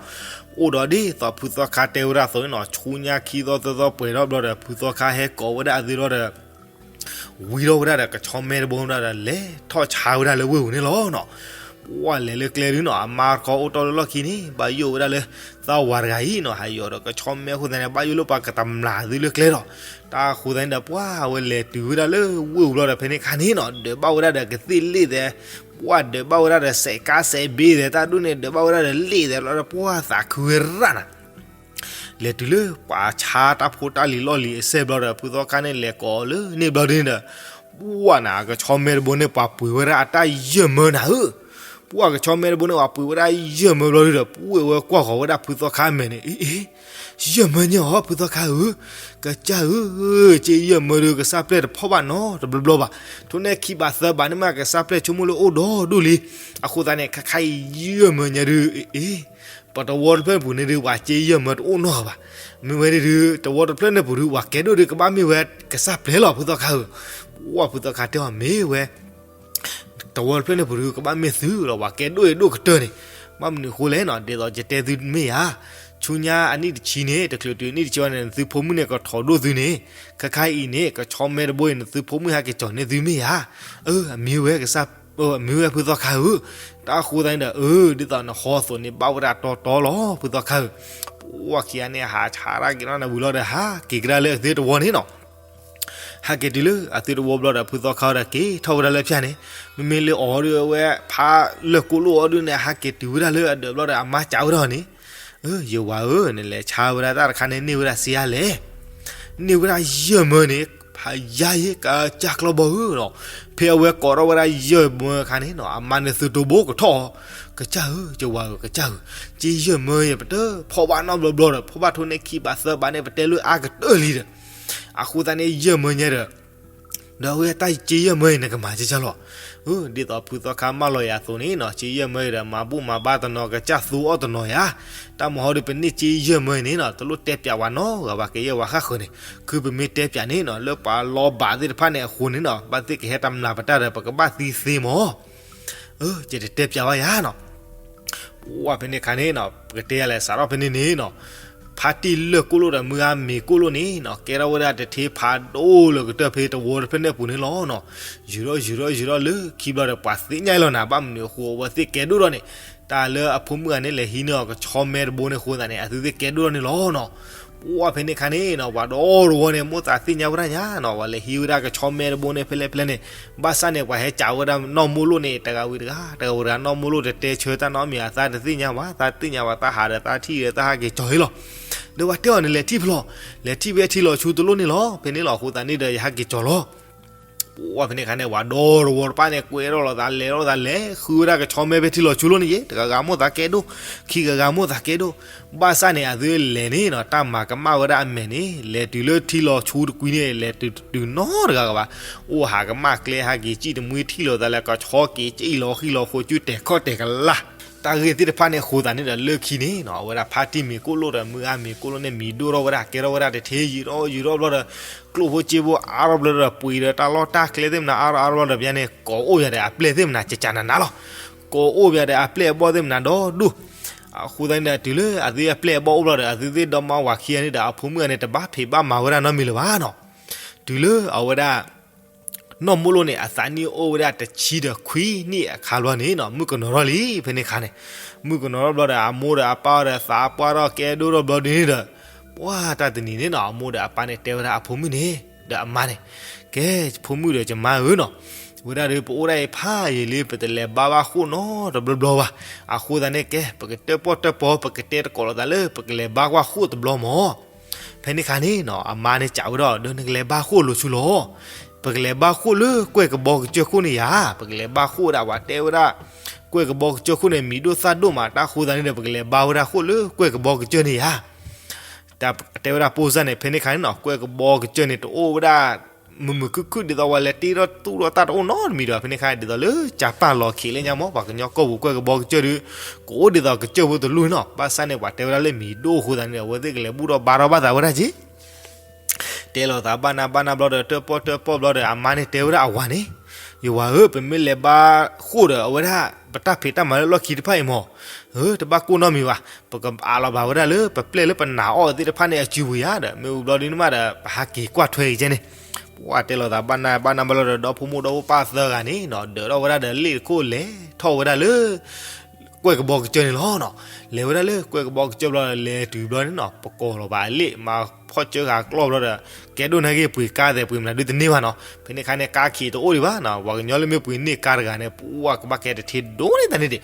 အိၣ်ဒီးဒ်သိးဖုသီခါတဲဝဲဒၣ်အသိးန့ၣ်နီၤ ဆူညါခံသီသၢသီပှဲၤထီၣ်ဘျီဒီး ဖုသီခါဟဲကိးဝဲဒၣ်အသုလီၤဒီး ဝံထီၣ်ဝဲဒၣ်ဒီးကဆီမဲတဘိဒီး လဲၤထီၣ်ဆါဝဲဒၣ်လၢဝ့ၢ်ပူၤန့ၣ်လီၤနီၤ. ပှၢ်လဲၤလၢကျဲဒုနီၤ အမါတခီအိၣ်တီၢ်လၢလီၢ်ခံန့ၣ် ဘၣ်ယိၣ်ဝဲဒၣ်လၢ သးဝၤတဂၤအံၤနီၤ ဟးယီၤဒီးကဆီမဲအဃိသတးန့ၣ် ဘၣ်ယိၣ်လၢပှၤကတမျးသုလၢကျဲဒီး တၢ်အဃိသတးန့ၣ်ဒီး ပှၢ်ဝဲလဲၤတုၤဝဲဒၣ်လၢဝ့ၢ်ပူၤဘျီဒီး ဖဲန့ၣ်ခါန့ၣ်နီၤ ဒၢးဘၣ်ဝဲဒၣ်ဒီးကသ့ၣ်လ့ၣ်သဲး, ပှၢ်ဒၢးဘၣ်ဝဲဒၣ်ဒီးစဲးကါစဲးဘ့သဲး တၢ်ဒိၣ်န့ၣ် ဒၢးဘၣ်ဝဲဒၣ်ဒီးလ့ၣ်သဲးလီၤဒီး ပှၢ်သးခုဝဲရၣ်နၤ လဲၤတုၤလၢပှၤဆါတၢ်ဖိတၢ်လံၤလီၢ်လံၤအစဲးဘျီဒီး ဖုသီခါန့ၣ်လဲၤကိးလၢန့ၣ်ဘျီဒ်န့ၣ်ဒီး ပှၢ်နၤ ကဆီမဲတဘိန့ၣ် ပှၤပှ့ၤဝဲဒၣ်အတၢ်ယဲၢ်မၢနၤဧၢ, ပ ပှၢ်ကဆီမဲတဘိန့ၣ် ပှ့ၤဝဲဒၣ်ယဲၢ်မၢဘျီဒုဒီး ပှ့ၤဝဲကွၢ်ဃီၤဝဲဒၣ်ဖုသီခါအမဲာ်န့ၣ်, အ့ အ့ ယဲၢ်မၢညါအီၤ ဖုသီခါဧၢ, ကစၢ်ဧၢ, က့ယဲၢ်မၢဒုကစၢ်ပျဲၢ်တဖီၣ်ဘၣ်နီတဘျီဘျီဘၣ်, ထိၣ်န့ၢ်ခံဘးသၢဘးန့ၣ်မး ကစၢ်ပျဲၢ်ဆိကမိၣ်လၢအိၣ်ဒီဒူၣ်လံ, အဃိသတးန့ၣ် ခါခါအံၤယဲၢ်မၢညါဒု, အ့ အ့ ပတဝီတဖျၢၣ်ပူၤန့ၣ်ဒု ပှၤက့ယဲၢ်မၢတအိၣ်နီတဂၤဘၣ်, မ့ၢ်ဝဲဒု တဝီတဖျၢၣ်န့ၣ်ပူၤဒု ပှၤကဲဒိၣ်ဒု ကဘၣ်မ့ၢ်ဝဲကစၢ်ပျဲၢ်လီၤ ဖုသီခါဧၢ, ပှၢ်ဖုသီခါတဲအီၤမ့ၢ်ဝဲ တဝီတဖျၢၣ်န့ၣ်ပူၤဒု ကဘၣ်မ့ၢ်သုလီၤ ပှၤကဲဒိၣ်အံၤဒိၣ်ကတၢၢ်န့ၣ်, ဘၣ်မနုၤအဃိလဲၣ်နီၤ ဒ်သိးယတဲသုမ့ၢ်ဧါ, ဆူညါအနံၣ်တဆံန့ၣ် တချုးတုၤအနံၣ်တဆံဝဲန့ၣ် နသုဖိမုၣ်န့ၣ် ကထီၣ်ဒိၣ်သုန့ၣ်, ခါခါအံၤန့ၣ် ကဆီမဲတဘိအံၤ နသုဖိမုၣ်ဟဲက့ၤကၠီၤန့ၢ်သုမ့ၢ်ဧါ, အၢ အမ့ၢ်ဝဲကစၢ် မ့ၢ်ဝဲဖုသီခါဧၢ, တၢ်အဃိသတးန့ၣ်ဒီး အၢ ဒ်သိးနဟီသိးန့ၣ် ဘၣ်ဝဲဒၣ်တီတီလီၤ ဖုသီခါဧၢ, ပှၢ်ခံဂၤန့ၣ် ဟးဆါတၢ်က့ၤနီၢ်နဝံၤလီၤဒီး ဟးက့ၤကဒါလၢအသုတဝီန့ၣ်နီၤ ဟဲက့ၤတုၤလၢအသုတဝီဘျီဒီး ဖုသီခါဒီးက့ၤထီၣ်ဝဲဒၣ်လၢဖၠၣ်န့ၣ်, မ့မ့ၢ်လၢအီၤဒုးဝဲ ဖးလၢၢ်ကိၣ်လိၣ်အီၤဒုးန့ၣ် ဟဲက့ၤတုၤဝဲဒၣ်လၢအဒၢးဘျီဒီး အမါစံးဝဲဒၣ်န့ၣ်, အၢ ယဝၤဧၢ, နလဲၤဆါဝဲဒၣ်တၢ်တခါန့ၣ် န့ၢ်ဝဲဒၣ်စ့ဧါလဲၣ်, န့ၢ်ဝဲဒၣ်ယဲၢ်မၢန့ၣ်, ဖးယါယ့ကစၢ်ကျီဘီဧၢနီၤ, ဖဲအဝဲကိးထီၣ်ဝဲဒၣ်ယဲၢ်မၢအခါန့ၣ်နီၤ အမါန့ၣ်သုးတိၢ်ဘိကထီၣ်အီၤ, ကစၢ်ဧၢ, ယဝၤဧၢ, ကစၢ်ဧၢ, က့ယဲၢ်မၢအံၤပတဖီၣ်ဘၣ်နီတဘျီဘျီဒီး ဖီၣ်ဘၣ်ထိၣ်န့ၢ်ခံဘးသၢဘးန့ၣ် ပတဲလၢအါကတၢၢ်လံဒီး, အဃိသတးန့ၣ် ယဲၢ်မၢညါဒီး ဒီးအဝဲတၢ်က့ယဲၢ်မၢအံၤ နကမၤကဲကဲလီၤ, ဒ်သိးဖုသီခါမၢလီၤယၤအသိးန့ၣ်နီၤ က့ယဲၢ်မၢအံၤဒီး မၤဘူၣ်မၤဘါတနီၤ ကစၢ်သူအီၣ်တနီၤယၤ, တၢ်မဟီဒုး ပန့ၢ်က့ယဲၢ်မၢအံၤန့ၣ်နီၤ တလိၣ်တဲပၠးဝဲနီတဂၤဘၣ် ကယဲၢ်ဝဲဃၣ်ဃၢၤန့ၣ်, ခုပမ့ၢ်တဲပၠးန့ၣ်နီၤ လၢပှၤလီၤဘၣ်သ့ၣ်တဖၣ်န့ၣ်အဃိန့ၣ်နီၤ ဘၣ်သ့ၣ်ကဟဲတမျးပတၢ်ဒီး ပကဘၣ်သံသ့မၢ် အၢ ယတတဲပၠးဘၣ်ယၤနီၤ, ပှၢ်ဖဲန့ၣ်ခါန့ၣ်နီၤ ပကတဲယၤလဲၣ် စးထီၣ်ဖဲန့ၣ်န့ၣ်နီၤ, ဖါတံၢ်လၢၢ်ကိၣ်လိၣ်ဒီးမုၢ်ဂၤမ့ၤကိၣ်လိၣ်န့ၣ်နီၤ ကဲထီၣ်ဝဲဒၣ်တထ့ဖးဒိၣ်လၢကတၢၢ်ဖဲတဝီတဖျၢၣ်န့ၣ်အပူၤန့ၣ်လီၤနီၤ, ယူၤထီၣ်ယူၤထီၣ်ယူၤထီၣ်လၢခံဘျီဒီး ပှၤသ့ၣ်ညါလီၤနၤ ဘၣ်မနုၤအဃိအဝဲသ့ၣ်ကဲဒိၣ်ထီၣ်န့ၣ်, တၢ်လၢအဖိမုၣ်ဂၤန့ၣ် လဲၤဟံးန့ၢ်အီၤကဆီမဲတဘိန့ၣ်အဃိသတးန့ၣ် အသုသ့ၣ်ကဲဒိၣ်ထီၣ်န့ၣ်လီၤနီၤ, ပှၢ်ဖဲန့ၣ်ခါန့ၣ်နီၤ ပှၤဒီတဝီန့ၣ် မိၣ်သးသ့ၣ်ညါဝဲဒၣ်ညါနီၤ ပှၤလဲၤဟံးဝဲဒၣ်ကဆီမဲတဘိန့ၣ် ဖဲလဲၣ်ဖဲလဲၣ်န့ၣ်, ဘၣ်ဆၣ်န့ၣ် ပှၤဟဲကးဝဲဒၣ်နီၢ်မိၢ်လိၣ်န့ၣ် တဂၤဝံၤတဂၤ တဂၤဝံၤတဂၤ နီၢ်မိၢ်လိၣ်တတဲဆၢတၢ်နီတမံၤ အသးတသ့ၣ်ညါဘၣ် သးတသ့ၣ်ညါဘၣ် သးဟးဒီးသးထံၣ်ဒီးသးဟးက့ၤကၠီၤဟ့လီၤ, ဒီးပှၤတဲအီၤန့ၣ် လဲၤထံၣ်ဖဲလဲၣ်, လဲၤထံၣ်ဖဲထံလီၤဆူတလိၣ်န့ၣ်လီၤ ဖဲန့ၣ်လီၤ အဃိသတးန့ၣ်ဒီး ယဟးက့ၤကၠီၤလီၤ ပှၢ်ဖဲန့ၣ်ခါန့ၣ် ပှၤဒီတဝီတဖၣ်န့ၣ် ကွဲထီၣ်လိာ်သးလဲၤထီၣ်လိာ်သးလဲၤ ဃုဝဲဒၣ်ကဆီမဲဖဲထံလီၤဆူလိၣ်န့ၣ်ယဲ တဂၤဂၤမိၣ်သးကဲဒိၣ်, ခံဂၤဂၤမိၣ်သးကဲဒိၣ်, ဘၣ်ဆၣ်န့ၣ် အသုလဲၤန့ၣ်နီၤ တၢ်မၤကမၣ်ဝဲဒၣ်အမဲာ်န့ၣ် လဲၤတုၤလၢထံလီၤဆူတကွံန့ၣ် လဲၤတုၤနီတဂၤဂၤဘၣ်, အိၣ်ဟးကမၣ်ကျဲဟးက့ၤစံၣ်တမှံထံၣ်လိာ်သးလၢကဆီက့ၤစံၣ်လီၤဃံလီၤဃိး စုတဲာ်ခီၣ်တဲာ်ကလၢ် တၢ်ဂ့ၢ်သ့ၣ်တဖၣ်န့ၣ်အဃိသတးန့ၣ်ဒီး လၢခံန့ၣ်နီၤ အဝဲဒၣ်ဖါတံၢ်မ့ၤကိၣ်လိၣ်ဒီးမုၢ်ဂၤမ့ၤကိၣ်လိၣ်န့ၣ် မံၤဒိၣ်ထီၣ်ဝဲဒၣ် ကဲထီၣ်ဝဲဒၣ်တထ့ ယံာ်ထီၣ်ယံာ်ထီၣ်ဘျီဒီး ကျိၣ်ဖိစ့ဖိအါထီၣ်ဘျီဒီး ပှ့ၤဒီးတၢ်လီၢ်တၢ်ကျဲသ့ၣ်မနုၤအါထီၣ်အါထီၣ်ဘျီဒီး ပယါန့ၣ် ကိးအိၣ်ယၤဒီးအပျဲၢ်သ့ၣ်မနုၤ ကကနနၤလီၤ, ကိးအိၣ်ယၤဒီးအပျဲၢ်အဘီၣ်သ့ၣ်မနုၤဒီဒူၣ်, အဃိသတးန့ၣ်ဒီး တုၤလၢအသုအပျဲၢ်အဘီၣ်အိၣ်ဘျီဒီး အသုသ့ၣ်ဒီမါဝၤခံဂၤန့ၣ်ဒီး အဖိမုၣ်ဂၤန့ၣ် တဘၣ်ဖံးဘၣ်မၤဝဲဒၣ်နီတမံၤလၢၤဘၣ်နီၤ, တုၤလၢအဝဲဒၣ် နီၢ်မိၢ်လိၣ်န့ၣ် အသးနံၣ်အိၣ်ဝဲဒၣ်တဆံဒီးခွံနံၣ်အခါဘျီန့ၣ်နီၤ မုၣ်ကနီၤထီၣ်လံ ဖဲန့ၣ်ခါန့ၣ်, မုၣ်ကနီၤထီၣ်ဘျီဒီး အမိၢ်ဒီးအပၢ်ဒီးသးပှၢ်ထီၣ်ကဲဒိၣ်ထီၣ်ဘျီဒ်န့ၣ်ဒီး, ပှၢ်တၢ်တနံၤန့ၣ်နီၤ အမိၢ်ဒီးအပၢ်န့ၣ်တဲဝဲဒၣ်အဖိမုၣ်န့ၣ်, ဒီးအမါန့ၣ်, ကဲ ဖိမုၣ်ဒီးယမါဧၢနီၤ, ဝဲဒၣ်ဒီးပအိၣ်ဒၣ်အံၤဖးယံာ်လံ ပတလဲၤဘါဘၣ်ဃိၣ်နီတဘျီဘျီဘၣ်, အဃိသတးန့ၣ် ကဲ ပကတၢၣ်ပီၣ်တၢၣ်ပီ ပကတဲသကိးလိာ်သးလၢ ပကလဲၤဘါကွၢ်ဃိၣ်တဘျီမၢ် ဖဲန့ၣ်ခါန့ၣ်နီၤ အမါန့ၣ်စံးဝဲဒၣ် ဒီးနကလဲၤဘါဃိၣ်လိာ်ဆူလီၤ, ပကလဲၤဘါဃိၣ်လၢကွဲၢ်ကဘီကစၢၢ်ခိၣ်န့ၣ်ယၤ, ပကလဲၤဘါဃိၣ်ဒၣ်ဝဲတဲဝဲဒၣ်, ကွဲၢ်ကဘီကစၢၢ်ခိၣ်န့ၣ် မံၤဒိၣ်သၣ်ဒိၣ်မး တၢ်ဃိသတးန့ၣ်ဒီး ပကလဲၤဘါဝဲဒၣ်ဃိၣ်လၢကွဲၢ်ကဘီကစၢၢ်န့ၣ်ယၤ တၢ်တဲဝဲဒၣ်ဖိစၢ်န့ၣ် ဖဲန့ၣ်ခါန့ၣ်နီၤ ကွဲၢ်ကဘီကစၢၢ်န့ၣ် တအိၣ်ဝဲဒၣ် မုာ်မုာ်ခုၣ်ခုၣ် ဒ်သိးဝဲလဲၤတ့ထီၣ်သူၣ်ထီၣ်တၢ်တအိၣ်နီတမံၤဒီး ဖဲန့ၣ်ခါ ဒ်သိးလၢကၠါပၢ်လီၤခံးလၢညါမၢ် ပှၤကညီကီၢ်ပူၤကွဲၢ်ကဘီကစၢၢ်ဒီး ကအိၣ်ဒ်သိးကစၢၢ်ဖိတလူၢ်နီၤ ဘၣ်ဆၣ်န့ၣ် ပှၤတဲဝဲဒၣ်လၢမံၤဒိၣ်အဃိသတးန့ၣ်ဒီး အဝဲသ့ၣ်ကလဲၤဘူၣ်ထီၣ်ဘါထီၣ်ဘၣ်သးဝဲဒၣ်က့ၤ တဲလိာ်သးဘၣ်နၢ်ဘၣ်နၢ်ဘျီဒီး တၢၣ်ပီၣ်တၢၣ်ပီၣ်ဘျီဒီး အမါန့ၣ်တဲဝဲဒၣ်အဝၤန့ၣ်, ယဝၤဧၢ, ပမ့ၢ်လဲၤဘါဃိၣ်ဒီး အဝဲဒၣ် ပတၢ်ဖံးတၢ်မၤလၢလီၢ်ခံတဖၣ်အံၤမၢ်, ဧၢ တဘၣ်ကိၢ်နီတမံၤဘၣ်, ပကအးလီၤဘၣ်ဝဲဒၣ်လၢ ပပျဲၢ်လၢပနာ်အီၤသ့ၣ်တဖၣ်န့ၣ် အစုပူၤယၤဒီး မ့ၢ်ဝံၤဘျီဒုန့ၣ်မးဒီး ပဟးက့ၤကွၢ်ထွဲအံၤကဲန့ၣ်, ပှၤတဲလိာ်သးဘၣ်နၢ်ဘၣ်နၢ်ဘျီဒီး ဒီဖိမိၢ်ဒီဖိပၢ်သၢဂၤန့ၣ်နီၤ ဒၢးထီၣ်ဝဲဒၣ်ဒီးလ့ၣ်တခိၣ် လဲၤထီၣ်ဝဲဒၣ်လၢ ကွဲၢ်ကဘီကစၢၢ်န့ၣ်လီၤနီၤ. လဲၤဝဲဒၣ်လၢကွဲၢ်ကဘီကစၢၢ်ဘျီဒီး လဲၤတုၤဘျီန့ၣ်နီၤ ပကိးလီၤဘၣ်အလ့ၣ် မၤဖီၣ်စၢဃာ်ကျီၢ်ဘျီဒီး ကဲဒိၣ်နာ်က့ ပှ့ၤကါသဲးပှ့ၤမနုၤဒုတန့ၢ်ဘၣ်နီၤ. ဖဲန့ၣ်ခါန့ၣ် ကါခံးတအိၣ်ဒံးဘၣ်နီၤ. ပှၤကညီလၢမ့ၢ်ပှ့ၤန့ၢ်ကါတဂၤန့ၣ် ပှၤကဘၣ်ကဲတထံဒိၣ်န့ၢ်တၢ်န့ၣ်ဒံး.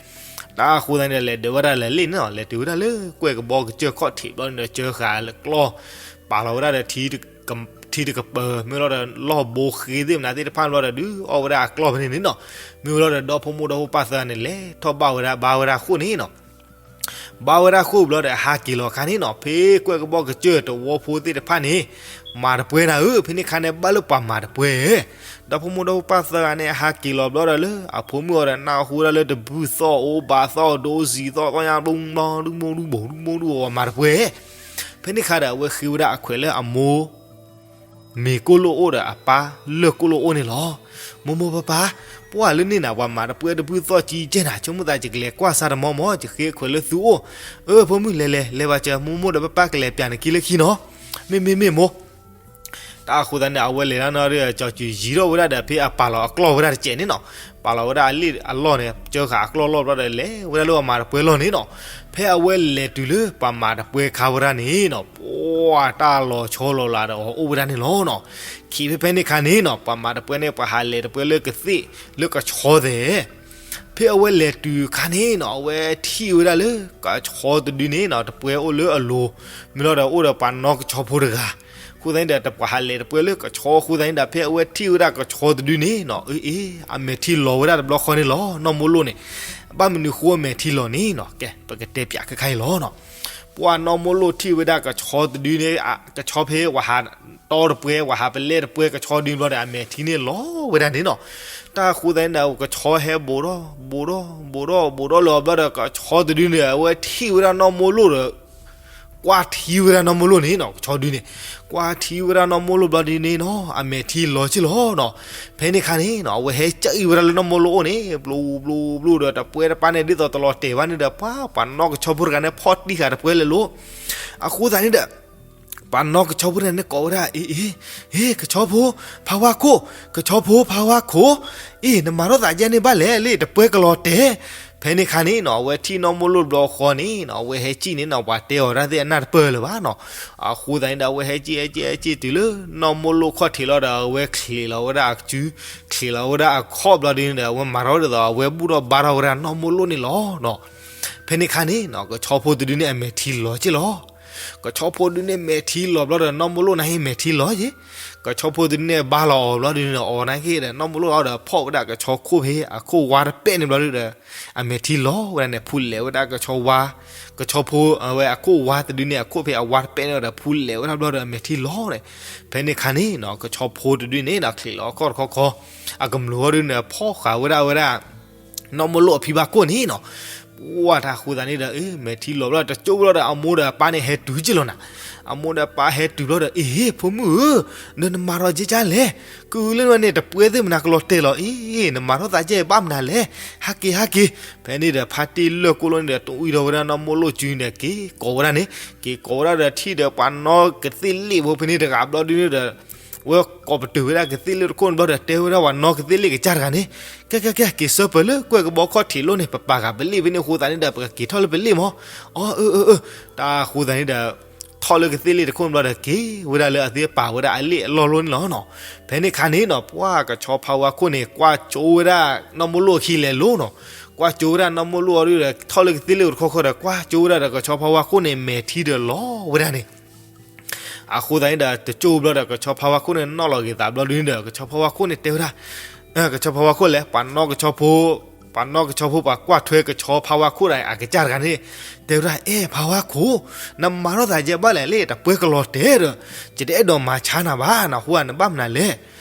တၢ်အဃိသတးန့ၣ်ဒီး လဲၤဒၢးဝဲဒၣ်လၢလ့ၣ်န့ၣ်နီၤ လဲၤတုၤဝဲဒၣ်လၢကွဲၢ်ကဘီကစၢၢ်ခီၣ်ထံးဘျီန့ၣ်ဒီး စၢဃာ်လၢကျီၢ် ပာ်လီၤဝဲဒၣ်ဒီးထံ ထံတကပၤ မ့ၢ်လီၤဒီးလီၢ်ဘိဃ့သ့ၣ်မနုၤသ့ၣ်တဖၣ်ဘျီဒီး ဒုးအီၣ်ဝဲဒၣ်အကျီၢ်ဖဲန့ၣ်န့ၣ်နီၤ. မ့ၢ်လီၤဒီး ဒီဖိမိၢ်ဒီဖိပၢ်သၢဂၤန့ၣ် လဲၤထီၣ်ဘၣ်ဝဲဒၣ် ဘါဝဲဒၣ်ဃိၣ်န့ၣ်နီၤ. ဘါဝဲဒၣ်ဃိၣ်ဘျီဒီး အဟးက့ၤလီၤအခါန့ၣ်နီၤ, ဖဲကွဲၢ်ကဘီကစၢၢ်တဝီဖိသ့ၣ်တဖၣ်န့ၣ် မၤတပှဲၤနၤဧၢ, ဖဲန့ၣ်အခါန့ၣ် ဘၣ်လၢပှၤမၤတပှဲၤ ဒီဖိမိၢ်ဒီဖိပၢ်သၢဂၤန့ၣ် အဟးက့ၤလီၤဘျီဒီးလၢ အဖိမုၣ်အီၤဒီး နၢ်ဟူဝဲဒၣ်လၢတဘုၣ်သီၣ်အိၣ်ဘးသီၣ်ဒိစံးသီၣ်သီၣ်ညါ ဒူမူဒူမူဒူဘိဒူမူဒူအီၤမၤတပှဲၤ. ဖဲန့ၣ်အခါဒီး အဝဲဃ့ဝဲဒၣ်အခွဲးလၢအမိၢ် မ့ၤကိၣ်လိၣ်အိၣ်ဒီးအပၢ်လၢၢ်ကိၣ်လိၣ်အိၣ်န့ၣ်လီၤ. မိၢ်မိၢ်ပၢ်ပၢ်, ပှၢ်လၢန့ၣ်နၤ ပှၤမၤတပှဲၤတဘုၣ်သီၣ်ကံကဲနၤ, ဆိကမိၣ်သးယကလဲၤကွၢ်စၢ်တမီမီၢ်, ယဃ့ခွဲးလၢသုအိၣ်. အၢ ဖိမုၣ် လဲၤလဲၤလဲၤဘၣ်စၢၤ, မိၢ်မိၢ်ဒီးပၢ်ပၢ်ကလဲၤပၠးနခံလၢခံနီၤ. မ့ၢ်မ့ၢ်မ့ၢ်မိၢ်. တၢ်အဃိသတးန့ၣ် အဝဲလဲၤဒၣ်နီၤဒီး ကၠီၤစူၤယံၤထီၣ်ဝဲဒၣ်ဒီး ဖဲအပာ်လီၤအကျီၢ်ဝဲဒၣ်တစဲးန့ၣ်နီၤ, ပာ်လီၤဝဲဒၣ်အလ့ၣ်အလီၢ်န့ၣ် ကၢဃာ်အကျီၢ်လီၢ်ဘျီဒီး လဲၤဝဲဒၣ်လၢပှၤမၤတပှဲၤလီၢ်န့ၣ်နီၤ. ဖဲအဝဲလဲၤတုၤလၢပှၤမၤတပှဲၤခါဝဲဒၣ်န့ၣ်နီၤ, ပှၢ်တၢ်လီၤဆီလီၤလးဒီးအီၤအိၣ်ဝဲဒၣ်န့ၣ်လီၤနီၤ. ခံဖဲဖဲန့ၣ်ခါန့ၣ်နီၤ, ပှၤမၤတပှဲၤန့ၣ် ပှၤဟးလဲၤတပှဲၤလၢကသ့ၣ်လၢကဆီသဲး ဖဲအဝဲလဲၤတုၤအခါန့ၣ်နီၤ, အဝဲထံၣ်ဝဲဒၣ်လၢကဆီတဒုန့ၣ်နီၤ, တပှဲၤအိၣ်လၢအလိၤ, မ့ၢ်လီၤဒီးအိၣ်ဒီးပှၤနီၢ်ကဆီဖိတဂၤ. အဃိသတးန့ၣ်ဒီး ပှၤဟးလဲၤတပှဲၤလၢကဆီအဃိသတးန့ၣ်ဒီး ဖဲအဝဲထံၣ်ဝဲဒၣ်ကဆီတဒုန့ၣ်နီၤ, အ့ အ့ အမဲာ်ထံလီၤဝဲဒၣ်တဘျီဃီန့ၣ်လီၤ. နီၢ်မိၢ်လိၣ်န့ၣ် ဘၣ်မနုၤဃိအမဲာ်ထံလီၤန့ၣ်နီၤ, ကဲ ပကတဲပၠးခဲခါအံၤလီၤနီၤ. ပှၢ်နီၢ်မိၢ်လိၣ်ထံၣ်ဝဲဒၣ်ကဆီတဒုန့ၣ်, ကဆီဖဲ ပှၤဟးတီတပှဲၤ ပှၤဟးပလဲတပှဲၤကဆီဒုန့ၣ်ဘျီဒီး အမဲာ်ထံန့ၣ်လီၤဝဲဒၣ်န့ၣ်နီၤ. တၢ်အဃိသတးန့ၣ်ဒီး ကဆီဟဲဘူးဒီးဘူးဒီးဘူးဒီးဘူးဒီးလၢအဘျီဒီး ကဆီတဒုန့ၣ် အဝဲထံၣ်ဝဲဒၣ်နီၢ်မိၢ်လိၣ်ဒီး ကွၢ်ထံဝဲဒၣ်နီၢ်မိၢ်လိၣ်န့ၣ်နီၤ, ကဆီဒုန့ၣ် ကွၢ်ထံဝဲဒၣ်နီၢ်မိၢ်လိၣ်ဘျီဒုန့ၣ်နီၤ, အမဲာ်ထံလီၤက့ၢ်လီၤနီၤ. ဖဲန့ၣ်ခါန့ၣ်နီၤ, အဝဲဟဲကၢအံၤဝဲဒၣ်လၢနီၢ်မိၢ်လိၣ်အိၣ်န့ၣ် ဘျီဘျီဘျီဒီး တပှဲၤတပၢ်န့ၣ် ဒ်သိးတလီၤတဲာ်ဘၣ်န့ၣ်ဒီး ပှၤ ပှၤနီၢ်ကဆီဖိတဂၤန့ၣ် ဖီၣ်တံၢ်ဃာ်တပှဲၤလဲၤလိၤ. အဃိသတးန့ၣ်ဒီး ပှၤနီၢ်ကဆီဖိတဂၤန့ၣ်ကိးဝဲဒၣ် အ့ အ့ ဟ့ ကဆီဖိ ဖါဝါခိၣ်, ကဆီဖိ ဖါဝါခိၣ်, အ့ နမၤထီၣ်သးဒ်န့ၣ်ဘၣ်လဲၣ်, လၢတပှဲၤကလီၤတဲာ်. ဖဲန့ၣ်ခါန့ၣ်နီၤ, အဝဲထံၣ်နီၢ်မိၢ်လိၣ်တဘျီဃီန့ၣ်နီၤ, အဝဲဟဲကၠံၣ်န့ၣ်နီၤ, ပှၤတဲအီၤတၢ်သ့ၣ်အနၢ်တပၢၢ်လၢၤဘၣ်နီၤ. အဃိသတးန့ၣ်ဒီး အဝဲဟဲကၠံၣ် ဟဲကၠံၣ် ဟဲကၠံၣ်တုၤလၢ နီၢ်မိၢ်လိၣ်ခီၣ်ထံးလီၤဒီး အဝဲချံးလီၤဝဲဒၣ်အစု, ချံးလီၤဝဲဒၣ်အခီၣ်ဘျီဒုန့ၣ်ဒီး အဝဲမၤထီၣ်ဒ်သိး အဝဲဘူၣ်ထီၣ်ဘါထီၣ်ဝဲဒၣ်နီၢ်မိၢ်လိၣ်န့ၣ်လီၤနီၤ. ဖဲန့ၣ်ခါန့ၣ်နီၤ, ကဆီဖိတဒုန့ၣ် အမဲာ်ထံလီၤက့ၢ်လီၤ. ကဆီဖိတဒုန့ၣ် မဲာ်ထံလီၤဘျီဒီး နီၢ်မိၢ်လိၣ်န့ၣ် မဲာ်ထံလီၤက့ၢ်. ကဆီဖိတဒုန့ၣ် ဘါလီၤအီၤဘျီဒုန့ၣ်ဒီး အီၤန့ၣ်က့ၢ်ဒီး နီၢ်မိၢ်လိၣ်အီၤဒီး ဖီၣ်ဝဲဒၣ်ကဆီခိၣ်ဖဲအခိၣ်ဝါတပဲာ်န့ၣ်ဘျီဒုဒီး အမဲာ်ထံလီၤဝဲဒၣ်န့ၣ် ဖူလဲၤဝဲဒၣ်ကဆီဝါ, ကဆီဖိ အဝဲအခိၣ်ဝါတဒုန့ၣ် အခိၣ်ဖဲအဝါတပဲာ်န့ၣ်ဒီး ဖူလဲၤဝဲဒၣ်ဘျီဒီး အမဲာ်ထံလီၤန့ၣ်. ဖဲန့ၣ်ခါန့ၣ်နီၤ, ကဆီဖိတဒုန့ၣ်နီၤ ချံးလီၤအခီၣ်တခီခီ, အကမျၢၢ်ဝဲဒုန့ၣ် ဖီၣ်ဃာ်ဝဲဒၣ်ဝဲဒၣ် နီၢ်မိၢ်လိၣ်အဖံဘၣ်ခိၣ်န့ၣ်နီၤ. ပှၢ်တၢ်ဃိသတးန့ၣ်ဒီး အ့ မဲာ်ထံလီၤဘျီ တကၠိဘျီဒီး အမိၢ်ဒီးအပၢ်န့ၣ် ဟဲတုၤက့ၢ်လီၤနၤ. အမိၢ်ဒီးအပၢ်ဟဲတုၤဘျီဒီး အ့ ဖိမုၣ်ဧၢ, ဒီးနမၤထီၣ်ကဲကၢ်လဲၣ်, ကုလၢနဝဲန့ၣ် တပှဲၤသ့ၣ်မနၤကလီၤတဲာ်လီၤ, အ့ နမၤထီၣ်သးကဲဘၣ်မနုၤလဲၣ်, ဟဲက့ၤ ဟဲက့ၤ. ဖဲန့ၣ်ဒီး ဖါတံၢ်လၢၢ်ကိၣ်လိၣ်န့ၣ်ဒီး တအံၤဒီးဝဲဒၣ်နီၢ်မိၢ်လိၣ်စုန့ၣ် က့ၤကိးဝဲဒၣ်န့ၣ်, က့ၤကိးဝဲဒၣ်ဒီး ထံၣ်ဒီးပှၤနီၢ်ကသ့ၣ်လ့ၣ်ဖိဖဲန့ၣ်တဂၤဘျီဒုန့ၣ်ဒီး ဝဲကိးပတုာ်ဝဲဒၣ်ကသ့ၣ်လ့ၣ်တခိၣ်န့ၣ်ဘျီဒီး တဲဝဲဒၣ်ပှၤနီၢ်ကသ့ၣ်လ့ၣ်ကစၢ်တဂၤန့ၣ်, ကဲ ကဲ ကဲ က့ၤဆၢပၢၤလၢကွဲၢ်ကဘီခီၣ်ထံးလိၣ်န့ၣ် ပပာ်ဃာ်ပလ့ၣ်ဖဲန့ၣ်အဃိသတးန့ၣ်ဒီး ပကက့ၤထီၣ်လၢပလ့ၣ်မး. အီ အၢ အၢ အၢ. တၢ်ဃိသတးန့ၣ်ဒီး ထီၣ်လၢကသ့ၣ်လ့ၣ်တခိၣ်န့ၣ်ဘျီဒီး က့ၤဝဲဒၣ်လၢအသ့ၣ် ပာ်ဝဲဒၣ်အလ့ၣ်အလီၢ်လိၣ်န့ၣ်လီၤနီၤ. ဖဲန့ၣ်ခါန့ၣ်နီၤ ပှၢ်ကဆီဖါဝါခိၣ်န့ၣ် ကွၢ်ကၠိဝဲဒၣ်နီၢ်မိၢ်လိၣ်အခံလဲၤလိၤနီၤ. ကွၢ်ကၠိဝဲဒၣ်နီၢ်မိၢ်လိၣ်အီၤဒီး ထီၣ်လၢကသ့ၣ်လ့ၣ်တခီခီဒီး ကွၢ်ကၠိဝဲဒၣ်ဒီး ကဆီဖါဝါခိၣ်န့ၣ် မဲာ်ထံဒီးလီၤဝဲဒၣ်န့ၣ် အဃိသတးန့ၣ်ဒီး တကၠိဘျီဒီး ကဆီဖါဝါခိၣ်န့ၣ် နီၣ်လီၤဂ့ၤသးဘျီဒုန့ၣ်ဒီး ကဆီဖါဝါခိၣ်န့ၣ်တဲဝဲဒၣ်, ကဆီဖါဝါခိၣ်လဲၣ် ပှၤနီၣ်ကဆီဖိ, ပှၤနီၣ်ကဆီဖိ ပှၤကွၢ်ထွဲကဆီဖါဝါခိၣ်ဒၣ်အကစၢ်တဂၤန့ၣ် တဲဝဲဒၣ်, အဲၣ် ဖါဝါခိၣ်, နမၤထီၣ်သးယဲဘၣ်လဲၣ် လၢတပှဲၤကလီၤတဲာ်ဒီး ယတအဲၣ်ဒိးမၤဆါနၤဘၣ်, နဟူဧါ နဘၣ်မနုၤလဲၣ်.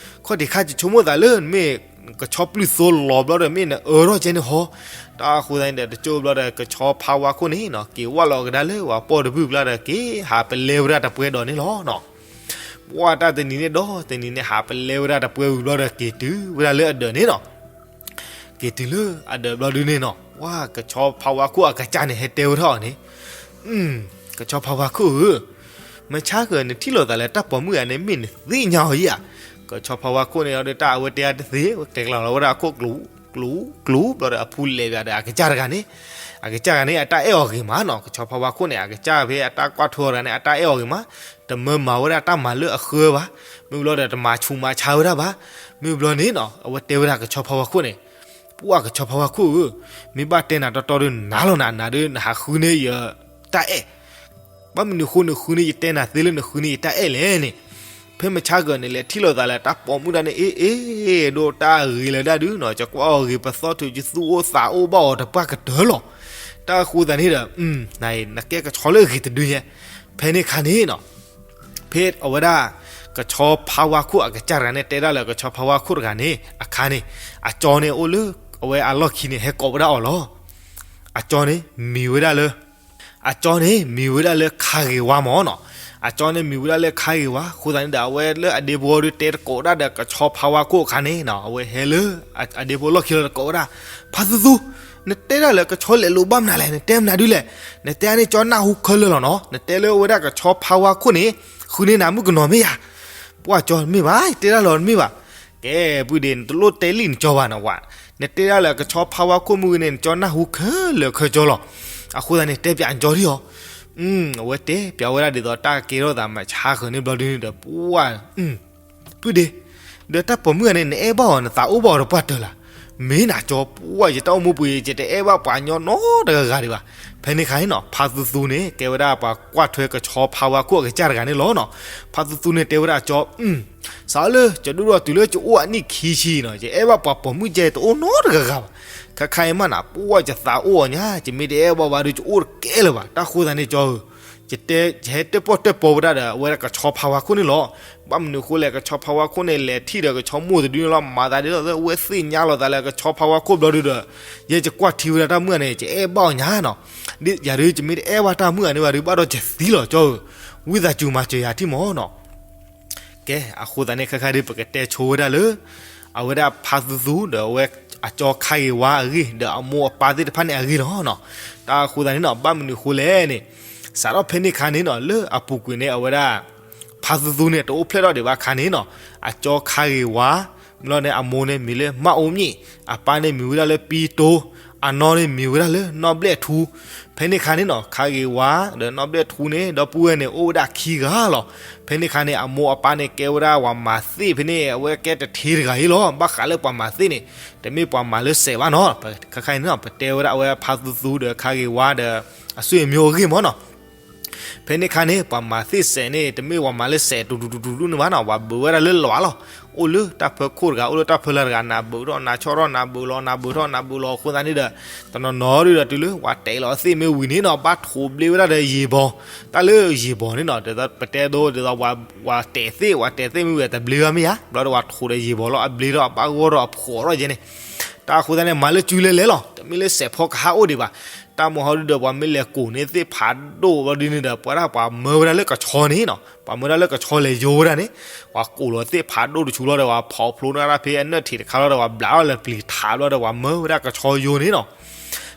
ခီၣ်ထံးခါ ယဆိကမိၣ်သးလၢ မ့ၢ်ကဆီပျုၢ်သိလီၤဘျီဒီး မ့ၢ်နအၢထီၣ်ကဲန့ၣ်ဟီ. တၢ်ဃိသတးန့ၣ်ဒီး တကၠိဘျီဒီး ကဆီဖါဝါခိၣ်န့ၣ်နီၤ က့ၤဝၢ်လီၤကဒါလၢပှၤပီၣ်တဘုၣ်ကျါဒီး က့ၤဟးပလဲဝဲဒၣ်တပှဲၤဒီးန့ၣ်လီၤနီၤ. ပှၢ်တၢ်တနံၤန့ၣ်ဒီးတနံၤန့ၣ် ဟးပလဲဝဲဒၣ်တပှဲၤဝံၤဘျီဒီး က့ၤတုၤဝဲဒၣ်လၢအဒၢးန့ၣ်နီၤ. က့ၤတုၤလၢအဒၢးဘျီဒုန့ၣ်နီၤ, ပှၢ်ကဆီဖါဝါခိၣ်အကစၢ်န့ၣ် ဟဲတဲဝဲထီၣ်အီၤန့ၣ်, ကဆီဖါဝါခိၣ်ဧၢ, မဆါဃၢၤ နထံၣ်လိာ်သးလၢတၢ်ပိာ်မုၣ်ဂၤန့ၣ် မ့ၢ်နသ့ၣ်ညါအီၤဧါ. ကဆီဖါဝါခိၣ်န့ၣ်ဒီး တၢ်အဝဲတဲအါတသ့, တဲကျါလီၤဝဲဒၣ်အခိၣ်ကျူၤကျူၤကျူၤဘျီဒီး အဖူလဲၤဘၣ်ဒီး အကစၢ်တဂၤန့ၣ်, အကစၢ်တဂၤန့ၣ် အတၢ်အဲၣ်အီၤဂ့ၤမးနီၤ. ကဆီဖါဝါခိၣ်န့ၣ် အကစၢ်ဖဲအတၢ်ကွၢ်ထွဲအီၤတဂၤန့ၣ် အတၢ်အဲၣ်အီၤဂ့ၤမး, တမၢမၤဝဲဒၣ်တၢ်မၤလၢအဃၢဘၣ်, မ့ၢ်ဘျီဒီး တမၤဆူးမၤဆါဝဲဒၣ်ဘၣ်. မ့ၢ်ဘျီန့ၣ်နီၤ အဝဲတဲဝဲဒၣ်ကဆီဖါဝါခိၣ်န့ၣ်, ပှၢ်ကဆီဖါဝါခိၣ်ဧၢ, မ့ၢ်ဘၣ်တဲနၤတီတီဒီး နၤလီၤနၤနၤဒီး နဟးဃုန့ၢ်ယတၢ်အဲၣ်, ဘၣ်မနုၤဃိနဃုန့ၢ်ယတဲနၤသ့လၢနဃုန့ၢ်ယတၢ်အဲၣ်လဲၣ်န့ၣ်. ဖဲမုၢ်ဆါဂီၤန့ၣ် လဲၤထံၣ်လိာ်သးလၢတၢ်ပိာ်မုၣ်တဂၤန့ၣ် အ့ၣ်အ့ၣ် ဒိၣ်တၢ်ဂ့ၤလၢၤဒၣ်ဒုနီၤ, ယကွၢ်အီၤဂ့ၤပသီၣ်ထူ ယသူၣ်အိၣ်သးအိၣ်ဘၣ်အီၤတပှၢ်ကတၢၢ်လီၤ. တၢ်အဃိသတးန့ၣ်ဒီး နကဲကဆီလၢအဂ့ၤတဒုညါ, ဖဲန့ၣ်အခါန့ၣ်နီၤ ဖဲအဝဲဒၣ် ကဆီဖါဝါခိၣ်အကစၢ်တဂၤန့ၣ် တဲဒၣ်လၢကဆီဖါဝါခိၣ်တဂၤန့ၣ် အခါန့ၣ် အကၠီန့ၣ်အိၣ်လၢအဝဲအလီၢ်ခံန့ၣ် ဟဲကိးဝဲဒၣ်အီၤလီၤ. အကၠီန့ၣ်မံၤဝဲဒၣ်လၢ အကၠီန့ၣ်မံၤဝဲဒၣ်လၢခါဂ့ၤဝါမၢ်နီၤ. အကၠီန့ၣ်မံၤဝဲဒၣ်လၢခါဂ့ၤဝါ အဃိသတးန့ၣ်ဒီး အဝဲလၢအဒ့ဖိဒုးတဲတကိးဒၣ်ဒီးကဆီဖါဝါခိၣ်အခါန့ၣ်နီၤ အဝဲဟဲလၢအဒ့ဖိလီၢ်ခံလီၤတကိးဝဲဒၣ်, ဖါသူသူ, နတဲဒၣ်လၢကဆီလဲၤလိာ်ဘၣ်မနုၤလဲၣ်, နတဲမနုၤဒုလဲၣ်, နတဲန့ၣ်ကၠီနၢ်ဟူခဲလၢာ်လီၤနီၤ, နတဲလၢအဝဲဒၣ်ကဆီဖါဝါခိၣ်န့ၣ် ဃုန့ၢ်နၤမုၣ်ကနီၤမ့ၢ်ယၤ, ပှၢ်ကၠီမ့ၢ်ဘၣ်, တဲဒၣ်လီၤတမ့ၢ်ဘၣ်, ကဲ ပုၢ်ဒ့ နတလိၣ်တဲလံနကၠီဘၣ်နီၤဝဲ, နတဲဒၣ်လၢကဆီဖါဝါခိၣ်မုၢ်ဂ့ၤန့ၣ် နကၠီနၢ်ဟူခဲလၢာ်ခဲကၠီလီၤ. အဃိသတးန့ၣ် တဲပၠးနကၠီဒံးအီၤ, အဝဲတဲပၠးဝဲဒၣ်ဒ်သိးတၢ်ကဲထီၣ်သးမၤဆါဃၢၤန့ၣ်ဘျီဒုန့ၣ်ဒီး ပှၢ် ပုၢ်ဒ့, ဒီးတၢ်ပိာ်မုၣ်ဂၤန့ၣ် နအဲၣ်ဘၣ်အီၤ နသးအိၣ်ဘၣ်အီၤတပှၢ်တၢၢ်လၢ်, မ့ၢ်နကၠီပှၢ် ယတၢ်အိၣ်မူပူၤ ယတအဲၣ်ဘၣ်ပှၤညီနီတဂၤဂၤဒံးဘၣ်. ဖဲန့ၣ်အခါန့ၣ်နီၤ ဖါသူသူန့ၣ် ကဲဝဲဒၣ်ပှၤကွၢ်ထွဲကဆီဖါဝါခိၣ်အကစၢ်တဂၤန့ၣ်လီၤနီၤ. ဖါသူသူန့ၣ်တဲဝဲဒၣ်အကၠီ စးလၢ ကၠီဒိၣ်ဒီးတုၤလၢကၠီအိၣ်အနံၣ်ခံဆံနီၤ ယအဲၣ်ဘၣ်ပှၤပိာ်မုၣ်ကဲတအိၣ်နီတဂၤဂၤဘၣ်. ခဲခါအံၤမးနၤ ပှၢ်ယသးအိၣ်အီၤညါ ယမ့ၢ်တအဲၣ်ဘၣ်ဘၣ်ဒီး ယအိၣ်တကဲလၢၤဘၣ်. တၢ်ဃိသတးန့ၣ်ကၠီဧၢ ယဟဲတၢၣ်ပီၣ်တၢၣ်ပီဝဲဒၣ်ဒီး အဝဲဒၣ်ကဆီဖါဝါခိၣ်န့ၣ်လီၤ. ဘၣ်မနုၤအဃိလဲၣ် ကဆီဖါဝါခိၣ်န့ၣ် လဲၤထံၣ်ဒီးကဆီမိၢ်တဒုန့ၣ်လီၤ. မၤသးဒ်သိး အဝဲသ့ၣ်ညါလီၤသးလၢကဆီဖါဝါခိၣ်ဘျီဒုဒီး ယဲယကွၢ်ထံဝဲဒၣ်တၢ်မုၣ်ဂၤန့ၣ် ယအဲၣ်ဘၣ်အီၤညါနီၤ. ယၤဒုး ယမ့ၢ်တအဲၣ်ဘၣ်တၢ်မုၣ်ဂၤန့ၣ်ဘၣ်ဒုး ဘၣ်ဒီးယသံလီၤကၠီဧၢ, ဝံသးစူၤမၤစၢၤယၤထံၣ်မၢ်နီၤ. ကဲ အဃိသတးန့ၣ် ခဲခါဒုး ပကတဲဆိဝဲဒၣ်လၢ အဝဲဒၣ်ဖါသူသူဒီးအဝဲအကၠီခါဂ့ၤဝါအဂ့ၢ် ဒီးအမိၢ်အပၢ်သ့ၣ်တဖၣ်န့ၣ်အဂ့ၢ်လီၤနီၤ. တၢ်အဃိသတးန့ၣ်နီၤ ဘၣ်မနုၤအဃိလဲၣ်န့ၣ် စးထီၣ်ဖဲန့ၣ်ခါန့ၣ်နီၤ လၢအပူၤကွံာ်န့ၣ် အဝဲဒၣ် ဖါသူသူန့ၣ် တအိၣ်ဖျဲၣ်ထီၣ်ဒံးဘၣ်ခါန့ၣ်နီၤ အကၠီခါဂ့ၤဝါ မ့ၢ်လီၤန့ၣ် အမိၢ်န့ၣ်မံၤလၢမၢ်အိမၠ့ၣ်, အပၢ်န့ၣ်မံၤဝဲဒၣ်လၢပံတိ, အနီၢ်န့ၣ်မံၤဝဲဒၣ်လၢနီၢ်ဘျဲၣ်ထူ. ဖဲန့ၣ်ခါန့ၣ်နီၤ ခါဂ့ၤဝါ ဒီးနီၢ်ဘျဲၣ်ထူန့ၣ် ဒီပုၢ်ဝဲၢ်န့ၣ် အိၣ်ဝဲဒၣ်ခံဂၤလီၤ. ဖဲန့ၣ်ခါန့ၣ် အမိၢ်အပၢ်န့ၣ် ကဲဝဲဒၣ်ပှၤမၤသ့ၣ်ဖဲန့ၣ် အဝဲကဲတထ့တဂၤအံၤလီၤ. ဘၣ်ဃးလၢပှၤမၤသ့ၣ်န့ၣ် တမ့ၢ်ပှၤမၤလၢစဲးဘၣ်နီၤ. ခဲခါအံၤန့ၣ်နီၤ ပတဲဝဲဒၣ်အဝဲဖါသူသူဒီးခါဂ့ၤဝါဒီး အဆွေမျိုးအဂ့ၢ်မၢ်နီၤ. ဖဲန့ၣ်ခါန့ၣ် ပှၤမၤသ့ၣ်စဲးန့ၣ် တမ့ၢ်ပှၤမၤလၢစဲးတူတူတူတူတူန့ၣ်ဘၣ်နီၤ, ပှၤဘုးဝဲဒၣ်လၢလီၤလီၤ. အိၣ်လၢတၢ်ဖၢခိၣ်တဂၤ အိၣ်လၢတၢ်ဖၢလၢ်တဂၤ နၤဘုးထီၣ်နၤဆီၣ်ထီၣ် နၤဘုးလီၤ နၤဘုးထီၣ်နၤဘုးလီၤ အဃိသတးန့ၣ်ဒီး တနီၤနီၤဒုဒီးတုၤလၢပှၤတဲာ်လီၤအသ့ၣ်မ့ၢ်ဝံၤန့ၣ်နီၤ ဘၣ်ထိးဘျ့ဝဲဒၣ်ဒီးယံာ်ဘီၤ, တၢ်လၢယံာ်ဘီၤန့ၣ်နီၤ ဒ်သိးပတဲဒိဒ်သိး ပှၤတဲာ်သ့ၣ် ပှၤတဲာ်သ့ၣ်မ့ၢ်ဝံၤ တဘျ့ဘၣ်မ့ၢ်ဧါ, ဘျီဒီးပှၤထိးဒီးယံာ်ဘီၤလီၤ အဘျ့ထီၣ် အဘၣ်ဂီၢ်ထီၣ်အဖှီၣ်ထီၣ်ယဲန့ၣ် တၢ်အဃိသတးန့ၣ် မၤလၢကုလဲၤလဲၤလီၤ, တမ့ၢ်လၢစဲးဖီကဟၣ်အိၣ်ဒံးဘၣ်. တၢ်မုၢ်ဟီဒုဒီး ပှၤမ့ၢ်လဲၤကိးန့ၢ်သ့ၣ်ဖးဒိၣ်ဘျီဒုန့ၣ်ဒီး ပှၤဒၣ်ပှၤမၢဝဲဒၣ်လၢကဆီန့ၣ်နီၤ, ပှၤမၢဒၣ်လၢကဆီလဲၤယိဝဲဒၣ်န့ၣ်, ပှၤကိးလီၤသ့ၣ်ဖးဒိၣ်တဆူလီၤဒီး ပှၤဖီၣ်ဖျိန့ၢ်ဒၣ်ဖဲအနၢၣ်ထံးတခါလီၤဒီး ပှၤဘျးထီၣ်လၢပျံၤထးဘျီဒီး ပှၤမၢဝဲဒၣ်ကဆီယိန့ၣ်နီၤ.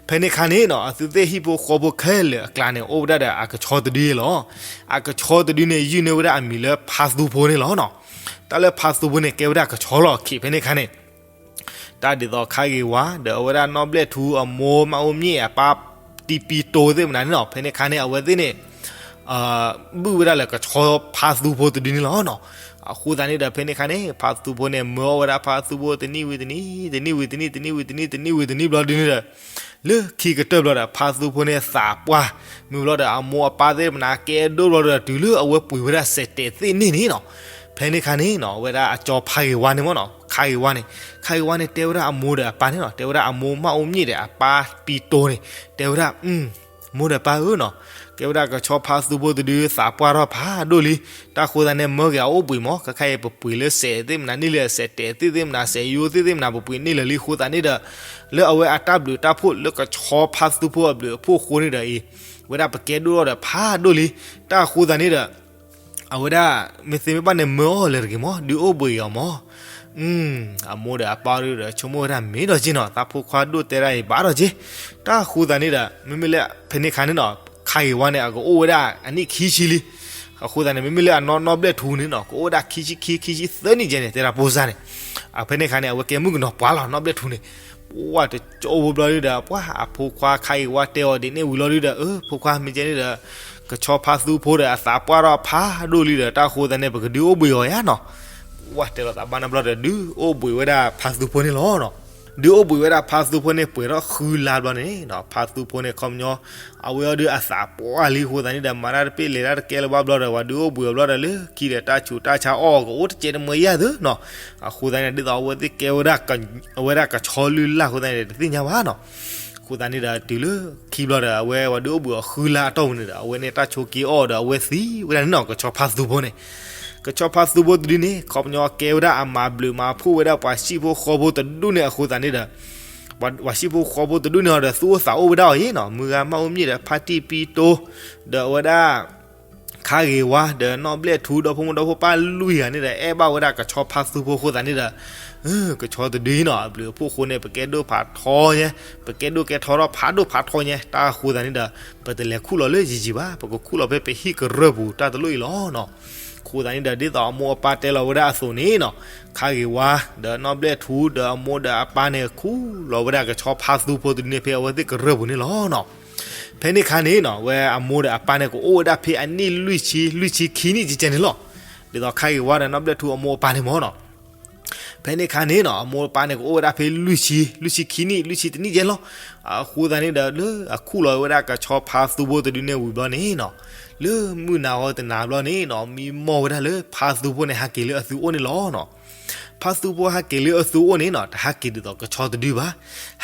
ဖဲန့ၣ်ခါန့ၣ်နီၤ အသုသ့ၣ်ဟံၣ်ဖိဃီဖိခဲလၢာ်အကျါန့ၣ် အိၣ်ဝဲဒၣ်ဒီးအကဆီတဒုလီၤ. အကဆီတဒုန့ၣ် ယုၢ်န့ၢ်ဝဲဒၣ်အမံၤလၢဖါသူဖိန့ၣ်လီၤနီၤ. တၢ်လၢဖါသူဖိန့ၣ် ကဲဝဲဒၣ်ကဆီလီၤခံးဖဲန့ၣ်ခါန့ၣ် တၢ်ဒ်သိးခါဂ့ၤဝါ ဒီးအဝဲဒၣ်နီၢ်ဘျဲၣ်ထူ အမိၢ်မၢ်အိၣ်မၠ့ၣ် အပၢ်တံပံတိသ့ၣ်မနုၤန့ၣ်နီၤ, ဖဲန့ၣ်ခါန့ၣ် အဝဲသ့ၣ်န့ၣ် ဘုၣ်ဝဲဒၣ်လၢကဆီဖါသူဖိတဒုန့ၣ်လီၤနီၤ. အဃိသတးန့ၣ်ဒီး ဖဲန့ၣ်ခါန့ၣ် ဖါသူဖိန့ၣ် မၢအီၣ်ဝဲဒၣ်ဖါသူဖိတနံၣ်ဝံၤတနံၣ် တနံၣ်ဝံၤတနံၣ် တနံၣ်ဝံၤတနံၣ် တနံၣ်ဝံၤတနံၣ်ဘျီဒုန့ၣ်ဒီး လၢခံကတၢၢ်ဘျီဒီး ဖါသူဖိန့ၣ်သးပှၢ် မုၢ်ဘျီဒီး အမိၢ်အပၢ်သ့ၣ်မနုၤကဲဒိၣ်ဘျီဒီး တုၤလၢအဝဲပှ့ၤဝဲဒၣ်စဲးတဲာ်သ့ၣ်န့ၣ်န့ၣ်နီၤ. ဖဲန့ၣ်ခါန့ၣ်နီၤ အဝဲဒၣ်အကၠီဖါဂ့ၤဝါန့ၣ်မ့ၢ်နီၤ ခါဂ့ၤဝါန့ၣ် ခါဂ့ၤဝါန့ၣ် တဲဝဲဒၣ်အမိၢ်ဒီးအပၢ်န့ၣ်နီၤ တဲဝဲဒၣ်အမိၢ်မၢ်အိၣ်မၠ့ၣ်ဒီးအပၢ်ပံတိန့ၣ် တဲဝဲဒၣ် မိၢ်ဒီးပၢ်ဧၢနီၤ, ကဲဝဲဒၣ်ကဆီဖါသူဖိတဒုသးပှၢ်ထီၣ်ဖးဒိၣ်လံ, တၢ်ဃိသတးန့ၣ် မၢဂ့ၤအအိၣ်ဘှံးမး, ခဲခါအံၤပပှ့ၤလၢစဲးသ့ၣ်မနုၤန့ၣ်လၢ စဲးတဲာ်သ့ၣ်သ့ၣ်မနုၤ စဲးယိသ့ၣ်သ့ၣ်မနုၤ ပပှ့ၤန့ၢ်လၢာ်လံအဃိသတးန့ၣ်ဒီး လၢအဝဲအတၢ်ဘျုးတၢ်ဖှိၣ်လၢကဆီဖါသူဖိအဘျုးအဖှိၣ်အဃိန့ၣ်ဒီးအံၤ ဝဲဒၣ်ပကဲဒိၣ်ထီၣ်ဒီးဖးဒိၣ်လံ, တၢ်အဃိသတးန့ၣ်ဒီး အဝဲဒၣ် မ့ၢ်သ့မ့ၢ်ဘၣ်န့ၣ် မၢအီၤလၢတဂ့ၤမး ဒုးအိၣ်ဘှံးအီၤမး အမိၢ်ဒီးအပၢ်ဒီး ဆိကမိၣ်ဝဲဒၣ်မ့ၢ်ဒီးက့နီၤ သးဖိခွါဒိၣ်တဲဒၣ်အံၤဘၣ်ဒီးက့, တၢ်အဃိသတးန့ၣ်ဒီး မ့မ့ၢ်လၢဖဲန့ၣ်ခါန့ၣ်နီၤ ခါဂ့ၤဝါန့ၣ် အကအိၣ်ဝဲဒၣ်အနံၣ်ခံဆံလံ, အဃိသတးန့ၣ် မ့မ့ၢ်လၢအနီၢ်နီၢ်ဘျဲၣ်ထူန့ၣ်နီၤ ကအိၣ်ဝဲဒၣ်ခံဆံခံ ခံဆံသၢနံၣ်ကဲန့ၣ် တဲဒၣ်ဖိစၢ်န့ၣ်, အဖဲန့ၣ်ခါန့ၣ် အဝဲကဲမုၣ်ကနီၤပှၤလီၤ နီၢ်ဘျဲၣ်ထူန့ၣ်, ပှၢ်တကၠိဖိဘျီဒုဒီး ပှၢ်အဖိခွါခါဂ့ၤဝါတဲအီၤဒ်န့ၣ်ဝံၤလီၤဒုဒီး အၢ ဖိခွါမ့ၢ်ကဲန့ၣ်ဒီး ကဆီဖါသူဖိဒီးအသးပှၢ်ထီၣ်ဖးဒိၣ်လံဒီး တၢ်အဃိသတးန့ၣ် ပကဒုးအိၣ်ဘှံးအီၤယါနီၤ, ပှၢ်တဲလီၤသးဘၣ်နီတဘျီဒီး ဒုးအိၣ်ဘှံးဝဲဒၣ်ဖါသူဖိန့ၣ်လီၤနီၤ. ဒုးအိၣ်ဘှံးဝဲဒၣ်ဖါသူဖိန့ၣ်ပှဲၤထီၣ်ဃုလါဘျီန့ၣ်နီၤ, ဖါသူဖိန့ၣ်ခီပညီ အဝဲအီၤဒုးအသးပှၢ်လံအဃိသတးန့ၣ်ဒီး မၤတၢ်တပ့ၢ်လဲၤတၢ်တကဲလၢၤဘၣ်ဘျီဒီး ပှၤဒုးအိၣ်ဘှံးအီၤဘျီဒီးလၢခံဒီးတၢ်ဆူးတၢ်ဆါအီၣ်ကအိၣ်တစဲးတမှဲၤယၤသုနီၤ, အဃိသတးန့ၣ် ဒ်သိးအဝဲသ့ၣ်ကဲဝဲဒၣ် အဝဲဒၣ်ကဆီလုၢ်လၢ်အဃိသတးန့ၣ် တသ့ၣ်ညါဘၣ်နီၤ. အဃိသတးန့ၣ်ဒီးတုၤလၢခံဘျီဒီး အဝဲပှၤဒုးအိၣ်ဘှံးအီၤဃုလါအတီၢ်ပူၤန့ၣ်ဒီး အဝဲန့ၣ်တၢ်ဆိးက့အီၣ်ဒီးအဝဲသံဝဲဒၣ်န့ၣ်နီၤ, ကဆီဖါသူဖိန့ၣ် ကဆီဖါသူဖိတဒုန့ၣ် ခီပညီကဲဝဲဒၣ်အမၤဘျုးမၤဖှိၣ်ဝဲဒၣ်ပှၤဟံၣ်ဖိဃီဖိတဒူၣ်န့ၣ်အဃိသတးန့ၣ်ဒီး ပှၤဟံၣ်ဖိဃီဖိတဒူၣ်န့ၣ်အီၤဒီးသူၣ်အိၣ်သးအိၣ်ဝဲဒၣ်အီၤအံၤနီၤ, မုၢ်ဂၤမၢ်အိၣ်မံၤဒီးဖါတံၢ်ပံတိ ဒီးအဝဲဒၣ် ခါဂ့ၤဝါ ဒီးနီၣ်ဘျဲၣ်ထူ ဒီဖိမိၢ်ဒီဖိပၢ်လွံၢ်ဂၤန့ၣ်ဒီး အဲၣ်ဘၣ်ဝဲဒၣ်ကဆီဖါသူဖိအဃိသတးန့ၣ်ဒီး ကဆီတဒုအံၤနီၤ အဘျုးအဖှိၣ်အဃိန့ၣ် ပကဲဒိၣ်ဖးထီညါ, ပကဲဒိၣ်ကဲထီထီၣ်ဖးဒိၣ်ဖးထီညါ တၢ်အဃိသတးန့ၣ်ဒီး ပတလဲၤခူၣ်လီၤလၢယံၤယံၤဘၣ်, ပကခူၣ်လီၤဖဲပဟံၣ်ကရၢၢ်ပူၤတၢ်တလိၣ်အံၤလီၤနီၤ. အဃိသတးန့ၣ်ဒီး ဒ်သိးအမိၢ်အပၢ်တဲလီၤဝဲဒၣ်အသိးန့ၣ်နီၤ, ခါဂ့ၤဝါ ဒီးနီၣ်ဘျဲၣ်ထူဒီးအမိၢ်ဒီးအပၢ်န့ၣ် ခူၣ်လီၤဝဲဒၣ်ကဆီဖါသူဖိတဒုန့ၣ်ဖဲအဝဲသ့ၣ်ကရၢၢ်ပူၤန့ၣ်လီၤနီၤ. ဖဲန့ၣ်အခါန့ၣ်နီၤ ဝဲအမိၢ်ဒီးအပၢ်န့ၣ် ကအိၣ်ဝဲဒၣ်ဖဲအနံၣ်လွံၢ်ဆံ လွံၢ်ဆံခံနံၣ်ကကဲန့ၣ်လီၤ. ဒ်သိးခါဂ့ၤဝါဒီးနီၣ်ဘျဲၣ်ထူအမိၢ်အပၢ်န့ၣ်မ့ၢ်နီၤ ဖဲန့ၣ်အခါန့ၣ်နီၤ အမိၢ်အပၢ်န့ၣ် ကအိၣ်ဝဲဒၣ်ဖဲလွံၢ်ဆံ လွံၢ်ဆံခံနံၣ် လွံၢ်ဆံတနံၣ်ကဲလီၤ. အဃိသတးန့ၣ်ဒီး လၢအခူၣ်လီၤဝဲဒၣ်ကဆီဖါသူဖိတဒုန့ၣ်ဝံၤဘျီန့ၣ်နီၤ, လၢမုၢ်နၤဂီၤတနၤဘျီန့ၣ်နီၤ မံမီၢ်ဝဲဒၣ်လၢဖါသူဖိန့ၣ် ဟးက့ၤလၢအသုအိၣ်န့ၣ်လီၤနီၤ. ဖါသူဖိဟးက့ၤလၢအသုအိၣ်န့ၣ်နီၤ တဟးက့ၤဒ်သိးကဆီတဒုဘၣ်,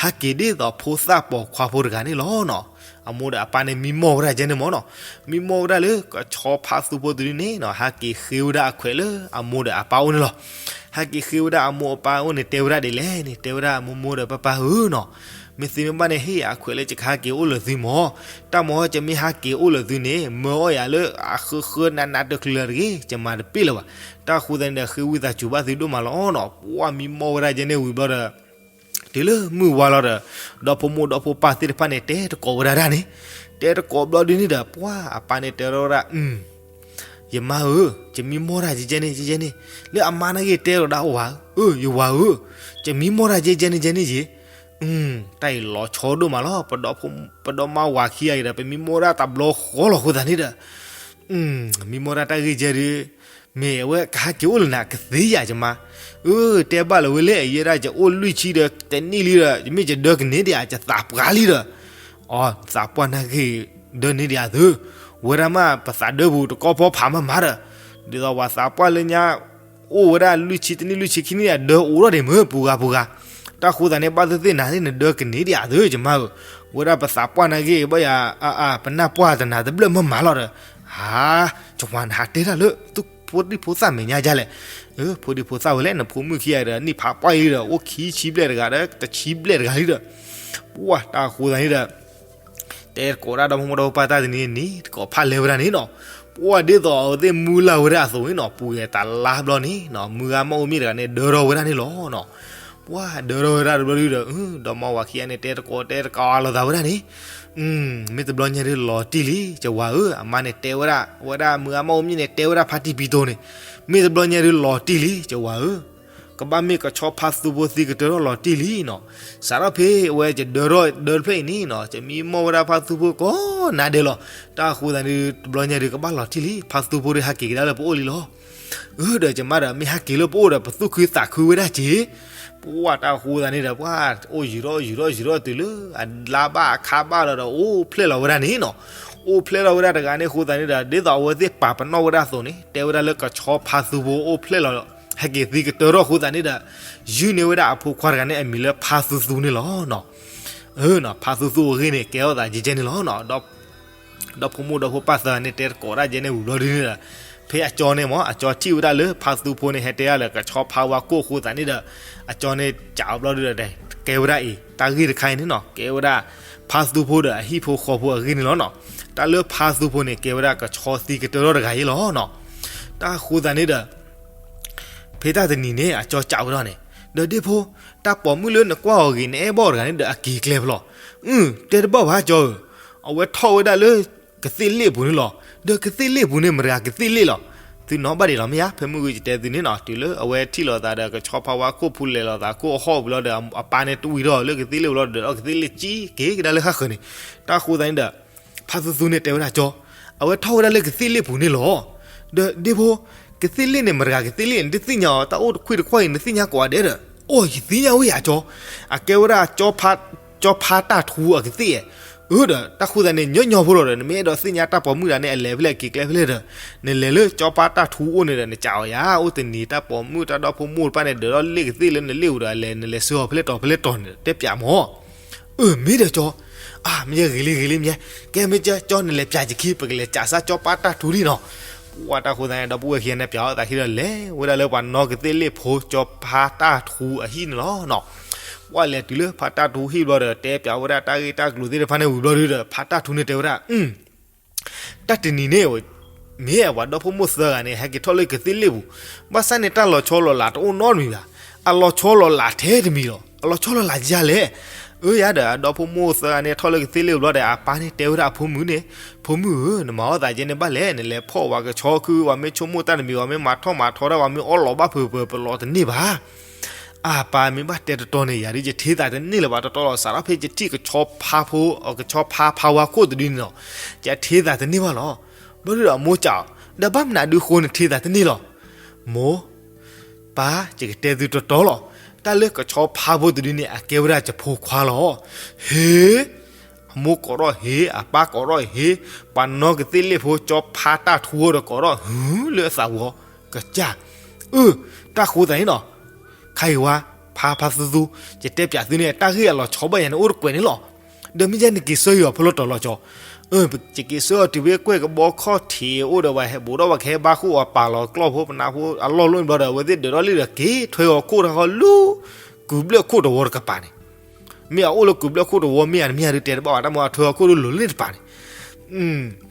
ဟးက့ၤဒ်သိးဖိသၣ်ပိာ်ခွါဖိတဂၤန့ၣ်လီၤနီၤ. အမိၢ်ဒီးအပၢ်န့ၣ် မံမီၢ်ဝဲဒၣ်ကဲန့ၣ်မ့ၢ်နီၤ, မံမီၢ်ဝဲဒၣ်လၢကဆီဖါသူဖိတဒုန့ၣ်နီၤ ဟးက့ၤဃ့ဝဲဒၣ်အခွဲးလၢအမိၢ်ဒီးအပၢ်အိၣ်န့ၣ်လီၤ. ဟးက့ၤဃ့ဝဲဒၣ်အမိၢ်အပၢ်အိၣ်န့ၣ် တဲဝဲဒၣ်ဒ်လဲၣ်န့ၣ် တဲဝဲဒၣ်မိၢ်မိၢ်ဒီးပၢ်ပၢ်ဧၢနီၤ, မ့ၢ်သ့မ့ၢ်ဘၣ်န့ၣ် ဟ့ၣ်ယၤအခွဲးလၢယကဟးက့ၤအိၣ်လၢသုမ့ၢ်, တၢ်မ့ၢ်ဟီ ယမ့ၢ်ဟးက့ၤအိၣ်လၢသုန့ၣ် မၢအီၣ်ယၤလၢအဃၢဃၢနးနးတချုးလၢၤတဂ့ၤ, ယမၤတပ့ၢ်လၢၤဘၣ်. တၢ်အဃိသတးန့ၣ်ဒီး ဃ့ဝံသးစူၤဘၣ်သုဒိၣ်မးလီၤနီၤ. ပှၢ်မံမီၢ်ဝဲဒၣ်ကဲန့ၣ်ဝံၤဘျီဒီး တုၤလၢမုၢ်ဝါလီၤဒီး ဒီဖိမိၢ်ဒီဖိပၢ်သ့ၣ်တဖၣ်န့ၣ် တဲတကိးဝဲဒၣ်ဒၣ်န့ၣ်, တဲတကိးဘျီဒုန့ၣ်ဒီး ပှၢ်အပၢ်န့ၣ်တဲထီၣ်ဝဲဒၣ်, ယမါဧၢ, ယမံမီၢ်တၢ်ကဲကဲန့ၣ် ကဲကဲန့ၣ်, လၢအမါနာ်က့ၤတဲလီၤဒၣ်အိၣ်ဝဲဧၢ, ယဝၤဧၢ, ယမံမီၢ်တၢ်ကဲကဲန့ၣ် ကဲန့ၣ်ယ့ၢ်, တၢ်အံၤလီၤဆီဒိၣ်မးလီၤ. ပဒီမါဝၤခံဂၤအံၤဒီး ပမံမီၢ်ဒၣ်တဘျီဃီလီၤအဃိသတးန့ၣ်ဒီး မံမီၢ်ဒၣ်တၢ်ဂ့ၢ်ကဲဒီး မ့ၢ်အဝဲကဟဲက့ၤအိၣ်လၢနၤကသ့ဧါ ယမါ, အၢ တဲဘၣ်လၢၤဝဲလဲၣ် ယဲဒၣ်ယအိၣ်လွံၢ်ဆံဒီးတနံၣ်လံဒီး ယမ့ၢ်ယဒၢကန့ၢ်ဒံးဧါ ယသးပှၢ်လံဒီး, အိ သးပှၢ်နာ်က့ၤ ဒၢန့ၢ်ဒံးဧါသု, ဝဲဒၣ်မး ပသးဒၢပူၤတကီၢ်ဖီဖးမးမးဒီး, ဒ်သိးပှၤသးပှၢ်လၢညါ အိၣ်ဝဲဒၣ်လွံၢ်ဆံတနံၣ်လွံၢ်ဆံခံနံၣ် အဒၢအိၣ်ထီၣ်ဒံးမ့ၢ်ပှၤဂၤပှၤဂၤ, တၢ်ဃိသတးန့ၣ် ဘၣ်သ့ၣ်သ့ၣ်နၤန့ၣ် နဒၢကန့ၢ်ဒံးဧါသု ယမါဧၢ, ဝဲဒၣ်ပသးပှၢ်နာ်က့ၤ ဘၣ်ယၤ အါအါ ပနၢ်ပှၢ်တနၤတဘျၢၣ်မးမးလီၤဒီး, ဟါ, ယဝၤနဟးတဲတၢ်လၢ ဖိဒံဖိသၣ်မဲာ်ညါဒ်လဲၣ်, ဖိဒံဖိသၣ်ဝဲလဲၣ် နဖိမုၣ်ခံဂၤဒီး နံၣ်ဖးပှၢ်လံဒီး အိၣ်ခံဆံဘျဲၣ်တဂၤဒီး တဆံဘျဲၣ်တဂၤလံဒီး, ပှၢ်တၢ်ဃိသတးန့ၣ်ဒီး တဲတကိးဒၣ်ဒီဖိမိၢ်ဒီဖိပၢ်တၢ်တနံၤန့ၣ် တကိးဖးလဲဝဲဒၣ်န့ၣ်နီၤ, ပှၢ်ဒ်သိးအဝဲသ့ၣ်မုၢ်လၢ်ဝဲဒၣ်အသိးန့ၣ်နီၤ ပှဲၤတလါဘျီန့ၣ်နီၤ မုၢ်ဂၤမၢ်အိၣ်မ့ၢ်တဂၤန့ၣ် ဒၢထီၣ်ဝဲဒၣ်န့ၣ်လီၤနီၤ, ပှၢ်ဒၢထီၣ်ဝဲဒၣ်တဘျီဒုဒီး ဒီမါဝၤခံဂၤန့ၣ် တဲတကိးတဲတကိးလိာ်သးဝဲဒၣ်န့ၣ်, မ့ၢ်တဘျီညါဒုလီၤတံၢ်လံ ယဝၤဧၢ, အမါန့ၣ်တဲဝဲဒၣ် ဝဲဒၣ်မုၢ်ဂၤမၢ်အိၣ်မ့ၢ်န့ၣ် တဲဝဲဒၣ်ဖါတံၢ်ပံတိၢ်န့ၣ်, မ့ၢ်တဘျီညါဒုလီၤတံၢ်လံ ယဝၤဧၢ ကဘၣ်မ့ၢ်ကဆီဖါသူဖိသံကတၢၢ်ထီၣ်လီၤတံၢ်လံနီၤ, စးထီၣ်ဖဲအဝဲယဒၢထီၣ်ဒၢတဖျၢၣ်အံၤန့ၣ်နီၤ ယမံမီၢ်ဝဲဒၣ်ဖါသူဖိကိးနၤဒဲးလီၤ, တၢ်အဃိသတးဒု တဘျီညါဒုကဘၣ်လီၤတံၢ်လံ ဖါသူဖိဒုဟးက့ၤကဒါလၢပအိၣ်လံလီၤ, အၢ ဒီးယမါဒီး မ့ၢ်ဟးက့ၤလၢပအိၣ်ဒီး ပသူၣ်ခုသးခုဝဲဒၣ်က့ၤ, ပှၢ်တၢ်အဃိသတးန့ၣ်ဒီး ပှၢ်အိၣ်ယံာ်ထီၣ်ယံာ်ထီၣ်ယံာ်ထီၣ်တုၤလၢ အလါဘၣ်အခါဘၣ်လီၤဒီး အိၣ်ဖျဲၣ်လီၤဝဲဒၣ်န့ၣ်နီၤ, အိၣ်ဖျဲၣ်လီၤဝဲဒၣ်တဂၤန့ၣ်အဃိသတးန့ၣ်ဒီး ဒ်သိးအဝဲသ့ၣ်ပာ်ပနီၣ်ဝဲဒၣ်အသိးန့ၣ် တဲဝဲဒၣ်လၢကဆီဖါသူဖိအိၣ်ဖျဲၣ်လီၤ ဟဲက့ၤသံကတၢၢ်ထီၣ်အဃိသတးန့ၣ်ဒီး ယုၢ်န့ၢ်ဝဲဒၣ်အဖိခွါတဂၤန့ၣ်အမံၤလၢဖါသူသူန့ၣ်လီၤနီၤ, ဖါသူသူအဂ့ၢ်န့ၣ် ကဲထီၣ်သးကဲကဲန့ၣ်လီၤနီၤ ဒီဖိမိၢ်ဒီဖိပၢ်သၢဂၤန့ၣ် တဲတကိးဒၣ်ကဲန့ၣ်ဝံၤဘျီဒုန့ၣ်ဒီး ဖဲအကၠီန့ၣ်မ့ၢ် အကၠီထံၣ်ဝဲဒၣ်လၢဖါသူဖိန့ၣ် ဟဲတဲဒၣ်လၢကဆီဖါဝါခိၣ်အဃိသတးန့ၣ်ဒီး အကၠီန့ၣ်စံးဝဲဘျီဒုဒီး ကဲဝဲဒၣ်အံၤ တၢ်ဂ့ၢ်တခါအံၤန့ၣ်နီၤ ကဲဝဲဒၣ် ဖါသူဖိဒီးအဟံၣ်ဖိဃီဖိအဂ့ၢ်န့ၣ်လီၤနီၤ, တၢ်လၢဖါသူဖိန့ၣ် ကဲဝဲဒၣ်ကဆီသံကတၢၢ်ထီၣ်တဂၤအံၤလီၤနီၤ, တၢ်အဃိသတးန့ၣ်ဒီး ဖဲတၢ်တနံၤန့ၣ် အကၠီစံးဝဲဒၣ်န့ၣ် ဒီးဒ့ဖိ တၢ်ပိာ်မုၣ်လၢနကွၢ်အီၤဂ့ၤ နအဲၣ်ဘၣ်အီၤတဂၤန့ၣ်ဒီး အက့ၤကျဲဖဲလဲၣ်, အု တဲတဘၣ်ဘၣ်ကၠီဧၢ, အဝဲထီၣ်ဝဲဒၣ်လၢ ကသ့ၣ်လ့ၣ်ပူၤန့ၣ်လီၤ, ဒီးကသ့ၣ်လ့ၣ်ပူၤန့ၣ် မတၤတဂၤကသ့ၣ်လ့ၣ်လီၤ, သုနီၣ်ဘၣ်ဒံးလီၤမ့ၢ်ဧါ, ဖဲမုၢ်ဂ့ၤယတဲသုန့ၣ်နီၤ တုၤလၢအဝဲထံၣ်လိာ်သးဒီး ကဆီဖါဝါခိၣ်ဖူလဲၤလိာ်သး ခိၣ်အဟီၣ်ဝံၤလီၤဒီး အပၢ်န့ၣ်တဝံၤထီၣ်လၢကသ့ၣ်လ့ၣ်ပူၤလီၤဒီး ကသ့ၣ်လ့ၣ်ကံက့ၤကဒါလၢဃၣ်ဃၢၤန့ၣ်, တၢ်အဃိသတးန့ၣ်ဒီး ဖါသူသူန့ၣ်တဲဝဲဒၣ်ကၠီ, အဝဲထီၣ်ဝဲဒၣ်လၢကသ့ၣ်လ့ၣ်ပူၤန့ၣ်လီၤ, ဒီးဒ့ဖိ ကသ့ၣ်လ့ၣ်န့ၣ် မတၤတဂၤကသ့ၣ်လ့ၣ်န့ၣ် တသ့ၣ်ညါအီၤ တၢ်အိၣ်တခွံၣ်တခွါအံၤ နသ့ၣ်ညါကိးဂၤဒဲးဒီး အိၣ် ယသ့ၣ်ညါဝဲယၤကၠီ, အကဲဝဲဒၣ် ကၠီဖါတၢ်ထူအကသ့ၣ်ဧါ. အၢဒီး တၢ်ဃိသတးန့ၣ် ညီညီဖိလီၤဒီး နမ့ၢ်အဲၣ်ဒိးသ့ၣ်ညါတၢ်ပိာ်မုၣ်တဂၤန့ၣ် အလဲၤဖဲလဲၣ်က့ၤကျဲဖဲလဲၣ်ဒီး နလဲၤလၢကၠီဖါတၢ်ထူအိၣ်န့ၣ်ဒီး နကးအီၤယၤ အိၣ်တနံၤတၢ်ပိာ်မုၣ်တၢ်ဒီဖိမိၢ်တဖၣ်န့ၣ် ဒၢးထီၣ်လ့ၣ်ကသ့ၣ်လၢနလ့ၣ်ပူၤဒီး အလဲၤ နလဲၤဆှၢအီၤဖဲလဲၣ်တီၤဖဲလဲၣ်တီၤန့ၣ် တဲပၠးမၢ်. အၢ မ့ၢ်ဒီးကၠီ, အၢ မ့ၢ်ဂ့ၤလံဂ့ၤလံမ့ၢ်, ကဲမ့ၢ်ကၠီ ကၠီနလဲၤပၠးယခံ ပကလဲၤကးစၢ်ကၠီဖါတၢ်ထူလံနီၤ. ပှၢ်တၢ်ဃိသတးန့ၣ် ဒီပုၢ်ဝဲၢ်ခံဂၤန့ၣ် ပၠးအီၤသးခံဒီးလဲၤဝဲဒၣ်လၢပှၤနီၢ်ကသ့ၣ်လ့ၣ်ဖိ ကၠီဖါတၢ်ထူအဟံၣ်န့ၣ်လီၤနီၤ. ပှၢ်လဲၤတုၤလၢဖါတၢ်ထူဟံၣ်ဘျီဒီး တဲပၠးဝဲဒၣ်တၢ်ဂ့ၢ်တၢ်ကျိၤသ့ၣ်တဖၣ်န့ၣ်ဝံၤဘျီဒီး ဖါတၢ်ထူန့ၣ်တဲဝဲဒၣ် တၢ်တနံၤန့ၣ် မ့ၢ်ပှၤဒီဖိမိၢ်သၢဂၤန့ၣ် ဟဲက့ၤထီၣ်လၢကသ့ၣ်လ့ၣ်ပူၤ, ဘၣ်ဆၣ်န့ၣ် တၢ်လီၤဆီလီၤလးတအိၣ်နီတမံၤဘၣ်. အလီၤဆီလီၤလးထဲတမံၤလီၤ. အလီၤဆီလီၤလးယၤလဲၣ်. အၢ ယၤဒီး အဒီဖိမိၢ်သၢဂၤန့ၣ် ထီၣ်လၢကသ့ၣ်လ့ၣ်ပူၤဘျီဒီး အပၢ်န့ၣ်တဲဝဲဒၣ်အဖိမုၣ်န့ၣ်, ဖိမုၣ်ဧၢ, နမၤအီၣ်သးယဲန့ၣ်ဘၣ်လဲၣ်, နလဲၤဖီၣ်ဝဲကဆီခု, ပှၤမ့ၢ်ဆိကမိၣ်တၢ်တမံၤ, ပှၤမ့ၢ်မၤထီၣ်မၤထီတၢ်, ပှၤမ့ၢ်အီၣ်လီၤဘၣ်ဖုးဖုး ပလီၤတန့ၢ်ဘၣ်. အပၢ်မ့ၢ်ဘၣ်တဲတတီၤန့ၣ် ယၤဒ်ယထံသးတန့ၢ်လၢၤဘၣ်တတီၤလီၤ. စးထီၣ်ဖဲယထံၣ်ကဆီဖါဖိ, ကဆီဖါဖါဝါခိၣ်တဒုန့ၣ်လီၤ, ယထံသးတန့ၢ်ဘၣ်လီၤ. ဘျီဒုဒီးအမိၢ်ကးအီၤ, ဒီးဘၣ်မနုၤဒုဃိနထံသးတန့ၢ်လီၤ. မိၢ်, ပၢ်, ယကတဲသုတတီၤလီၤ. တၢ်လၢကဆီဖါဖိတဒုန့ၣ် အကဲဝဲဒၣ်ယဖိခွါလီၤ. ဟ့, အမိၢ်ကိးထီၣ်ဟ့, အပၢ်ကိးထီၣ်ဟ့, ပှၤနီၢ်ကသ့ၣ်လ့ၣ်ဖိ ကဆီဖါတၢ်ထူအီၤဒီးကိးထီၣ်ဟုလၢအသးပူၤအီၤ, ကစၢ်. အၢ, တၢ်ဃိသတးန့ၣ်နီၤ, ခါအံၤဝဲ, ဖါဖါသူသူ, ယတဲပၠးသုန့ၣ် တၢ်ဂ့ၢ်အလီၤဆီဘၣ်ယၤန့ၣ် အိၣ်တကွဲးန့ၣ်လီၤ. ဒီးမ့ၢ်ယဲနက့ၤဆှၢယၤအီၤဖဲလဲၣ်တီၤလီၤကၠီ. အၢ, ယက့ၤဆှၢအီၤတုၤဖဲကွဲၢ်ကဘီခီၣ်ထံးအိၣ်ဒီး ပှၤဟဲဘူးဒီးပှၤကဟဲဘါဃိၣ်အီၤ ပာ်လီၤကျီၢ်ဖိပနၢ်ဖိအလီၢ်လိၣ်န့ၣ်ဘျီဒီး အဝဲသ့ၣ်ဒၢးထီၣ်လံဒီး က့ၤထွဲအီၤခိၣ်ထီၣ်ဃီလၢ ကုးဘျၢၣ်ခိၣ်တဝီတကပၤန့ၣ်. မ့ၢ်အအိၣ်လၢကုးဘျၢၣ်ခိၣ်တဝီမ့ၢ်ဧါ တမ့ၢ်ဧါဒုးတဲတဘၣ်ဘၣ်, တၢ်မ့ၢ်အထွဲအီၤခိၣ်ဒုးလိၤလ့ၣ်တပၤန့ၣ်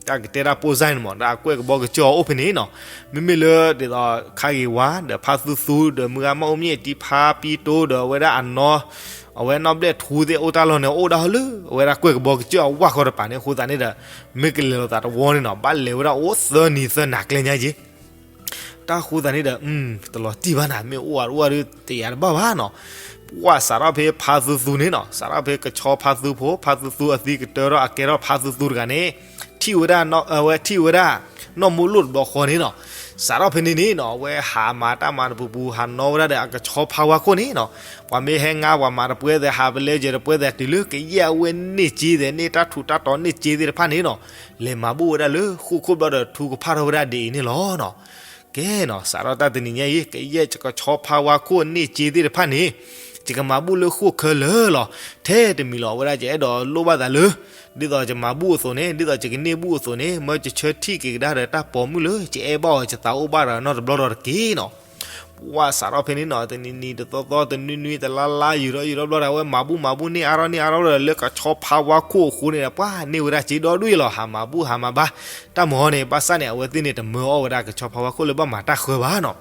တၢ်ကတဲတၢ်ပိၢ်စၢ်န့ၣ်မး တၢ်ကွဲၢ်ကဘီကစၢၢ်အီၤအိၣ်ဖဲန့ၣ်နီၤ. မ့မ့ၢ်လၢဒ်သိးခါဂ့ၤဝါ ဒီးဖါသူသူ ဒီးမုၢ်ဂၤမၢ်အိၣ်မ့ၢ်အတံၤဖါပံတိဒီး အဝဲဒၣ်အနီၢ်, အဝဲနီၢ်ဘျဲၣ်ထူသ့ၣ်အိၣ်တၢ်လီၢ်န့ၣ် အိၣ်ဒၣ်လၢ အဝဲဒၣ်ကွဲၢ်ကဘီကစၢၢ်အဝၢ်ဃီတပၤန့ၣ် အဃိသတးန့ၣ်ဒီး မ့ၢ်ကလဲၤလိာ်သးတဝီန့ၣ်နီၤ ဘၣ်လဲၤဝဲဒၣ်အိၣ်သၢနံၤသၢနၤကျဲညါက့ၤ တၢ်ဃိသတးန့ၣ်ဒီး တလီၤတံၢ်ဘၣ်နၤ မ့ၢ်အိၣ်အါတအိၣ်အါဒုး တယာ်တဘၣ်ဘၣ်နီၤ. ပှၢ်စးထီၣ်ဖဲဖါသူသူန့ၣ်နီၤ စးထီၣ်ဖဲကဆီဖါသူဖိ ဖါသူသူအသံကတၢၢ်ထီၣ်အကဲထီၣ်ဖါသူသူတဂၤန့ၣ် ထံၣ်ဝဲဒၣ် အဝဲထံၣ်ဝဲဒၣ် နီၢ်မိၢ်လိၣ်တဘျီဃီန့ၣ်နီၤ. စးထီၣ်ဖဲန့ၣ်န့ၣ်နီၤ အဝဲဟးမၤတၢ်မၤတပူၤပူၤ ဟးနီၣ်ဝဲဒၣ်ဒီးအကဆီဖါဝါခိၣ်န့ၣ်နီၤ. ပှၤမ့ၢ်ဟဲငါပှၤမၤတပွဲသဲး ဟးပလဲယဲတပွဲသဲး တုၤလၢကယဲၢ်အဝဲန့ၢ်က့သဲးန့ၢ်တၢ်ထူးတၢ်တီၤန့ၢ်က့သ့ၣ်တဖၣ်န့ၣ်နီၤ လဲၤမၤဘူၣ်ဝဲဒၣ်လၢဃိၣ်ခိၣ်ဘျီဒီး ထူကဖၣ်ထီၣ်ဝဲဒၣ်ဒ်အံၤန့ၣ်လီၤနီၤ. ကဲနီၤ စးထီၣ်တၢ်တနံၤညါအံၤ ကယဲၢ်ယကဆီဖါဝါခိၣ်န့ၢ်က့သ့ၣ်တဖၣ်န့ၣ် ယကမၤဘူၣ်လၢဃိၣ်ခဲလၢာ်လီၤ. ထဲတမံၤလီၤ အဝဲဒၣ်ယအဲၣ်ဒိးလိၣ်ဘၣ်သးလၢ ဒ်သိးယမၤဘူၣ်အသိးန့ၣ် ဒ်သိးယကန့ၢ်ဘူၣ်အသိးန့ၣ် မၢယဆၢထံၣ်က့ၤကဒါဒီးတၢ်ပိာ်မုၣ်လၢ ယအဲၣ်ဘၣ်အီၤယသးအိၣ်ဘၣ်ဒီးနီတဘျီဒီးတက့ၢ်နီၤ. ပှၢ်စးထီၣ်ဖဲန့ၣ်နီၤ တနံၤနံၤတသီသီ တနွံနွံ တလါလါ ယူၤထီၣ်ယူၤထီၣ်ဘျီဒီး အဝဲမၤဘူၣ်မၤဘူၣ်န့ၢ်အါထီၣ်န့ၢ်အါထီၣ်ဒီး လၢကဆီဖါဝါခိၣ်အဃိန့ၣ်ဒီး ပှၢ်န့ၢ်ဝဲဒၣ်စ့ဒီဒူၣ်အံၤလီၤ. ဟးမၤဘူၣ်ဟးမၤဘါ တၢ်မၤဟီန့ၣ် ဘၣ်ဆၣ်န့ၣ် အဝဲသ့ၣ်န့ၣ်တမၢအီၣ်ဝဲဒၣ်ကဆီဖါဝါခိၣ်လၢဘၣ်မၤတၢ်ဃၢဘၣ်နီၤ.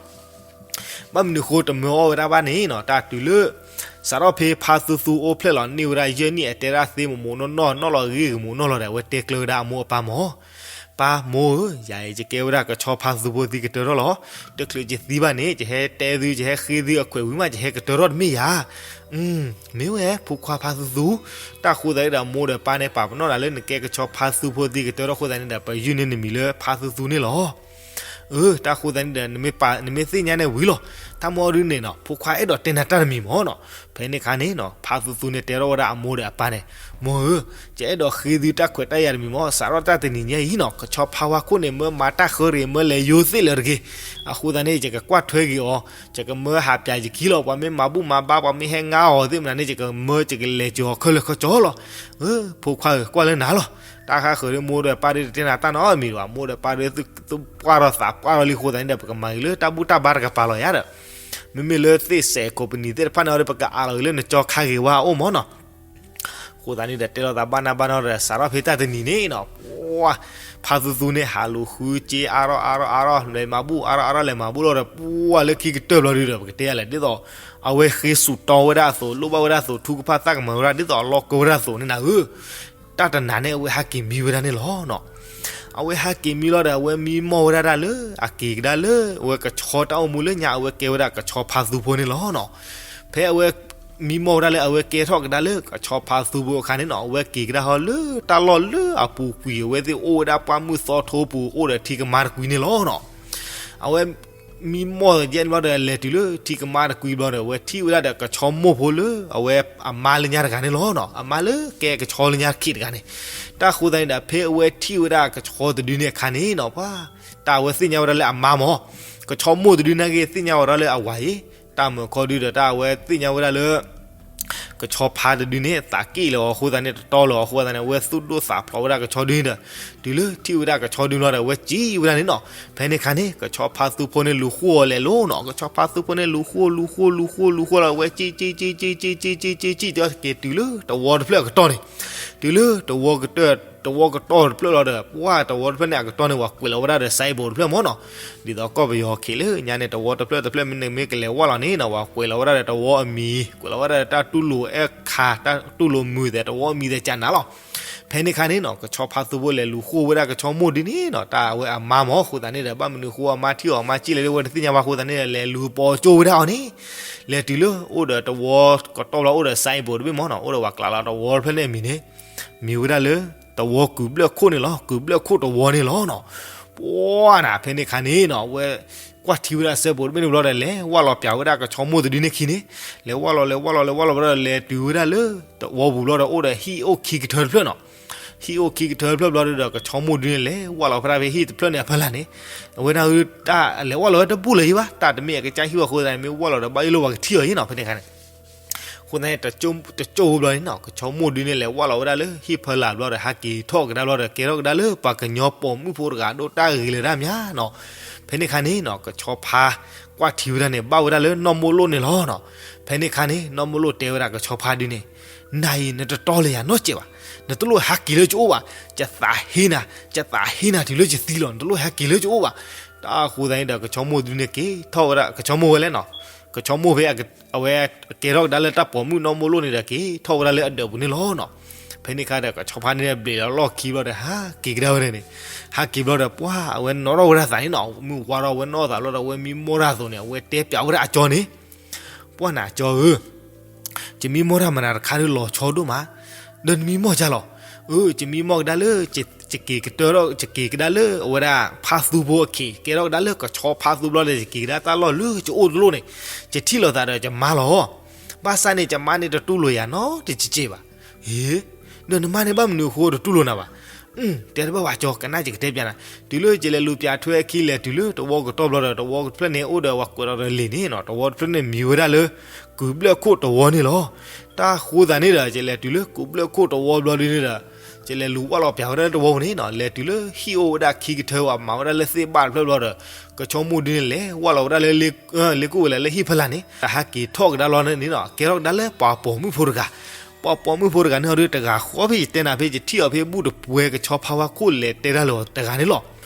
ဘၣ်မနုၤဃိတမၢအီၣ်ဝဲဒၣ်ဘၣ်န့ၣ်နီၤ တၢ်တုၤလၢ စးထီၣ်ဖဲဖါသူသူအိၣ်ဖျဲၣ်လီၤန့ၢ်ဝဲဒၣ်ယဲၢ်နံၣ် အတဲဒၣ်သ့မိၢ်မိၢ်နီၢ်နီၢ် နီၢ်လီၤဂ့ၤဂ့ၤမိၢ်နီၢ်လီၤဒီး အဝဲတဲကျၢၤဝဲဒၣ်အမိၢ်အပၢ်မၢ် ပၢ်မိၢ်ဧၢ, ယၤအံၤယကဲဝဲဒၣ်ကဆီဖါသူဖိသံကတၢၢ်ထီၣ်လီၤ. တချုးယသံဘၣ်န့ၣ် ယဟဲတဲသု ယဟဲဃ့သုအခွဲးဝံၤမး ယဟဲကတၢၢ်ထီၣ်တမ့ၢ်ယၤ. မ့ၢ်ဝဲ ဖိခွါဖါသူသူ, တၢ်ဃိသတးန့ၣ်ဒီး မိၢ်ဒီးပၢ်န့ၣ် ပာ်ပနီၣ်နၤလၢနကဲကဆီဖါသူဖိသံကတၢၢ်ထီၣ်အဃိသတးန့ၣ်ဒီး ပယုၢ်န့ၢ်နမံၤလၢဖါသူသူန့ၣ်လီၤ. အၢ တၢ်ဃိသတးန့ၣ်ဒီး နမ့ၢ်သ့ၣ်ညါန့ၣ်ဝံၤလီၤ. တၢ်မၤအီၤဒုးန့ၣ်နီၤ ဖိခွါအဲၣ်ဒိးတဲနၤတၢ်တမံၤမၢ်နီၤ. ဖဲန့ၣ်အခါန့ၣ်နီၤ ဖါသူသူန့ၣ်တဲထီၣ်ဝဲဒၣ်အမိၢ်ဒီးအပၢ်န့ၣ်, မိၢ်ဧၢ, ယအဲၣ်ဒိးဃ့သုတၢ်ခွဲးတၢ်ယာ်တမံၤမၢ်, စးထီၣ်တၢ်တနံၤညါအံၤနီၤ ကဆီဖါဝါခိၣ်န့ၣ် မၢမၤတၢ်ဃၢတဂ့ၤ မၢလဲၤယိၤသ့ၣ်လၢၤတဂ့ၤ. အဃိသတးန့ၣ် ယကကွၢ်ထွဲက့ၤအီၤ, ယကမၢဟးပၠးယခံလီၤ. ပှၤမ့ၢ်မၤဘူၣ်မၤဘါ ပှၤမ့ၢ်ဟဲငါအီၤသ့ၣ်မနုၤန့ၣ် ယကမၢယကလဲၤကၠီၤအီၤခဲလၢာ်ခဲဆ့လီၤ. အၢ ဖိခွါဧၢ ကွၢ်လၢနၤလီၤ. တၢ်ဃါဃၢၤဒီးမိၢ်ဒီးပၢ်ဒီးတတဲနၤတၢ်နီတမံၤဘၣ်, မိၢ်ဒီးပၢ်ဒီးသူပှၢ်ထီၣ်သးပှၢ်ထီၣ်လံအဃိသတးန့ၣ်ဒီး ပကမၤဂ့ၤလၢတၢ်ဘူၣ်တၢ်ဘါတကပၤလီၤယၤဒီး မ့မ့ၢ်လၢသ့ၣ်စဲးကိးပနံၤသ့ၣ်တဖၣ်န့ၣ်ဒီး ပကအးလီၤဂ့ၤလၢနကၠီခါဂ့ၤဝါအအိၣ်မၢ်နီၤ. အဃိသတးန့ၣ်ဒီး တဲလိာ်သးဘၣ်နၢ်ဘၣ်နီၤဒီး စးထီၣ်ဖဲတၢ်တနံၤန့ၣ်နီၤ ပှၢ် ဖါသူသူန့ၣ် ဟးလူၤဃုစ့အါထီၣ်အါထီၣ်အါထီၣ် လဲၤမၤဘူၣ်အါထီၣ်အါထီၣ် လဲၤမၤဘူၣ်လီၤဒီး ပှၢ်လၢခံကတၢၢ်ဘျီဒုဒီး ပကတဲယၤလဲၣ် ဒ်သိး အဝဲဃ့စူးတီဝဲဒၣ်အသိး လိၣ်ဘၣ်ဝဲဒၣ်အသိး ထူကဖၣ်သၣ်ကမၤဝဲဒၣ် ဒ်သိးအလီၢ်ကီဝဲဒၣ်အသိးန့ၣ်နၤဧၢ တၢ်တနၤန့ၣ် အဝဲဟးက့ၤမံဝဲဒၣ်န့ၣ်လီၤနီၤ. အဝဲဟးက့ၤမံလီၤဒီး အဝဲမံမီၢ်ဝဲဒၣ်ဒၣ်လၢ အက့ၤကဒါလၢ အဝဲကဆီတၢ်အိၣ်မူလၢညါ အဝဲကဲဝဲဒၣ်ကဆီဖါသူဖိန့ၣ်လီၤနီၤ. ဖဲအဝဲမံမီၢ်ဝဲဒၣ်လၢ အဝဲကဲထီၣ်ကဒါလၢကဆီဖါသူဖိအခါန့ၣ်နီၤ အဝဲက့ၤကဒါဟီလၢတၢ်လီၢ်လၢအပူၤကွံာ် အဝဲသ့ၣ်အိၣ်ဝဲဒၣ်ပှၢ်မုၢ်သီထိပူၤ အိၣ်ဒီးထံကမါတကွံန့ၣ်လီၤနီၤ. အဝဲ မံမီၢ်ယဲၢ်န့ၣ်ဘျီဒီး လဲၤတုၤလၢထံကမါတကွံဘျီဒီး အဝဲထံၣ်ဝဲဒၣ်ဒီးကဆီမိၢ်ဖိလၢ အဝဲအမါလၢညါတဂၤန့ၣ်လီၤနီၤ. အမါလၢကဲကဆီလၢညါခံတဂၤန့ၣ်. တၢ်ဃိသတးန့ၣ်ဒီး ဖဲအဝဲထံၣ်ဝဲဒၣ်ကဆီတဒုန့ၣ်အခါန့ၣ်နီၤ, ပှၤ တၢ်အဝဲသ့ၣ်ညါဝဲဒၣ်လၢအမါမၢ်, ကဆီမိၢ်တဒုန့ၣ်က့ၤသ့ၣ်ညါဝဲဒၣ်လၢအဝၤအံၤ, တၢ်မုာ်ခီဒုဒီး တၢ်အဝဲသ့ၣ်ညါဝဲဒၣ်လၢ ကဆီဖါတဒုန့ၣ် သးက့ၣ်လၢၤအီၤအဃိသတးန့ၣ် တတီလၢၤအီၤအဃိသတးန့ၣ် အဝဲသူၣ်ဒိၣ်သးဖျိးဝဲဒၣ်ကဆီဒုန့ၣ်ဒီး တုၤလၢထံၣ်ဝဲဒၣ်ကဆီဒုန့ၣ်လီၤဒီး အဝဲစံးဝဲဒၣ်န့ၣ်နီၤ. ဖဲန့ၣ်အခါန့ၣ် ကဆီဖါသူဖိန့ၣ်လူၤဃိၣ်အီၤလဲၤလိၤနီၤ. ကဆီဖါသူဖိန့ၣ်လူၤဃိၣ် လူၤဃိၣ် လူၤဃိၣ် လူၤဃိၣ်လီၤ အဝဲစံး စံး စံး စံး စံး စံး စံး စံး စံး တုၤလၢတဝီတဖျၢၣ်အကတီၢ်န့ၣ်, တုၤလၢတဝီကတၢၢ် တဝီကတီၢ်တဖျၢၣ်လီၤဒီး ပှၤတဝီတဖျၢၣ်န့ၣ်အကတီၢ်န့ၣ် ပှၤကွဲးလီၤဝဲဒၣ်ဒီး signboard တဖျၢၣ်မၢ်နီၤ. ဒ်သိးကီၢ်ပယီၤခံလၢညါန့ၣ် တဝီတဖျၢၣ်တဖျၢၣ်မ့ၢ်နမ့ၢ်ကလဲၤဝဲလီၤန့ၣ်နီၤ ပှၤကွဲးလီၤဝဲဒၣ်ဒီးတဝီအမံၤ, ကွဲးလီၤဝဲဒၣ်ဒီးတၢ်တူၢ်လိာ်အဲၣ်ခါ တၢ်တူၢ်လိာ်မုာ်သဲး တဝီအမံၤသဲးကနၤလီၤ. ဖဲန့ၣ်အခါန့ၣ်နီၤ ကဆီဖါသူဖိလဲၤလူၤဃိၣ်ဝဲဒၣ်ကဆီမိၢ်ဒုန့ၣ်နီၤ, တၢ်အဝဲအမါမၢ်အဃိသတးန့ၣ်ဒီး ဘၣ်မနုၤဃိအမါထံၣ်အီၤ အမါစံးလဲၤလၢဝဲတသ့ၣ်ညါဘၣ်အဃိသတးန့ၣ်ဒီး လဲၤလူၤပိာ်ကၠိဝဲဒၣ်အီၤန့ၣ်, လဲၤတုၤလၢအိၣ်ဒီးတဝီကတီၢ်ဘျီအိၣ်ဒီး signboard တဘ့ၣ်မၢ်နီၤ, အိၣ်ဒီးပှၤကျးလီၤတဝီတဖျၢၣ်န့ၣ်အမံၤန့ၣ် မံၤဝဲဒၣ်လၢ တဝီကုၢ်ဘျၢၣ်ခိၣ်န့ၣ်လီၤ, ကုၢ်ဘျၢၣ်ခိၣ်တဝီန့ၣ်လီၤနီၤ. ပှၤနၤ ဖဲန့ၣ်အခါန့ၣ်နီၤ အဝဲကွၢ်ထံဝဲဒၣ် signboard တဘ့ၣ်န့ၣ်ဘျီဒီး လဲၤဝၢ်လီၤပၠးဝဲဒၣ်ကဆီမိၢ်တဒုန့ၣ်ခံန့ၣ်, လဲၤဝၢ်လီၤ လဲၤဝၢ်လီၤ လဲၤဝၢ်လီၤဘျီဒီး လဲၤတုၤဝဲဒၣ်လၢတဝီပူၤဘျီဒီး အိၣ်ဒီးဟံၣ်အိၣ်ခံကထၢတဖျၢၣ်နီၤ. ဟံၣ်အိၣ်ခံကထၢတဖျၢၣ်ဘျီဒီး ကဆီမိၢ်ဒုန့ၣ် လဲၤဝၢ်လီၤဖဲဒၣ်ဖဲဟံၣ်တဖျၢၣ်န့ၣ်အဖီလာ်န့ၣ်, အဝဲဒၣ် တၢ်လဲၤဝၢ်လီၤဝဲတဘူၣ်လၢၤအံၤဘၣ်, တၢ်တမ့ၢ်အကစၢ်ဟံၣ်ဝဲအဃိသတးန့ၣ် မ့ၢ်ဝၢ်လီၤဒီးဘၣ်ယိၣ်လၢပှၤကထံၣ်အီၤအံၤနီၤ ဖဲန့ၣ်အခါန့ၣ် အဃိသတးန့ၣ် တကၠိၢ်ဘျီန့ၣ်နီၤ ကဆီမိၢ်ဒုန့ၣ် လဲၤဝၢ်လီၤဝဲဒၣ်လၢဟံၣ်ဖီလာ်ဘျီဒီး ဟးက့ၤထီၣ်ကဒါဘျီဒီး ကဲထီၣ်ကဒါလၢပှၤကညီပိာ်မုၣ်ဖိတဂၤ ဒိၣ်တၢ်ဂ့ၤလၢၤတၢ်မးနီၤ. ဖဲန့ၣ်အခါန့ၣ်နီၤ ကဆီဖါကွၢ်ထံဝဲဒၣ်န့ၣ် ဘၣ်ဝဲဒၣ်လၢနီၢ်မိၢ်လိၣ်န့ၣ်လီၤနီၤ. ဖဲန့ၣ်အခါန့ၣ် နီၢ်မိၢ်လိၣ်တဲဝဲဒၣ်ကဆီဖါဒုန့ၣ်, နၤအံၤ နတတီလၢၤယၤနီတစဲးဘၣ်, နတလိၣ်ဟးက့ၤလၢယအိၣ်ဘၣ်, ယသးဟ့နၤ, ယသးဟ့နၤတုၤလၢယသံလီၤ, နတလိၣ်ဟဲက့ၤလၢယအိၣ်ဘၣ်. တၢ်အဃိသတးန့ၣ်ဒီး ကဆီမိၢ်ဒုန့ၣ်က့ၤထီၣ်ဝဲဒၣ် ကဆီမိၢ်ဝဲလဲၣ်နီၤ, ကဆီမိၢ်ဖဲအဝဲကဲထီၣ်ကဒါလၢတၢ်ပိာ်မုၣ်နီၢ်မိၢ်လိၣ်န့ၣ်ဒီး က့ၤထီၣ်ဝဲဒၣ်လၢအဒၢးပူၤန့ၣ်လီၤနီၤ. ဖဲန့ၣ်အခါဒီး ကဆီဖါန့ၣ် ဘျ့းလီၤလီၢ်ခံဘျီဒီး ဟးက့ၤကဒါဝဲဒၣ်န့ၣ်, ဟးက့ၤဘျီဒီး ပှၤအဝဲနီၣ်ထီၣ်ဝဲဒၣ်သးန့ၣ်နီၤ, မုၢ်ဝါထီၣ်ဝဲနီၣ်သးဘျီဒီး အဝဲမံမီၢ်တၢ်အသိးန့ၣ် အဝဲတဲပၠးဝဲဒၣ်အကၠီန့ၣ်, ပှၤနၤကၠီဧၢ ယမံမီၢ်တၢ်မနုၤတခါဒီးလီၤဆီဒိၣ်မး, ဒီးနမံမီၢ်ကၢ်လီၤ. အၢ ယမံမီၢ်ကဒါလၢ ယက့ၤကတၢၢ်ထီၣ် ယက့ၤကဒါလၢအဝဲဒၣ်ဖါသူဖိအခံး ကဲထီၣ်ကဒါလၢကဆီဖါသူဘျီဒီး ယက့ၤကဒါတၢ်လီၢ်လၢယအိၣ်တလိၣ်န့ၣ်, ယထံၣ်လိာ်သးဒီးယမါလီၤ. ဘၣ်ဆၣ်န့ၣ် ယမါန့ၣ်တတူၢ်လိာ်ယၤနီတစဲးဘၣ်. ဟ့ ဒီးနမါန့ၣ်ဘၣ်မနုၤအဃိတတူၢ်လိာ်နၤဘၣ်. တဲတဘၣ်ဘၣ်ကၠီ ကနၣ်ယကတဲပၠးနၤ, တုၤလၢယလဲၤလူၤပၠးထွဲအခံလဲၤတုၤလၢတဝီကတီၢ်ဘျီဒီး တဝီတဖျၢၣ်န့ၣ်အိၣ်ဒီးပှၤကွဲးထီၣ်ဒီးလံာ်န့ၣ်နီၤ, တဝီတဖျၢၣ်န့ၣ်မံၤဝဲဒၣ်လၢ ကုၢ်ဘျၢၣ်ခိၣ်တဝီန့ၣ်လီၤ. တၢ်ဃိသတးန့ၣ်ဒီး ယလဲၤတုၤလၢကုၢ်ဘျၢၣ်ခိၣ်တဝီဘျီဒုန့ၣ်ဒီး ယလဲၤလူၤဝၢ်လီၤပၠးဝဲဒၣ်လၢတဝီပူၤန့ၣ်နီၤ, လဲၤတုၤလၢဟံၣ်အိၣ်ဝဲဒၣ်ခံကထၢ ပှၤမၤဝဲဒၣ်လၢသ့ၣ်ဘၣ်တဖျၢၣ်ဘျီဒီး ကဆီမိၢ်ဒုန့ၣ်လဲၤဝၢ်လီၤဝဲဒၣ်လၢ လ့ကူၣ်ဝဲလဲၣ်လၢဟံၣ်ဖီလာ်န့ၣ် ဟးက့ၤထီၣ်ကဒါလီၤန့ၣ်နီၤ, ကဲထီၣ်ကဒါလၢပှၤပိာ်မုၣ်ဖိတဂၤ, ပှၤပိာ်မုၣ်ဖိတဂၤန့ၣ်ဟီဒုတဂၤဃီဖဲယတဲနၤဖဲ ယထံၣ်အီၤဖဲဘူၣ်တပှဲၤ ကဆီဖါဝါခိၣ်လဲၤတဲတၢ်လၢတဂၤန့ၣ်လီၤ.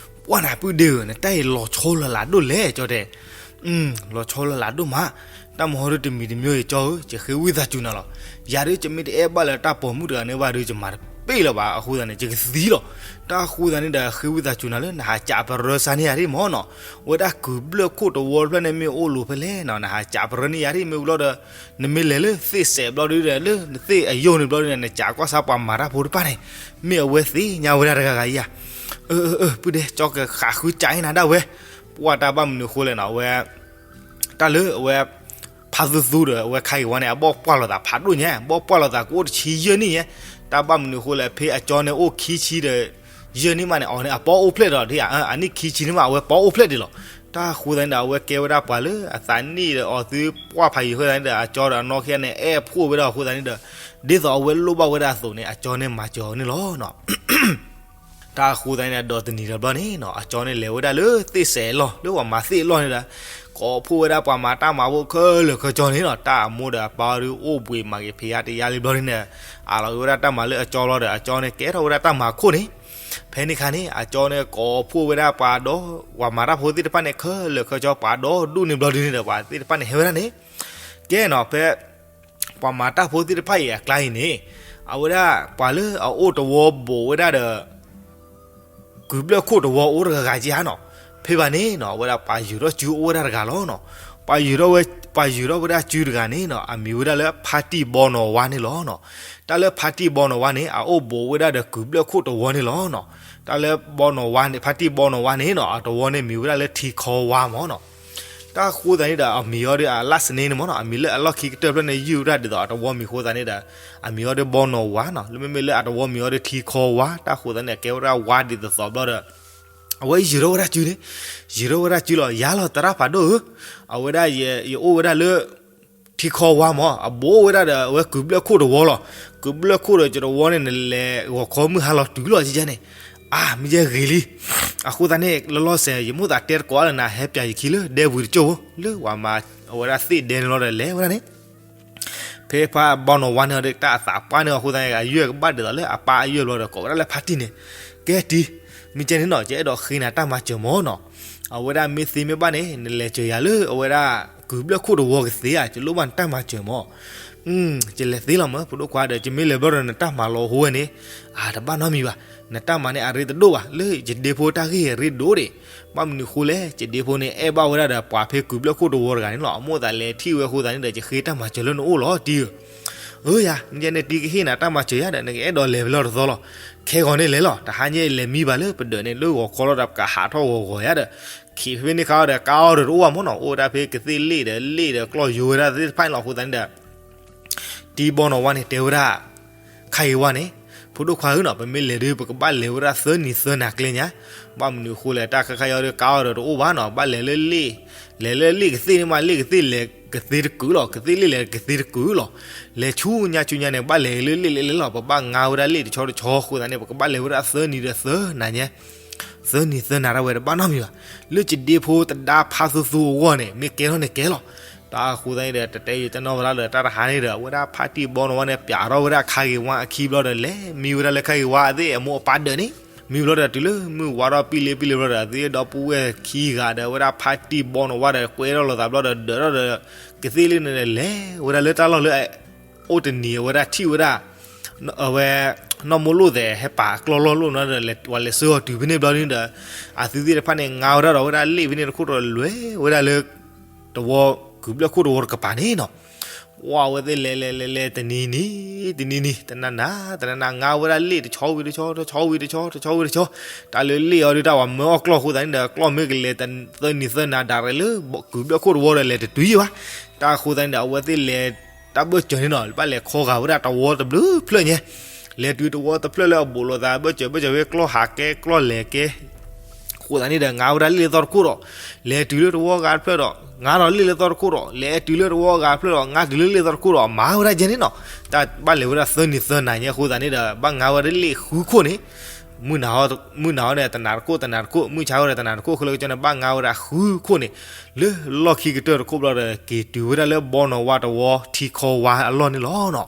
ပှၤနၤပုၢ်ဒ့ဧၢ နတၢ်အံၤလီၤဆီလီၤလးဒိၣ်လဲၣ် ကၠီတဲ လီၤဆီလီၤလးဒိၣ်မး, တၢ်မဟီဒုတမံၤတမံၤအံၤကၠီဧၢ ယဃ့ဝံသးစူၤနၤလီၤ. ယၤဒုး ယမ့ၢ်တအဲၣ်ဘၣ်လၢတၢ်ပိာ်မုၣ်တဂၤန့ၣ်ဘၣ်ဒုး ယမၤတပ့ၢ်လၢၤဘၣ်အဃိသတးန့ၣ် ယကသံလီၤ. တၢ်အဃိသတးန့ၣ်ဒီး ဃ့ဝံသးစူၤနၤလၢ နဟးကးပရၢစါန့ၢ်ယၤဒ်မၢ်နီၤ, ဝဲဒၣ်ကုၢ်ဘျၢၣ်ခိၣ်တဝီတဖျၢၣ်န့ၣ် မ့ၢ်အိၣ်လိၤဖဲလဲၣ်နီၤ, နဟးကးပရၢန့ၢ်ယၤဒ်မ့ၢ်ဝံၤလီၤဒီး နမ့ၢ်လဲၤလၢသ့ၣ်စဲးဘျီဒုဒီး လၢနသ့ၣ်အယိာ်န့ၣ်ဘျီဒုန့ၣ် နကးကွၢ်စါပှၤမၤတၢ်ဖိတဖၣ်န့ၣ် မ့ၢ်အဝဲသ့ၣ်ညါဝဲဒၣ်တဂၤဂၤဧါ. အၢ အၢ ပုၢ်ဒ့ ကၠီကဃးဃုကးအံၤနၤဒၣ်ဝဲ, ပှၤတၢ်ဘၣ်မနုၤအဃိလဲၣ်နီၤ, အဝဲ တၢ်လၢအဝဲ ဖါသူသူဒီး အဝဲခါအံၤဝဲန့ၣ် အဘီၣ်ပှၢ်လိာ်သးဖးဒိၣ်ညါ, ဘီၣ်ပှၢ်လိာ်သးကအိၣ်တဆံယဲၢ်နံၣ်ညါ, တၢ်ဘၣ်မနုၤအဃိလဲၣ် ဖဲအကၠီန့ၣ်အိၣ်ခံဆံဒီး ယဲၢ်နံၣ်မးန့ၣ် အီၤန့ၣ် အပီအိၣ်ဖျဲၣ်ဒီး ဒ်အ အနံၣ်ခံဆံန့ၣ်မး အဝဲပီအိၣ်ဖျဲၣ်ဒံးလီၤ. တၢ်အဃိသတးန့ၣ်ဒီး အဝဲကဲဝဲဒၣ်ပှၤလၢအသးနံၣ်ဒီးအီၤသုပှၢ်ဖးယံၤအဃိသတးန့ၣ်ဒီး အကၠီဒီးအနီၢ်ခံဂၤန့ၣ် အဲၣ်ဖှိၣ်ဝဲဒၣ်အဃိသတးန့ၣ်ဒီး ဒ်သိးအဝဲလိၣ်ဘၣ်ဝဲဒၣ်အသိးန့ၣ် အကၠီန့ၣ်မၤစၢၤအီၤန့ၣ်လီၤ. တၢ်အဃိသတးန့ၣ်ဒီး ဒီးတနံၤဒီးဘျီန့ၣ်နီၤ အကၠီန့ၣ်လဲၤဝဲဒၣ်လၢသ့ၣ်စဲးအလီၢ် လၢပှၤမၤသ့ၣ်အလီၢ်န့ၣ်ဒီး ကိးဖှိၣ်ဝဲဒၣ်ပှၤမၤတၢ်မၤဖိခဲလၢာ်ခဲဆ့န့ၣ်နီၤ တၢ်အမိၢ်ဒီးအပၢ်ဒီးအိၣ်ဘှံးမၤက့ၤဖံးယါတယါလံဘျီန့ၣ် အးလီၤက့ၤဝဲဒၣ်တၢ်မၤလၢအကၠီလီၤဒီး အကၠီန့ၣ်ကဲထီၣ်ဝဲဒၣ်တၢ်မၤခိၣ်န့ၣ် ဖဲန့ၣ်အခါန့ၣ် အကၠီန့ၣ်ကိးဖှိၣ်ဝဲဒၣ်ပှၤဒီ ပှၤမၤတၢ်ဖိသ့ၣ်တဖၣ်န့ၣ် ခဲလၢာ်ခဲဆ့ ပှၤဒီဒူၣ်န့ၣ်ဘျီဒုန့ၣ်ဒီး ပှၤသ့ၣ်တဖၣ်န့ၣ်ဟဲဝဲဒၣ်န့ၣ် ကဲနီၤ ဖဲ ပှၤမၤတၢ်ဖိသ့ၣ်တဖၣ်အံၤအကျါအံၤန့ၣ် အဝဲဒၣ်ပှၤလၢအအိၣ်တဝီဘိးဝဲဒၣ်ဒီး ကုၢ်ဘျၢၣ်ခိၣ်တဝီအိၣ်တဂၤဂၤက့ဧါနီၤ ဖဲဘၣ်န့ၣ်နီၤ အဝဲဒၣ်ပှၤယုာ်ထီၣ်စုအိၣ်ဝဲဒၣ်တဂၤလီၤနီၤ ပှၤယုာ်ထီၣ်ဝဲ ပှၤယုာ်ထီၣ်ဝဲဒၣ်စုတဂၤန့ၣ်နီၤ အမံၤဝဲဒၣ်လၢဖါတံၢ်ဘီနီၢ်ဝါန့ၣ်လီၤနီၤ တၢ်လၢဖါတံၢ်ဘီနီၢ်ဝါန့ၣ် အအိၣ်ဘိးဝဲဒၣ်ဒီးကုၢ်ဘျၢၣ်ခိၣ်တဝီန့ၣ်လီၤနီၤ တၢ်လၢဘီနီၢ်ဝါန့ၣ် ဖါတံၢ်ဘီနီၢ်ဝါန့ၣ်နီၤ အတဝီန့ၣ်မံၤဝဲဒၣ်လၢထံခီဝါမၢ်နီၤ တၢ်ဃိသးန့ၣ်ဒီး အမံၤအီၤဒီး အလၢ်စနံန့ၣ်မ့ၢ်နီၤ, အမံၤလၢအလီၢ်ခံကတၢၢ်ဖျၢၣ်န့ၣ် ယုၢ်ဝဲဒၣ်ဒ်သိးအတဝီမံၤအဃိသးန့ၣ်ဒီး အမံၤအီၤဒီးဘီနီၣ်ဝါနီၤ, လၢမ့မ့ၢ်လၢအတဝီမံၤအီၤဒီးထံခီဝါ, တၢ်ဃိသးန့ၣ် အကဲဝဲဒၣ်ဝါဒ်သိးသိးဘျီဒီး အဝဲယုၢ်ထီၣ်ဝဲဒၣ်စုန့ၣ်, ယုၢ်ထီၣ်ဝဲဒၣ်စုလီၤ, ယၤလီၤသရၣ်ဖးဒိၣ်ဧၢ, အဝဲဒၣ်ယအိၣ်ဝဲဒၣ်လၢ ထံခီဝါမ့ၢ် အဘူးအိၣ်ဝဲဒၣ်ဒီးအဝဲကုၢ်ဘျၢၣ်ခိၣ်တဝီလီၤ. ကုၢ်ဘျၢၣ်ခိၣ်ဒီးကတဝီန့ၣ် နလဲၤဂီၤခီမုၢ်ဟါလီၤတုၤလီၤ ကကဲန့ၣ်, အါ မ့ၢ်ယဲဂ့ၤလံ. အဃိသတးန့ၣ် လီၤလီၤဆဲး ယမိၣ်သးတဲတကိးအါလၢနၤ ဟဲပၠးယခံလၢဒဲပူၤတကၠိၢ်ဧၢ, လၢပှၤမၤအဝဲဒၣ်သ့ၣ်ဒဲန့ၣ်လီၤဒီး လဲၤဝဲဒၣ်န့ၣ် ဖဲဖးဘီနီၣ်ဝါန့ၣ်ဒီး တၢ်အသးပှၢ်န့ၢ်အီၤအဃိသတးန့ၣ် အယုၢ်ကဘၣ်ဒ်သိးလၢအပၢ်အယုၢ်ဘျီဒီး ကိးဝဲဒၣ်လၢဖါတံၢ်န့ၣ်, ကဲတံၢ်, မ့ၢ်ကဲန့ၣ်နီၤ ယအဲၣ်ဒိးဃ့နၤတၢ်မၤစၢၤမ့ၢ်နီၤ. အဝဲဒၣ်မ့ၢ်သ့မ့ၢ်ဘၣ်န့ၣ် နလဲၤစၢၤယၤလၢအဝဲဒၣ် ကုၢ်ဘျၢၣ်ခိၣ်တဝီကသ့ဧါ, ယလိၣ်ဘၣ်နတၢ်မၤစၢၤမ့ၢ်. ယလဲၤသ့လီၤမ့ၢ် ဖိဒိၣ်ခွါဒီး ယမ့ၢ်လဲၤဘျီဒီးနတၢ်မၤလီၤဟိဝဲန့ၣ်, အါ တဘၣ်နီတမံၤဘၣ်, နတၢ်မၤန့ၣ်အရ့တဒိၣ်ဘၣ်, လၢယဒ့ဖိတၢ်ဂ့ၢ်အရ့ဒိၣ်ဒံး. ဘၣ်မနုၤအဃိလဲၣ်, ယဒ့ဖိန့ၣ် အဲၣ်ဘၣ်ဝဲဒၣ်ဒီးပှၤဖဲကုၢ်ဘျၢၣ်ခိၣ်တဝီတဂၤန့ၣ်လီၤ. အမိၣ်သးလဲၤထံၣ်ဝဲအဃိသတးန့ၣ်ဒီး ယဃ့တၢ်မၤစၢၤလၢနအိၣ်လီၤတံၢ်ဧၢ. အၢယၤ, မ့ၢ်ယဲန့ၣ်တံၢ်ကဟ့ၣ်နၤတၢ်မၤစၢၤယၤဒီး နကအဲၣ်ဒိးလဲၤဖဲလဲၣ်တသီလီၤ. ခဲဂီၤန့ၣ်လဲၤလီၤ, တဟါညါလဲၤမံဘၣ်လၢပဒၢးန့ၣ် လၢဂီၤခီလီၤဒီး ပကဟးထီၣ်ဂီၤဂီၤယၤဒီး ခံးဖဲန့ၣ်ခါဒီး ကါအီၤဒီးတအိၣ်ဘၣ်မ့ၢ်နီၤ, အိၣ်ဝဲဒၣ်ဖဲကသ့ၣ်လ့ၣ်ဒီးလ့ၣ်ဒီးကျီၢ်ယိၤဝဲဒၣ်သ့ၣ်တဖၣ်န့ၣ်လီၤ. အဃိသတးန့ၣ်ဒီး တံၢ်ဘီနီၣ်ဝါန့ၣ်တဲဝဲဒၣ် ခါဂ့ၤဝါန့ၣ်, ဖိဒိၣ်ခွါဧၢနီၤ, ပမ့ၢ်လဲၤဒီး ပကဘၣ်လဲၤဝဲဒၣ်သၢနံၤသၢနၤကျဲညါ. ဘၣ်မနုၤအဃိလဲၣ်, တၢ်ခါခါအံၤဒီး ကါအီၤဒီးတအိၣ်ဘၣ်နီၤ, ဘၣ်လဲၤလၢလ့ၣ်, လဲၤလၢလ့ၣ်ကသ့ၣ်န့ၣ်မး, လ့ၣ်ကသ့ၣ်လဲၤကသ့တကုာ်လီၤ, ကသ့ၣ်လ့ၣ်လဲၤကသ့တကုာ်လီၤ. လဲၤဆူညါဆူညါန့ၣ် ဘၣ်လဲၤလၢလ့ၣ်လဲၤလဲၤလီၤ, ပဘၣ်ငါဝဲဒၣ်လ့ၣ်တဆီတဆီအဃိသတးန့ၣ် ပကဘၣ်လဲၤဝဲဒၣ်သၢနံၤဒီးသၢနၤညါ သၢနံၤသၢနၤဒၣ်ဝဲတဘၣ်နီတမံၤဘၣ်. လၢယဒ့ဖိတဒါဖါသူသူအဂီၢ်န့ၣ် မ့ၢ်ကဲထီၣ်န့ၣ်ကဲလီၤ. တၢ်အဃိသတးန့ၣ်ဒီး တတဲယတဲနီၢ်ဝဲဒၣ်လၢတၢ်တဟါန့ၣ်ဒီး အဝဲဒၣ်ဖါတံၢ်ဘီနီၣ်ဝါန့ၣ် ပၠးထီၣ်ဝဲဒၣ်ခါဂ့ၤဝါအခံဘျီဒီး လဲၤမံဝဲဒၣ်လၢခါဂ့ၤဝါအသ့ၣ်အမိၢ်အပၢ်ဒၢးန့ၣ်, မံဘျီဒီးတုၤလၢမုၢ်ဝါထီၣ်ပံၣ်လ့ပံၣ်လ့ဘျီဒီး အသ့ၣ်ဒီပုၢ်ဝဲၢ်ခံဂၤဒီးအဝဲဒၣ်ဖါတံၢ်ဘီနီၣ်ဝါဒီး ကွဲထီၣ်လိာ်သးဘျီဒီး ဒၢးထီၣ်ဒီး ကသ့ၣ်လ့ၣ်န့ၣ်လဲၤဝဲဒၣ်လၢတၢ်လီၢ်လၢ အိၣ်တနံၤအဝဲဒၣ်ထံၣ်ဝဲဒၣ် အဝဲ နီၢ်မိၢ်လိၣ်သဲးဟဲပာ်ကျီၢ်လီၢ်လိၣ်နီၤဒီး ပှၤလဲၤဆှၢအီၤတုၤဖဲန့ၣ်ဘျီန့ၣ်ဒီး အသုသ့ၣ်တဖၣ်န့ၣ် ငါဝဲဒၣ်ဒီးဝဲဒၣ်လ့ၣ်ဖဲန့ၣ်တခိၣ်ဒီးလဲၤဝဲဒၣ်လၢ တဝီ ကုၢ်ဘျၢၣ်ခိၣ်တဝီတကပၤန့ၣ်နီၤ. ပှၤအဝဲသ့ၣ်လဲၤလဲၤလဲၤလဲၤတနံၤနံၤ တနံၤနံၤ တနၤနၤ ငါဝဲဒၣ်လ့ၣ်တဆီဝံၤတဆီ တဆီဝံၤတဆီ တဆီဝံၤတဆီ, တၢ်လၢလ့ၣ်အီၤဒုးတၢ်ဝဲမၢအီၣ်ကျီၢ်အဃိသတးန့ၣ်ဒီး ကျီၢ်မ့ၢ်ကလဲၤသၢနံၤသၢနၤဒၣ်ရဲၣ်လၢ ကုၢ်ဘျၢၣ်ခိၣ်တဝီဒီးလဲၤတတုၤယံၤဘၣ်. တၢ်အဃိသတးန့ၣ်ဒီး အဝဲသ့ၣ်လဲၤ တၢ်ဘၢၣ်စၢၤန့ၣ်နီၤ ဘၣ်လဲၤခီဂာ်ဝဲဒၣ်တဝီတဘျုးဖျၢၣ်ညါ, လဲၤတုၤတဝီတဖျၢၣ်လၢအဘူးလိာ်သး ဘၢၣ်စၢၤဘၢၣ်စၢၤဝဲကျီၢ်ဟးကဲကျီၢ်လဲၤကဲ အဃိသတးန့ၣ်ဒီး ငါဝဲဒၣ်လ့ၣ်လၢသီတခိၣ်ဒီး လဲၤတုၤလၢတဝီဂၤတဖျၢၣ်ဒီး ငါဒီးလ့ၣ်လၢသီတခိၣ်ဒီး လဲၤတုၤလၢတဝီဂၤတဖျၢၣ်ဒီး ငါတုၤလၢလ့ၣ်သီတခိၣ်ဒီး မၤဝဲဒၣ်ယဲန့ၣ်နီၤ. တၢ်ဘၣ်လဲၤဝဲဒၣ်သၢနံၤသၢနၤညါအဃိသတးန့ၣ်ဒီး ဘၣ်ငါဝဲဒၣ်လ့ၣ်ဃုခိၣ်န့ၣ် မုၢ်နၤဟီန့ၣ် တနၤတခိၣ် တနၤတခိၣ် မုၢ်ဆါဝဲဒီးတနၤတခိၣ် ဃုလၢကစၢ်န့ၣ် ဘၣ်ငါဝဲဒၣ်ဃုခိၣ်န့ၣ် လၢလီၢ်ခံကတၢၢ်တခိၣ်ဘျီဒီး က့ၤတုၤဝဲဒၣ်လၢဘီနီၣ်ဝါတဝီထံခီဝါအလီၢ်န့ၣ်လီၤနီၤ.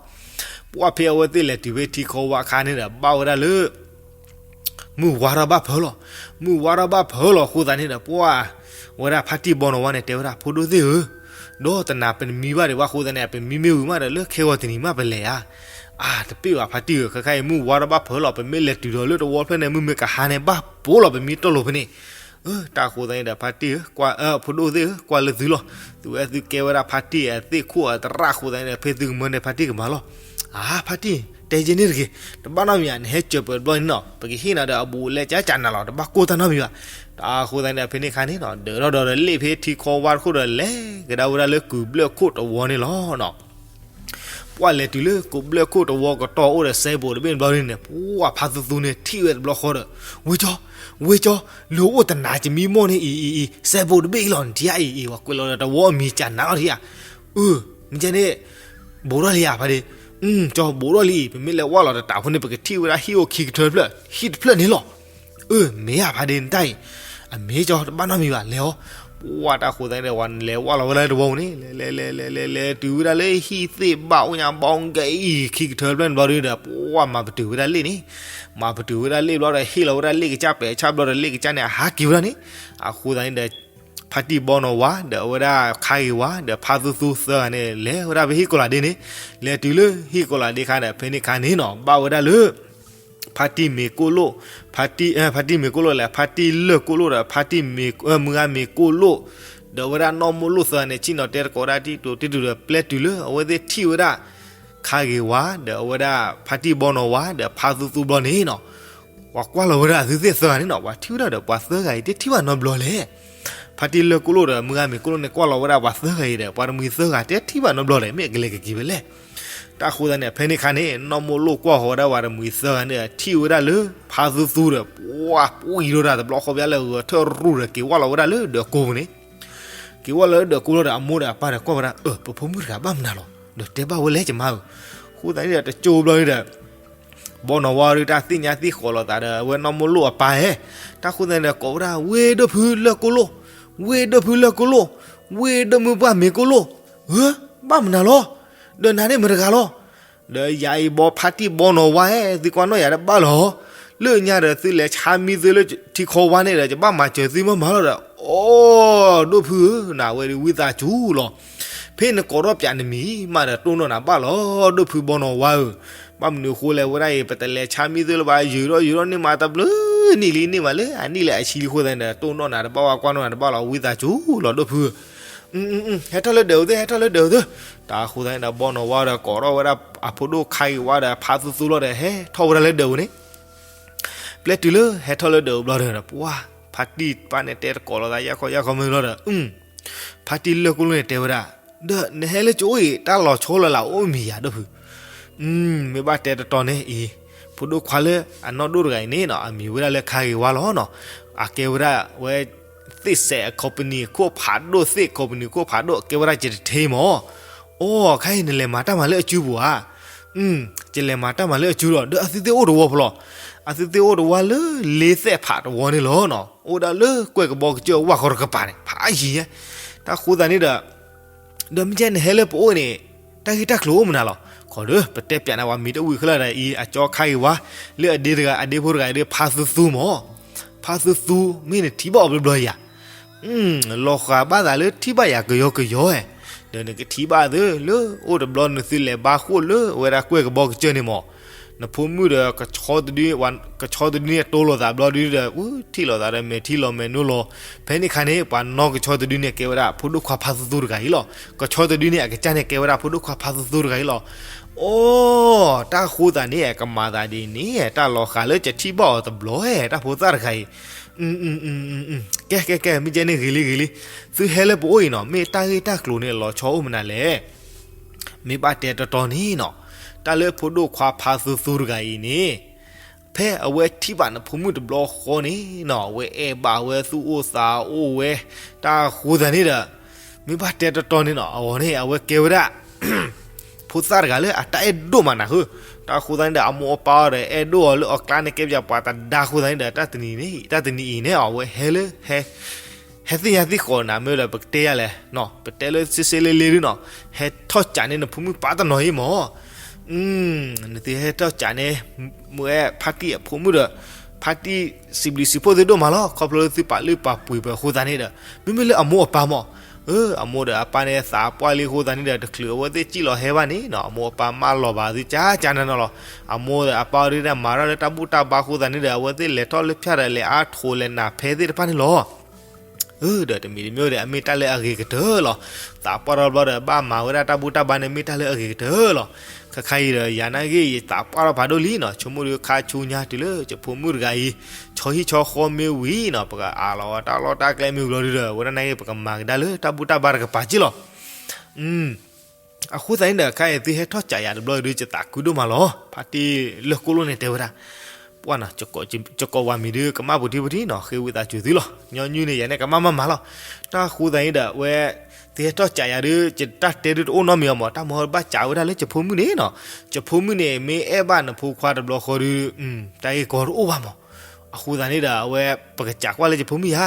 ပှၢ်ဖဲအဝဲသ့ၣ်လဲၤတုၤဖဲထံခီဝါအခါန့ၣ်ဒီး ဘၣ်ဝဲဒၣ်လၢ မုၢ်ဝါထီၣ်ဘၣ်ဖၢလီၤ. မုၢ်ဝါထီၣ်ဘၣ်ဖၢလီၤအဃိသတးန့ၣ်ဒီး ပှၢ်ဝဲဒၣ်ဖါတံၢ်ဘီနီၣ်ဝါန့ၣ် တဲဝဲဒၣ် ဖိဒိၣ်သ့ၣ်ဧၢ, ဒီးတနၤပမံဘၣ်ဒံးဘၣ်အဃိသတးန့ၣ် ပမံမ့ၢ်ဝံၤမးဒီး လၢခဲဂီၤတနံၤမးပလဲၤဧါ. အါ တပ့ၢ်ဘၣ်ဖါတံၢ်ဧၢ, ခဲခါအံၤမုၢ်ဝါထီၣ်ဘၣ်ဖၢလီၤ, ပမ့ၢ်လဲၤတုၤဒီးလၢတဝီဖျၢၣ်န့ၣ် မုၢ်မ့ၢ်ကဟါန့ၣ် ဘၣ်ပိာ်လီၤ ပမံတီၢ်လိာ်ဖဲန့ၣ် တၢ်အဃိသတးန့ၣ်ဒီး ဖါတံၢ်ဧၢ, ဖိဒိၣ်သ့ၣ်ဧၢ, ကွၢ်လၢသုလီၤ. သုဝဲသုကဲဝဲဒၣ်ဖါတံၢ်အသ့ၣ်ခိၣ်အသရၣ်အဃိသတးန့ၣ်ဒီး ဖဲသုကမၢန့ၣ် ဖါတံၢ်ကမၤလီၤ. အါ ဖါတံၢ် တဲယဲန့ၣ်တဂ့ၤ, တဘၣ်နီတမံၤဧါ, နဟဲစၢၤပၢၤတဘျီန့ၣ်နီၤ, ပကဟ့ၣ်နၤဒီးအဘူးအလဲကၠၢ်ကၠၢ်နၤလီၤ, တဘၣ်ကိၢ်တၢ်နီတမံၤဘၣ်. တၢ်အဃိသတးန့ၣ်ဒီး ဖဲန့ၣ်အခါန့ၣ်နီၤ ဒၢးထီၣ်ဒီးလ့ၣ်ဖဲထံခီဝါတခိၣ်ဒီး လဲၤကဒါဝဲဒၣ်လၢကုၢ်ဘျၢၣ်ခိၣ်တဝီန့ၣ်လီၤနီၤ. ပှၢ်လဲၤတုၤလၢကုၢ်ဘျၢၣ်ခိၣ်တဝီကတီၢ်အိၣ်ဒီးစဲဘူးတဘ့ၣ်တဘျီန့ၣ်န့ၣ် ပှၢ်ဖါသူသူန့ၣ်ထံၣ်ဝဲတဘျီဃီဒီး ဝ့ၢ်ကၠီ, ဝ့ၢ်ကၠီ, လၢအိၣ်တနၤကမံမီၢ်န့ၣ်အံၤအံၤအံၤ စဲဘူးတဘ့ၣ်အံၤလီၤ နထံၣ်ဧါအံၤအံၤ ပှၤကွဲးလီၤဒီးတဝီအမံၤကၠၢ်နၤလီၤထံၣ်ဧါ. အၢ မ့ၢ်ကဲန့ၣ် ဘူးထီၣ်လံဧါဖါဒ့, ကၠီဘူးထီၣ်လံအံၤ ပမ့ၢ်လဲၤဝၢ်လီၤတတးဖိန့ၣ် ပကထံၣ်ဝဲဒၣ်ဟံၣ်အိၣ်ခံကထၢတဖျၢၣ် ဟံၣ်တဖျၢၣ်န့ၣ်လီၤ. အၢ မ့ၢ်ဧါဖါဒ့နတၢ်အံၤ, အမ့ၢ်ကၠီတဘၣ်နီတမံၤဘၣ် လဲၤအီၤ. ပှၢ်တၢ်ဃိသတးန့ၣ်ဒီး ပှၤလဲၤဝၢ်လီၤဝဲဒၣ်လၢတဝီပူၤန့ၣ် လဲၤလဲၤလဲၤလဲၤလဲၤလဲၤတုၤဝဲဒၣ်လၢဟံၣ်သ့ၣ်ဘၣ်အိၣ်ညါ ဘီကဲအံၤ ခံကထၢတဖျၢၣ်န့ၣ်ဘျီဒီး ပှၢ်မၤပတုာ်ဝဲဒၣ်လ့ၣ်န့ၣ်, မၤပတုာ်ဝဲဒၣ်လ့ၣ်ဘျီဒီး ဟ့ၣ်လီၤဝဲဒၣ်လ့ၣ်ကစၢ်ပဲာ်ဆၣ်ဘျီဒီး လ့ၣ်ကစၢ်န့ၣ် အဟးက့ၤဝဲဒၣ်န့ၣ်. အဃိသတးန့ၣ်ဒီး ဖါတံၢ်ဘီနီၣ်ဝါ ဒီးအဝဲဒၣ်ခါဂ့ၤဝါ ဒီးဖါသူသူသၢဂၤန့ၣ် လဲၤဝဲဒၣ်ဖဲဟံၣ်ကိးလးဒ့န့ၣ်, လဲၤတုၤလၢဟံၣ်ကိးလးဒ့ခါဒီး ဖဲန့ၣ်ခါန့ၣ်နီၤ ဘၣ်ဝဲဒၣ်လၢ ဖါတံၢ်မ့ၤကိၣ်လိၣ်, ဖါတံၢ် ဖါတံၢ်မ့ၤကိၣ်လိၣ်လဲၣ်, ဖါတံၢ်လၢၢ်ကိၣ်လိၣ်ဒီး ဖါတံၢ်မုၢ်ဂၤမ့ၤကိၣ်လိၣ်, ဒီးအဝဲဒၣ်နီၢ်မိၢ်လိၣ်သၢဂၤန့ၣ် ဆ့ၣ်နီၤတဲတကိးဒၣ်တံၢ်တူာ်တံၢ်တူာ်ဒီး ပျဲတုၤလၢအဝဲသ့ၣ်ထံၣ်ဝဲဒၣ် ခါဂ့ၤဝါ ဒီးအဝဲဒၣ်ဖါတံၢ်ဘီနီၣ်ဝါ ဒီးဖါသူသူဘျီန့ၣ်နီၤ, ပှၤကွၢ်လီၤဝဲဒၣ်အသုသ့ၣ်သၢဂၤန့ၣ်နီၤ, ပှၤထံၣ်ဝဲဒၣ်ဒီးပှၤသၢဂၤအံၤ တထံၣ်ဘၣ်နီတဘျီလဲၣ်. ဖါတံၢ်လၢၢ်ကိၣ်လိၣ်ဒီး မုၢ်ဂၤမ့ၤကိၣ်လိၣ်န့ၣ် ကွၢ်လီၤဝဲဒၣ်ပှၤသၢဂၤအံၤဒီး ပှၤတမှံၤသၢဂၤတဲထံၣ်ဘၣ်နီတဘျီဒီး မ့ၢ်အကလဲၤကက့ၤဝဲလဲၣ်. တၢ်ဃိသတးန့ၣ် ဖဲန့ၣ်အခါန့ၣ် နီၢ်မိၢ်လိၣ်ကွၢ်ဃီၤဝဲဒၣ်ပှၤတမှံၤသၢဂၤန့ၣ် ထံၣ်ဝဲဒၣ်လၢ ဖါသူသူဒီး ပှၤပှံၤလိာ်တၢ်တဘျီဃီဘျါလၢဂဲၤထၢၣ်ရူၢ်ဒီး က့ၤဝဲလီၤဝဲဒၣ်လၢဒၢးကိပူၤန့ၣ် က့ၤဝဲလီၤလၢဒၢးကိပူၤလီၤဒီး အမိၢ်ဒီးအပၢ်ဒီးကွၢ်ဝဲဒၣ် အၢ ပဖိမုၣ်တဂၤဘၣ်မနုၤလီၤ, ဒီးတဲဘၣ်ဝဲလဲၣ်ကမါဧၢ. ဃိသတးန့ၣ်ဒီး တကၠိဘျီန့ၣ်ဒီး ဘီနီၢ်ဝါဒုးတၢ်သ့ၣ်ညါသ့ၣ်ဃီးလိာ်သးဒီး အဝဲနီၢ်မိၢ်လိၣ်အပၢ်ဧၢ, တၢ်ဃိသတးန့ၣ်ဒီး ကိးဝဲဒၣ် ဝ့ၢ်ဒိၣ်ဖုလၢၢ်ကိၣ်လိၣ်, ဝ့ၢ်ဒိၣ်ဖုလၢၢ်ကိၣ်လိၣ်, ဝ့ၢ်ဒိၣ်မုၢ်ပှၢ်မ့ၤကိၣ်လိၣ်, ဧၢ, ဘၣ်မနုၤလီၤ, ဒီးနၤန့ၣ်မတဂၤလီၤ. ဒီးယၤအံၤဘီဖါတံၢ်ဘီနီၢ်ဝါဧၢ, သုကွၢ်နီၣ်ယၤတဘၣ်လီၤ. လၢညါဒီးသုလဲၤဆါမံသုလၢထံခီဝါန့ၣ်ဒီး ယဘၣ်မၤစၢၤသုမ့ၢ်မၤလီၤဒီး, အိ, ဒိၣ်ဖုဧၢ, နဝဲဒၣ်ဝံသးစူၤလီၤ. ဖဲနကိးထီၣ်ပၠးနမံၤမးဒီး တိၢ်နီၣ်နၤဘၣ်လီၤ ဒိၣ်ဖုဘီနီၢ်ဝါဧၢ. ဘၣ်မနုၤဃိလဲၣ် ဝဲဒၣ်အံၤ ပတလဲၤဆါမံသုလၢၤဘၣ်, ယုာ်ထီၣ်ယုာ်ထီၣ်န့ၢ်မးတဘျုးနံၣ်လံန့ၢ်မးလၢအနံၣ်လၢအဆံလံအဃိသတးန့ၣ်ဒီး တိၢ်နီၣ်နၤတဘၣ်ဝဲကွၢ်နီၣ်နၤတဘၣ်လီၤ ဝံသးစူၤလီၤ ဒိၣ်ဖုဧၢ. ဟဲထီၣ်လၢဒၢးဧိၤသ့ၣ်, ဟဲထီၣ်လၢဒၢးဧိၤသ့ၣ်. တၢ်ဃိသတးန့ၣ်ဒီး ဘီနီၢ်ဝါဒီးကိးထီၣ်ဝဲဒၣ်အဖိဒိၣ်ခါဂ့ၤဝါဒီးဖါသူသူလီၤဒီး ဟဲထီၣ်ဝဲဒၣ်လၢဒၢးဧိၤန့ၣ် ပျဲတုၤလၢဟဲထီၣ်လၢဒၢးဧိၤဘျီဒီး ပှၤဖါတံၢ်တဖၣ်န့ၣ်တဲတကိးလိာ်သး ယၢ်ခီယၢ်ခီမ့ၢ်ဘျီဒီး ဖါတံၢ်လၢၢ်ကိၣ်လိၣ်န့ၣ်တဲဝဲဒၣ်, ဒီးနဟဲလၢကၠိအံၤ တၢ်လီၤဆီလၢ်လၢ်အိၣ်မံၤယၤဒိၣ်ဖု. မ့ၢ်ဘၣ်တဲတတီၤန့ၣ်အံၤ, ဖိဒိၣ်ခွါလၢအနီၢ်ဒိၣ်တဂၤအံၤန့ၣ်နီၤ အမံၤဝဲဒၣ်လၢခါဂ့ၤဝါလီၤနီၤ. အကဲဝဲဒၣ်ဝဲ သ့ၣ်စဲးအ company ခိၣ်ဖးဒိၣ် သ့ၣ် company ခိၣ်ဖးဒိၣ် ကဲဝဲဒၣ်ကတထ့မး. အိ, ခါအံၤနလဲၤမၤတၢ်မၤလၢအစုပူၤဧါ. ယလဲၤမၤတၢ်မၤလၢအစုလီၤ. ဒီးအသုသ့ၣ်အိၣ်တဝီဖိလီၤ. အသုသ့ၣ်အိၣ်တဝီလၢလ့သဲၣ်ဖးတဝီန့ၣ်လီၤနီၤ. အိၣ်ဒၣ်လၢကွဲၢ်ကဘီကစၢၢ်ဝၣ်ဃီတကပၤန့ၣ် ဖးယံၤညါ. တၢ်ဃိသတးန့ၣ်ဒီး ဒီးမ့ၢ်ကဲနဟဲလၢပအိၣ်န့ၣ် တၢ်ဂ့ၢ်တၢ်ကျိၤအိၣ်မနုၤလီၤ. ခိးဒီး ပတဲပၠးနၤဝဲမံၤတဝံၤခဲလၢာ်ဒီးအံၤ အကၠီခါဂ့ၤဝါ လၢအဒ့တဂၤ အဒ့ဖိတဂၤဒီး ဖါသူသူမး. ဖါသူသူ မ့ၢ်နထံၣ်ဘၣ်အီၤဘျီဘျီယၤ. လီၤဃာ်ဘၣ်သးလၢထံၣ်ဘၣ်ယၤကယီကယီဧါ. ဒီးနကထံၣ်ဘၣ်သုလၢအိၣ်တဘျီနသုလဲၤဘါဃိၣ်လၢဝဲဒၣ်ကွဲၢ်ကဘီကစၢၢ်န့ၣ်မး. နဖိမုၣ်ဒီး ကဆီတဒုန့ၣ်တိလိာ်သးဘျီဒုဒီး ထံၣ်လိာ်သးဒီးမဲာ်ထံလီၤမဲာ်နိလီၤ. ဖဲန့ၣ်အခါန့ၣ် ပှၤနီၢ်ကဆီတဒုန့ၣ် ကဲဝဲဒၣ်ဖိဒိၣ်ခွါဖါသူသူတဂၤအံၤလီၤ. ကဆီတဒုန့ၣ် အကစၢ်န့ၣ် ကဲဝဲဒၣ်ဖိဒိၣ်ခွါဖါသူသူတဂၤအံၤလီၤ. အိ, တၢ်ဃိသတးန့ၣ် ကမၤသးဒ်န့ၣ် တၢ်လီၤဃာ်လၢကထံၣ်ဘၣ်အီၤတဘျီဧါ တၢ်ဖိသၣ်တဂၤအံၤ. ကဲ ကဲ ကဲ မ့ၢ်ကဲန့ၣ်ဂ့ၤလံဂ့ၤလံ. သုဟဲလၢပအိၣ်အံၤနီၤ မ့ၢ်တၢ်ဂ့ၢ်တၢ်ကျိၤန့ၣ် လီၤဆီအိၣ်မနုၤလဲၣ်. မ့ၢ်ဘၣ်တဲတတီၤန့ၣ်နီၤ တၢ်လၢဖိဒိၣ်ခွါဖါသူသူတဂၤအံၤန့ၣ် ဖဲအဝဲထံၣ်ဘၣ်နဖိမုၣ်တဘျီဃီန့ၣ်နီၤ အဝဲအဲၣ်ဘၣ်ဝဲသူၣ်အိၣ်သးအိၣ်ဝဲ. တၢ်ဃိသတးန့ၣ်ဒီး မ့ၢ်ဘၣ်တဲတတီၤန့ၣ်နီၤ အဝဲန့ၣ် အဝဲကဲဝဲဒၣ် ဖိသၣ်တဂၤလၢအတၢ်အဲၣ်ဒိၣ်မးနၤဧၢ. တၢ်ဃိသတးန့ၣ်ဒီး အမိၢ်အပၢ်အီၤဒီး အဲၣ်ဒိၣ်အီၤလၢအကျါန့ၣ် ကဲပယၤပှၤတဒါဃိသတးန့ၣ်ဒီး တၢ်တနံၤအံၤန့ၣ် အဝဲဟဲလၢ ဟဲသ့ၣ်ညါသ့ၣ်ဃီးနၤမ့ၢ်ဒီး ပကတဲယၤလဲၣ်, ပတဲလၢစ့စ့လ့လ့ဒုနီၤ, ဟဲထီၣ်ကးန့ၢ်နဖိမုၣ်ပာ်တနီၤအံၤမး. နသုဟဲထီၣ်ကးန့ၢ် မ့ၢ်ဖါတံၢ်အဖိမုၣ်ဒီး ဖါတံၢ်စံးဘျုးစံးဖှိၣ်သ့ၣ်ဒိၣ်မးလီၤ. ခီဖျိလၢသုပာ်လုၢ်ပာ်ပှ့ၤပှၤအဃိသတးန့ၣ်ဒီး မ့မ့ၢ်လၢအမိၢ်အပၢ်မး, အမိၢ်ဒီးအပၢ်န့ၣ်သးပှၢ်လံအဃိသတးန့ၣ်ဒီး တချုးအဝဲသ့ၣ်စံၣ်လီၤဟဲဘၣ်န့ၣ်နီၤ အမိၢ်အပၢ်မၢလီၤဘၣ်သုကကနၤနီၤလီၤ. အမိၢ်ဒီးအပၢ်ဒုန့ၣ် မၤတၢ်လၢတၢ်ဘူၣ်တၢ်ဘါအဃိသတးန့ၣ်ဒီး အဝဲသ့ၣ်လဲၤထီၣ်လၢဖၠၣ်ဒီး လဲၤအါထိးလဲၤနၢ်ဖဲသ့ၣ်တဖၣ်န့ၣ်လီၤ. ဒီးတမံၤတမံၤဒီး အမ့ၢ်တၢ်လၢအဂ့ၤကတၢၢ်လီၤ. သးပှၢ်ထီၣ်ဘျီဒီး ဘၣ်မၤဝဲဒၣ်တၢ်ဘူၣ်တၢ်ဘါန့ၣ် မ့ၢ်တၢ်လၢအဂ့ၤကတၢၢ်လီၤ. ခဲခါအံၤဒီး ယၤနာ်က့ ယသးပှၢ်ထီၣ်ဖးဒိၣ်လံနီၤ, ဆိကမိၣ်ဒုးခါဆူညါတုၤလၢ ယဖိမုၣ်တဂၤအံၤ ဆီဟံၣ်ဆီဃီမ့ၢ်ဝံၤနီၤ ပကအးလီၤတၢ်လီၢ်တၢ်ကျဲမ့ၢ်ဝံၤလီၤဒုဒီး အဝဲဒၣ်နာ်က့ ပကမၤကဒါလၢတၢ်ဘူၣ်တၢ်ဘါတကပၤက့လီၤ. အဃိသတးန့ၣ်ဒီး ခဲအံၤသုဟဲထီၣ်ကးယၤတဘျီဒုး ယသးခုဒိၣ်မးလီၤ. ဖါတံၢ်လၢၢ်ကိၣ်လိၣ်န့ၣ်တဲဝဲဒၣ်, ပှၢ်နီၤ, ယကိးဝၤမံၤဒုး ကမၣ်ပူၤထံပူၤထံနီၤ, ဃ့ဝံသးစူၤသုလီၤ. ညီနုၢ်န့ၣ် ယၤန့ၣ်ကမၣ်မးမးလီၤ. တၢ်ဃိသတးန့ၣ်ဒီး အဝဲ သုဟဲထီၣ်ကးယၤဒုး ယတၢ်တဲဒုးတအိၣ်နီတမံၤအီၤမး, တၢ်မၤဟီဘၣ်ကးဝဲဒၣ်လၢယဖိမုၣ်န့ၣ်နီၤ. ယဖိမုၣ်န့ၣ် မ့ၢ်အဲၣ်ဘၣ်နဖိခွါတဘျီဃီဒုး တၢ်ဂ့ၢ်ကီတအိၣ်ဘၣ်မး. အဃိသတးန့ၣ်ဒီး အဝဲ ပကကးကွၢ်လၢယဖိမုၣ်ယၤ.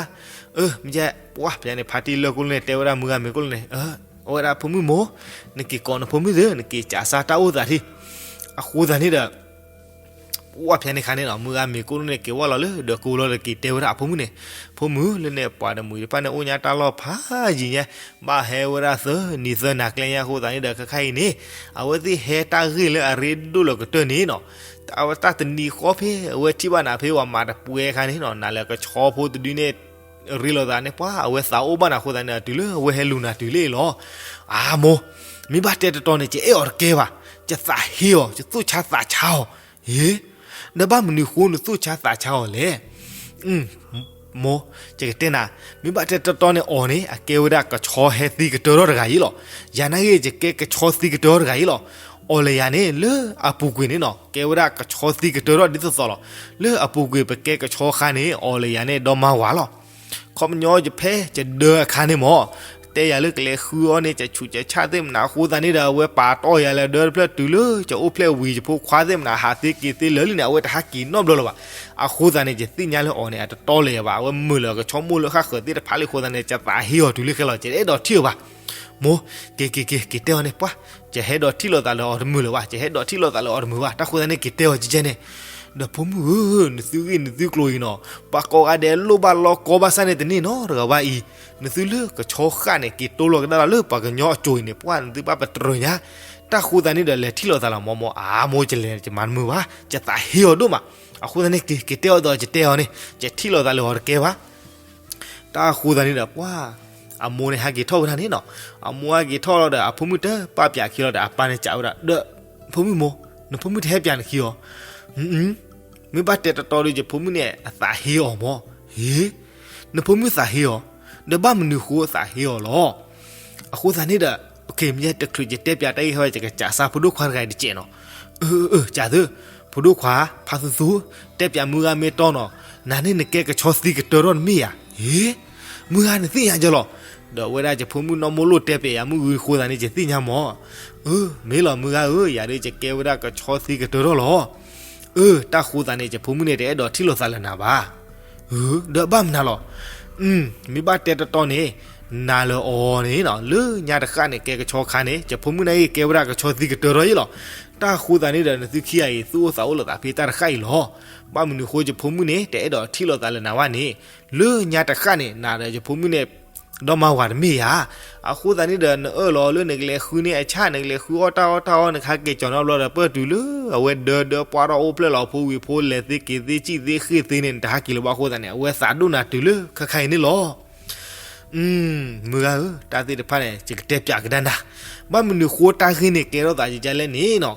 အၢ မ့ၢ်ကဲ ပှၢ်ဖဲန့ၣ် ဖါတံၢ်လၢၢ်ကိၣ်လိၣ်န့ၣ် တဲဝဲဒၣ်မုၢ်ဂၤမ့ၤကိၣ်လိၣ်န့ၣ်, အဝဲဒၣ်ဖိမုၣ်မိၢ်, နက့ၤကိးနဖိမုၣ်သု, နက့ၤကးစၢ်တၢ်အိၣ်သးထံ. အဃိသတးန့ၣ်ဒီး ပှၢ်ဖဲန့ၣ်ခါန့ၣ်နီၤ မုၢ်ဂၤမ့ၤကိၣ်လိၣ်န့ၣ် က့ၤဝဲလီၤလၢဒၢးကိပူၤလီၤဒီး က့ၤတဲဝဲဒၣ်အဖိမုၣ်န့ၣ်, ဖိမုၣ်, လၢန့ၣ်ပှၤတမှံၤတဖၣ်န့ၣ် အိၣ်ညါတၢ်လီၢ်ဖးယံၤညါ, ဘၣ်ဟဲဝဲဒၣ်သၢနံၤသၢနၤကျဲညါအဃိသတးန့ၣ်ဒီး ခဲခါအံၤန့ၣ် အဝဲသ့ၣ်ဟဲတၢ်ဂ့ၢ်လၢအရ့ဒိၣ်လၢကတၢၢ်န့ၣ်နီၤ. အဝဲတၢ်တနံၤဃီဖဲ အဝဲထံၣ်ဘၣ်နၤဖဲပှၤမၤတပှဲၤအခါန့ၣ်နီၤ, နၤလၢကဆီဖိတဒုန့ၣ် ရ့လိာ်သးန့ၣ် ပှၢ်အဝဲသးအိၣ်ဘၣ်နၤအဃိသတးန့ၣ် တုၤလၢအဝဲဟဲလူၤနၤတုၤလံလီၤ. အမိၢ်, မ့ၢ်ဘၣ်တဲတတီၤန့ၣ် ယအဲၣ်အီၤတကဲဘၣ်, ယသးဟ့အီၤ, ယသူၣ်ဆါသးဆါအီၤ. ဟ့, ဒီးဘၣ်မနုၤဃိနသူၣ်ဆါသးဆါအီၤလဲၣ်. မိၢ်, ယကတဲနၤ, မ့ၢ်ဘၣ်တဲတီတီန့ၣ် အီၤန့ၣ် အကဲဝဲဒၣ်ကဆီဟဲသံကတၢၢ်ထီၣ်တဂၤအံၤလီၤ. ယၤနာ်က့ ယကဲကဆီသံကတၢၢ်ထီၣ်တဂၤအံၤလီၤ. အီၤလၢယၤန့ၣ်လၢအပူၤကွံာ်န့ၣ်နီၤ ကဲဝဲဒၣ်ကဆီသံကတၢၢ်ထီၣ်ဒ်သိးသိးလီၤ. လၢအပူၤကွံာ်ပကဲကဆီအခါန့ၣ် အီၤလၢယၤန့ၣ်ဒီမါဝၤလီၤ. ခီပညီယဖဲယဒၢအခါန့ၣ်မၢ်, တဲယၤလၢကလဲၤဃုအီၤန့ၣ် ယဆူးယဆါသ့ၣ်မနၤအဃိသတးန့ၣ်ဒီး အဝဲပာ်တီၢ်ယၤလၢဒၢတဖျၢၣ်တုၤလၢယအိၣ်ဖျဲၣ်ဝံၤ ယဖိခွါသ့ၣ်မနၤ ဟးသ့က့ၤသ့လၢာ်လံန့ၣ် အဝဲတဟးက့ၤနီတဘျီလၢၤဘၣ်. အဃိသတးန့ၣ် ယသ့ၣ်ညါလၢအီၤန့ၣ် အတတီလၢၤဘၣ်, အဝဲမုာ်လၢကဆီမိၢ်လၢဃၣ်ဃၢၤသ့ၣ်တဖၣ်လံအဃိသတးန့ၣ် ယသးဟ့အီၤတုၤလၢခဲလီၤ ယတအဲၣ်ဒိးထံၣ်အီၤဘၣ်. မိၢ်, က့ၤက့ၤက့ၤ က့ၤတဲအီၤန့ၣ် ပှၤ, ယဟဲဒိးထံၣ်လိာ်သးလၢအီၤတမုာ်လၢၤဘၣ်, ယဟဲဒိးထံၣ်လိာ်သးလၢအီၤတမုာ်ဘၣ်. တၢ်ဃိသတးန့ၣ် က့ၤတဲအီၤကဲကဲန့ၣ်, ဒီးဖိမုၣ်ဧၢ, နသုဂ့ၢ်နသုကျိၤအံၤနီၤ ပှၤကိးဂၤဒဲးလိၣ်ဘၣ်လီၤကီဘၣ်ဆၣ်န့ၣ်တန့ၢ်နီတဂၤဘၣ်အံၤ, နသုလၢကဆီဃၣ်န့ၣ် က့ၤတိလိာ်ကဒါလၢပှၤကညီအစိၤအံၤန့ၣ် ပှၤနသုဘၣ်ပတြၢၤညါ. တၢ်ဃိသတးန့ၣ်ဒီး လဲၤထံၣ်လိာ်သးလီၤ မိၢ်မိၢ်, အါမိၢ် ယလဲၤ ယမၤတမုာ်ဘၣ်, ယသးဟ့အီၤဒိၣ်မး. အဃိသတးန့ၣ် က့ၤက့ၤတဲအီၤဒီး ယတဲအီၤန့ၣ် ယထံၣ်လိာ်သးလၢအီၤတကဲဘၣ်. တၢ်ဃိသတးန့ၣ်ဒီး ပှၤ, အမိၢ်န့ၣ်ဟဲက့ၤထီၣ်ဝဲဒၣ်န့ၣ်နီၤ, အမိၢ်ဟဲက့ၤထီၣ်လီၤဒီး အဖိမုၣ်တပာ်ပၠးခံလီၤဒီး အပၢ်န့ၣ်စံးဝဲဒၣ်, ဒီးဖိမုၣ်မိၢ်, နဖိမုၣ်တဟဲပၠးနခံအီၤ, မ့ၢ်ဘၣ်တဲတီတီဒီး ယဖိမုၣ်န့ၣ် အသးဟ့အီၤမၢ်. ဟ့, နဖိမုၣ်သးဟ့အီၤ, ဒီးဘၣ်မနုၤဃိသးဟ့အီၤလီၤ. အဃိသတးန့ၣ်ဒီး မ့ၢ်တချုးယတဲပၠးတၢ်ဂ့ၢ်ဟဲဝဲ ယကစးစၢ်ဖိဒိၣ်ခွါတဂၤအံၤတစဲးနီၤ. အၢ အၢ စးသု, ဖိဒိၣ်ခွါ, ဖါသူသူ, တဲပၠးမုၢ်ဂၤမ့ၢ်တီနီၤ, နၤန့ၣ်နကဲကဆီသံကတၢၢ်ထီၣ်တမ့ၢ်ဧါ. ဟ့, မုၢ်ဂၤနသ့ၣ်ညါကလီၤ. ဒီးအဝဲဒၣ်ယဖိမုၣ်နီၢ်မိၢ်လိၣ်တဲပၠးယၤမုၢ်ဂၤအဃိသတးန့ၣ် ယသ့ၣ်ညါမၢ်. အၢ မ့ၢ်လီၤမုၢ်ဂၤဧၢ, ယၤဒီးယကဲဝဲဒၣ်ကဆီသံကတၢၢ်ထီၣ်လီၤ. အၢ တၢ်ဃိသတးန့ၣ် ယဖိမုၣ်န့ၣ် တအဲၣ်ဒိးထံၣ်လိာ်သးလၢနၤဘၣ်. အၢ ဒီးဘၣ်မနုၤလီၤ. မ့ၢ်ဘၣ်တဲတီတီန့ၣ် နၤလၢအီၤန့ၣ်နီၤ လၢညါတဃၣ်န့ၣ် ကဲကဆီခါန့ၣ် ယဖိမုၣ်န့ၣ်အံၤကဲဝဲဒၣ်ကဆီသံကတၢၢ်ထီၣ်အံၤလီၤ. တၢ်ဃိသတးန့ၣ်ဒီး နသုခံဂၤအံၤ သူၣ်အိၣ်သးအိၣ်လိာ်သးဖဲတၢ်တဃၣ်အံၤလီၤ. ဘၣ်မနုၤဃိယဖိမုၣ်န့ၣ် တအဲၣ်ဒိးထံၣ်လိာ်သးလၢနၤဘၣ်န့ၣ်, လၢညါတဃၣ်န့ၣ် နၤဒီးယဖိမုၣ်န့ၣ် ဒီမါဝၤတမ့ၢ်ဧါ. အဃိသတးန့ၣ်ဒီး နအၢၣ်လီၤလၢနကလဲၤဃုန့ၢ်အဆၣ် နကလဲၤဃုအီၣ်တၢ်အီၣ်တၢ်အီ နကဟဲက့ၤကၠီၤနီတဘျီဒီး ပၢၢ်တုၤလၢအဝဲဒၢဒၢပှၢ်ထီၣ်အိၣ်ဖျဲၣ်လီၤဖိဝံၤဖိလဲၤသ့က့ၤသ့စံၣ်သ့ဃ့ၢ်သ့န့ၣ် နတဟးက့ၤလၢၤဘၣ်အဃိသတးန့ၣ် အဝဲသးဒိၣ်နၤတုၤလၢခဲခါအံၤန့ၣ်လီၤ. မုၢ်ဂၤဧၢ, တၢ်သ့ၣ်တဖၣ်န့ၣ် ယကတဲပၠးကဒါနၤ, ဘၣ်မနုၤဃိတၢ်ဂ့ၢ်န့ၣ်ကဲထီၣ်သးယကလဲၣ်န့ၣ်နီၤ.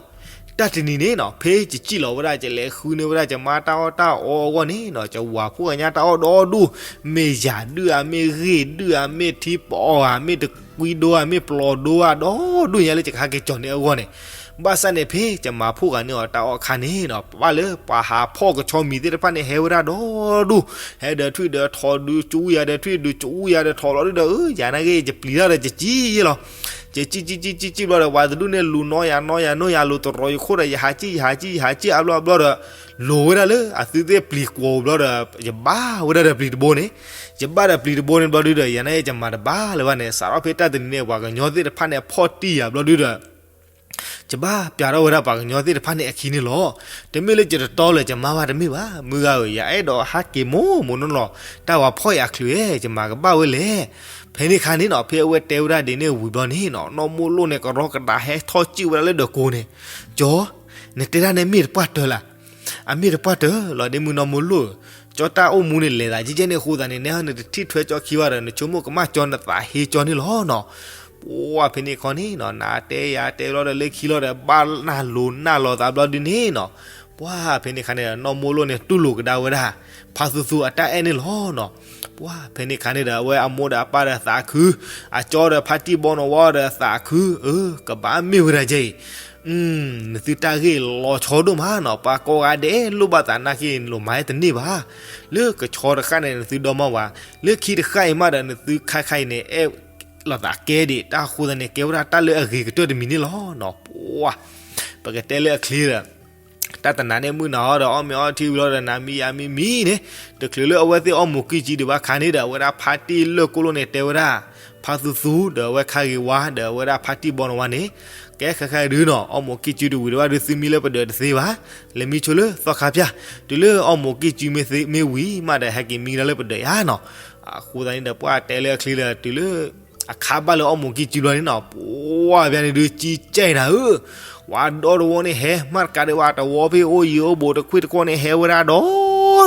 တၢ်တနံၤန့ၣ်နီၤ ဖဲယစံၣ်လီၤဝဲဒၣ် ယလဲၤဃုန့ၢ်ဝဲဒၣ် ယမါတၢ်အီၣ်တၢ်အီအဂီၢ်န့ၣ်နီၤ ယဝၤဖှီၣ်ဂၤညါတၢ်အီၣ်ဒီဒူၣ်, မ့ၢ်ယၤဒုၣ်ဧါ, မ့ၢ်ဂ့ၢ်ဒုၣ်ဧါ, မ့ၢ်ထံပီအီၤဧါ, မ့ၢ်တကွံဒိဧါ, မ့ၢ်ပျီဒိဧါ, ဒီဒူၣ်ညါလၢယကဟဲက့ၤကၠီၤန့ၢ်အဂီၢ်န့ၣ်, ဘၣ်ဆၣ်န့ၣ် ဖဲယမၤဖှီၣ်ဂၤန့ၢ်အီၤတၢ်အီၣ်အခါန့ၣ်နီၤ ပဘၣ်လၢပှၤဟးဖီၣ်ကဆီမံၤသ့ၣ်တဖၣ်န့ၣ် ဟဲဝဲဒၣ်ဒီဒူၣ်, ဟဲဒီးထွံၣ်ဒီးထိးဒုးကၠူယၤဒီးထွံၣ်ဒုးကၠူယၤဒီးထိးလီၤဒုဒီး အၢ ယၤနာ်က့ ယပျံၤတၢ်ဒီးယစံၣ်ယဲလီၤ. ယစံၣ်စံၣ်စံၣ်စံၣ်စံၣ်ဘျီဒီး ပှၤတဒူၣ်န့ၣ်လူၤနီၢ်ယၤနီၢ်ယၤနီၢ်ယၤ လူၤတရီၤယခိၣ်ဒီး ယဟးစံၣ်ယဟးစံၣ်ယဟးစံၣ်အါဘျီအါဘျီဒီး လိၤဝဲဒၣ်လၢအသုသ့ၣ်ပျံၤကွီၤဘျီဒီး ယဘၣ်ဝဲဒၣ်ဒီးပျံၤတဘိန့ၣ်, ယဘၣ်ဒီးပျံၤတဘိန့ၣ်ဘျီဒုဒီး ယၤနာ်က့ ယမၤတဘၣ်လၢၤဘၣ်န့ၣ် စးထီၣ်ဖဲတၢ်တနံၤန့ၣ် ပှၤကညီသ့ၣ်တဖၣ်န့ၣ် ဖီၣ်တံၢ်ယၤဘျီဒုဒီး ယဘၣ်ပျံၤထီၣ်ဝဲဒၣ်ပှၤကညီသ့ၣ်တဖၣ်န့ၣ်အခံန့ၣ်လီၤ. တမ့ၢ်လၢယတတီလၢၤ ယမါဘၣ်တမ့ၢ်ဘၣ်. မုၢ်ဂၤဧၢ, ယအဲၣ်ဒိးဟးက့ၤမိၢ်မိၢ်နီၢ်နီၢ်, တၢ်ဝၤဖီၣ်ယၤချုးဧၢ, ယမၤကဘၣ်ဝဲလဲၣ်. ဖဲန့ၣ်အခါန့ၣ်နီၤ ဖဲအဝဲတဲဝဲဒၣ်ဒ်န့ၣ်ဝံၤဘျီန့ၣ်နီၤ နီၢ်မိၢ်လိၣ်န့ၣ် ကရီကဒါဟဲထီၣ်စံၣ်ဝဲဒၣ်လၢဒၢးကိးန့ၣ်, ကၠီ, နတဲဒၣ်န့ၣ်မ့ၢ်တပှၢ်တၢၢ်လၢ အမ့ၢ်တပှၢ်တၢၢ်လီၤ ဒ်မုၢ်နီၢ်မိၢ်လိၣ်ဧၢ, ကၠီတၢ်အိၣ်မူန့ၣ် လဲၤသးကဲကဲန့ၣ်အဃိသတးန့ၣ် နဲဟီနတထံၣ်ထွဲကၠီခံဘၣ်ဒီး နဆိကမိၣ်ကမၣ်ကၠီ နသးဟ့ကၠီန့ၣ်လီၤနီၤ. ပှၢ်ဖဲန့ၣ်ခီန့ၣ်နီၤ နတဲယၤတဲလီၤဒီးလၢခံလီၤဒီး ဘၣ်နၢ်လိၤနၢ်လီၤသးဘျီဒုန့ၣ်နီၤ. ပှၢ်ဖဲန့ၣ်ခါန့ၣ်ဒီး နီၢ်မိၢ်လိၣ်န့ၣ် တူၢ်လိာ်ကဒါဝဲဒၣ် ဖါသူသူအတၢ်အဲၣ်န့ၣ်လီၤနီၤ. ပှၢ်ဖဲန့ၣ်ခါန့ၣ်ဒီး အဝဲအမိၢ်ဒီးအပၢ်ဒီးသးခု, အကၠီဒီးဖါတံၢ်ဘီနီၢ်ဝါဒီးသးခု, အၢ ကဘၣ်မ့ၢ်ဝဲဒၣ်ကဲအံၤ နသုတၢ်ဂ့ၢ်လီၤဆီဒိၣ်မးနီၤ, ပှၤကိးဂၤဒဲးလိၣ်ဘၣ်သးနာ်က့ နလိၣ်မၤတန့ၢ်ဘၣ်. လၢကဆီတဃၣ်န့ၣ် နသုဒီမါဝၤ, လၢခံတဃၣ်အံၤမးဒီး နသုခါခါအံၤန့ၣ် အဲၣ်လိာ်သးကဲဒံး တၢ်ဃိသတးန့ၣ် ကဲဝဲဒၣ်တၢ်လၢအဂ့ၤကတၢၢ်တမံၤန့ၣ်လီၤနီၤ. ပှၤ, ပကတဲလၢအချ့ဒီး တၢ်တနၤန့ၣ်မုၢ်နၤဟီဒီး အီၣ်မ့ၤအီထံဝံၤလီၤဒီး နၤမံယၤမံမံန့ၣ်, တချုးလၢအဝဲသ့ၣ်အီၣ်မူးကံၢ်စုဒံးဘၣ်ခါန့ၣ်ဒီး အဝဲဒၣ်ဖါတံၢ်လၢကိၣ်လိၣ်န့ၣ် တဲဝဲဒၣ် ဖါသူသူ ဒီးအဝဲခါဂ့ၤဝါ ဒီးအဝဲဒၣ်ဖါတံၢ်ဘီနီၢ်ဝါန့ၣ်, ကဲခဲခါဒုနီၤ အီၣ်မူးကံၢ်စုတဝံၤတဘၣ်ဒု သုမံလၢပဒၢးတသ့ဘၣ်, လဲၤမံဆိလၢသီခါပၠၣ်, တုၤလၢအီၣ်မူးကံၢ်စုမ့ၢ်သ့မ့ၢ်ဝံၤမးဒီး ဟဲက့ၤမံကဒါလၢပဒၢးယါနီၤ. အဃိသတးန့ၣ်ဒီး ပှၤတဲလၢအချ့ဒီး တုၤလၢ အခါဘၣ်လၢအီၣ်မူးကံၢ်စုဘျီန့ၣ်နီၤ, ပှၤဘၣ်န့ၣ်ဒု ကံကဲနၤဧၢ, ဝဲဒီတဝီန့ၣ်ဟဲ မၤတကးဒံးဘၣ် တဝီဖဲအိၣ်ယံၤအိၣ်ဘူးတခွ့တခီန့ၣ် ဟဲဝဲဒၣ်ဒ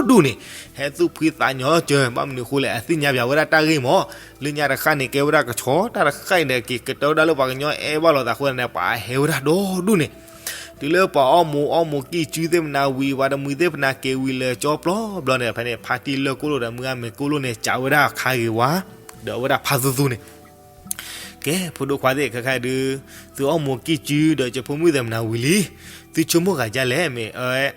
ီဒူၣ်န့ၣ်, ဟဲသူၣ်ဖှံသးညီစၢၤ, ဘၣ်မနုၤဃိလဲၣ် အသ့ၣ်ညါပၠးဝဲဒၣ်တၢ်ဂ့ၢ်မး, လၢညါတဃၣ်န့ၣ် ကဲဝဲဒၣ်ကဆီ, တၢ်တဃၣ်အံၤဒီး က့ၤကတၢၢ်ဝဲဒၣ်လၢပှၤကညီအဲၣ်ဘၣ်လိာ်သးအဃိန့ၣ် ပှၤဟဲဝဲဒၣ်ဒီဒူၣ်န့ၣ် တုၤလၢပှၤအီၣ်မူအီၣ်မူကံၢ်စုသ့ၣ်မနၤဝံၤ ပှၤတမှံၤသ့ၣ်မနၤက့ၤဝံၤလၢာ်ကၠီပျီဘျီန့ၣ် ဖဲန့ၣ် ဖါတံၢ်လၢၢ်ကိၣ်လိၣ်ဒီးမုၢ်ဂၤမဲာ်ကိၣ်လိၣ်န့ၣ် စံးဝဲဒၣ်ခါဂ့ၤဝါ ဒီးအဝဲဒၣ်ဖါသူသူန့ၣ် ကဲ ဖိဒိၣ်ခွါသ့ၣ် ခဲခါဒုး သုအီၣ်မူကံၢ်စုဒီးကၠိဖိမုၣ်သ့ၣ်မနၤဝံၤလံ, သုဆိကမိၣ်ဂၤဒ်လဲၣ် မ့ၢ်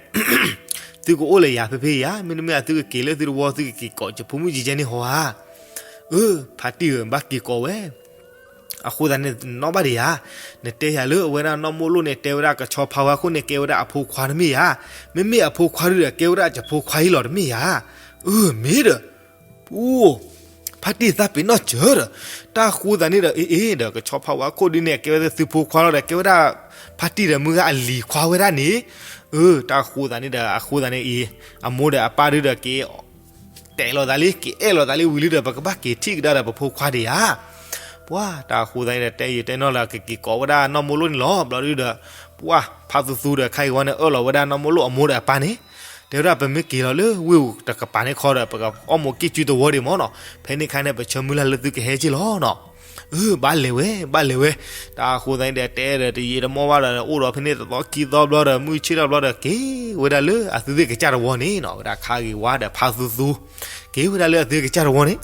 သုကအိၣ်လၢယၤဖဲဖဲယၤ မ့တမ့ၢ်သုကက့ၤလၢသုတဝီ သုကက့ၤကိးကၠိဖိမုၣ်ကဲကဲန့ၣ်ဟီဧါ. အၢ ဖါတံၢ်ဧၢ ဘၣ်က့ၤကိးဝဲ အဃိသတးန့ၣ် နီၣ်ဘၣ်ဒံးယၤ, နတဲယၤလၢအဝဲဒၣ်နီၢ်မိၢ်လိၣ်န့ၣ် တဲဝဲဒၣ်ကဆီဖါဝါခိၣ်န့ၣ် ကဲဝဲဒၣ်အဖိခွါတမ့ၢ်ဧါ, မ့မ့ၢ်အဖိခွါဒုဒီး ကဲဝဲဒၣ်ကၠိဖိခွါအံၤလီၤတမ့ၢ်ဧါ. အၢ မ့ၢ်ဒီး ပူ ဖါတံၢ်သးပ့ၤနီၣ်စၢၤဒီး တၢ်ဃိသတးန့ၣ်ဒီး အ့ အ့ ဒီးကဆီဖါဝါခိၣ်ဒုန့ၣ် ကဲဝဲဒၣ်သုဖိခွါလီၤဒီး ကဲဝဲဒၣ် ဖါတံၢ်ဒီးမုၢ်ဂၤအလံၤခွါဝဲဒၣ်န့ၣ်, အၢ တၢ်ဃိသတးန့ၣ်ဒီး အဃိသတးန့ၣ်အံၤ အမိၢ်ဒီးအပၢ်ဒုဒီးက့ၤ တဲလိာ်သးလံ က့ၤအဲၣ်လိာ်သးလံဝံၤလံဒီး ပကဘၣ်က့ၤထံၣ်ကဒါဒီးပဖိခွါဒံးဧါ. ပှၤ တၢ်ဃိသတးန့ၣ်ဒီး တဲယံာ်တဲနီၢ်လၢကက့ၤကိးဝဲဒၣ်နီၢ်မိၢ်လိၣ်န့ၣ်လီၤ. ဘျီဒုဒီး ပှၤ ဖါသူသူဒီးခါဂ့ၤဝါန့ၣ် အၢၣ်လီၤဝဲဒၣ်နီၢ်မိၢ်လိၣ်အမိၢ်ဒီးအပၢ်န့ၣ်, တဲဝဲဒၣ်ပမ့ၢ်က့ၤလီၤလၢဝ့ၢ်တကပၤန့ၣ်ခီဒီး ပကအီၣ်မူကံၢ်စုတဝီဒံးမ့ၢ်နီၤ, ဖဲန့ၣ်ခါန့ၣ် ပဆၢမုၢ်လၢ်လၢသုကဟဲက့ၢ်လီၤနီၤ. အၢ ဘၣ်လဲၤဝဲ ဘၣ်လဲၤဝဲ, တၢ်ဃိသတးန့ၣ်ဒီး တဲဒီးတယံာ်တမီၢ်ဘၣ်ဒီး အိၣ်ဒီးဖဲန့ၣ်တသီခံသီဘျီဒီး မုၢ်ဆ့ၣ်ထီၣ်ဘျီဒီး က့ၤဝဲဒၣ်လၢအသုသ့ၣ်ကစၢ်တဝီန့ၣ်နီၤ, ဝဲဒၣ်ခါဂ့ၤဝါဒီးဖါသူသူ က့ၤဝဲဒၣ်လၢအသုကစၢ်တဝီန့ၣ်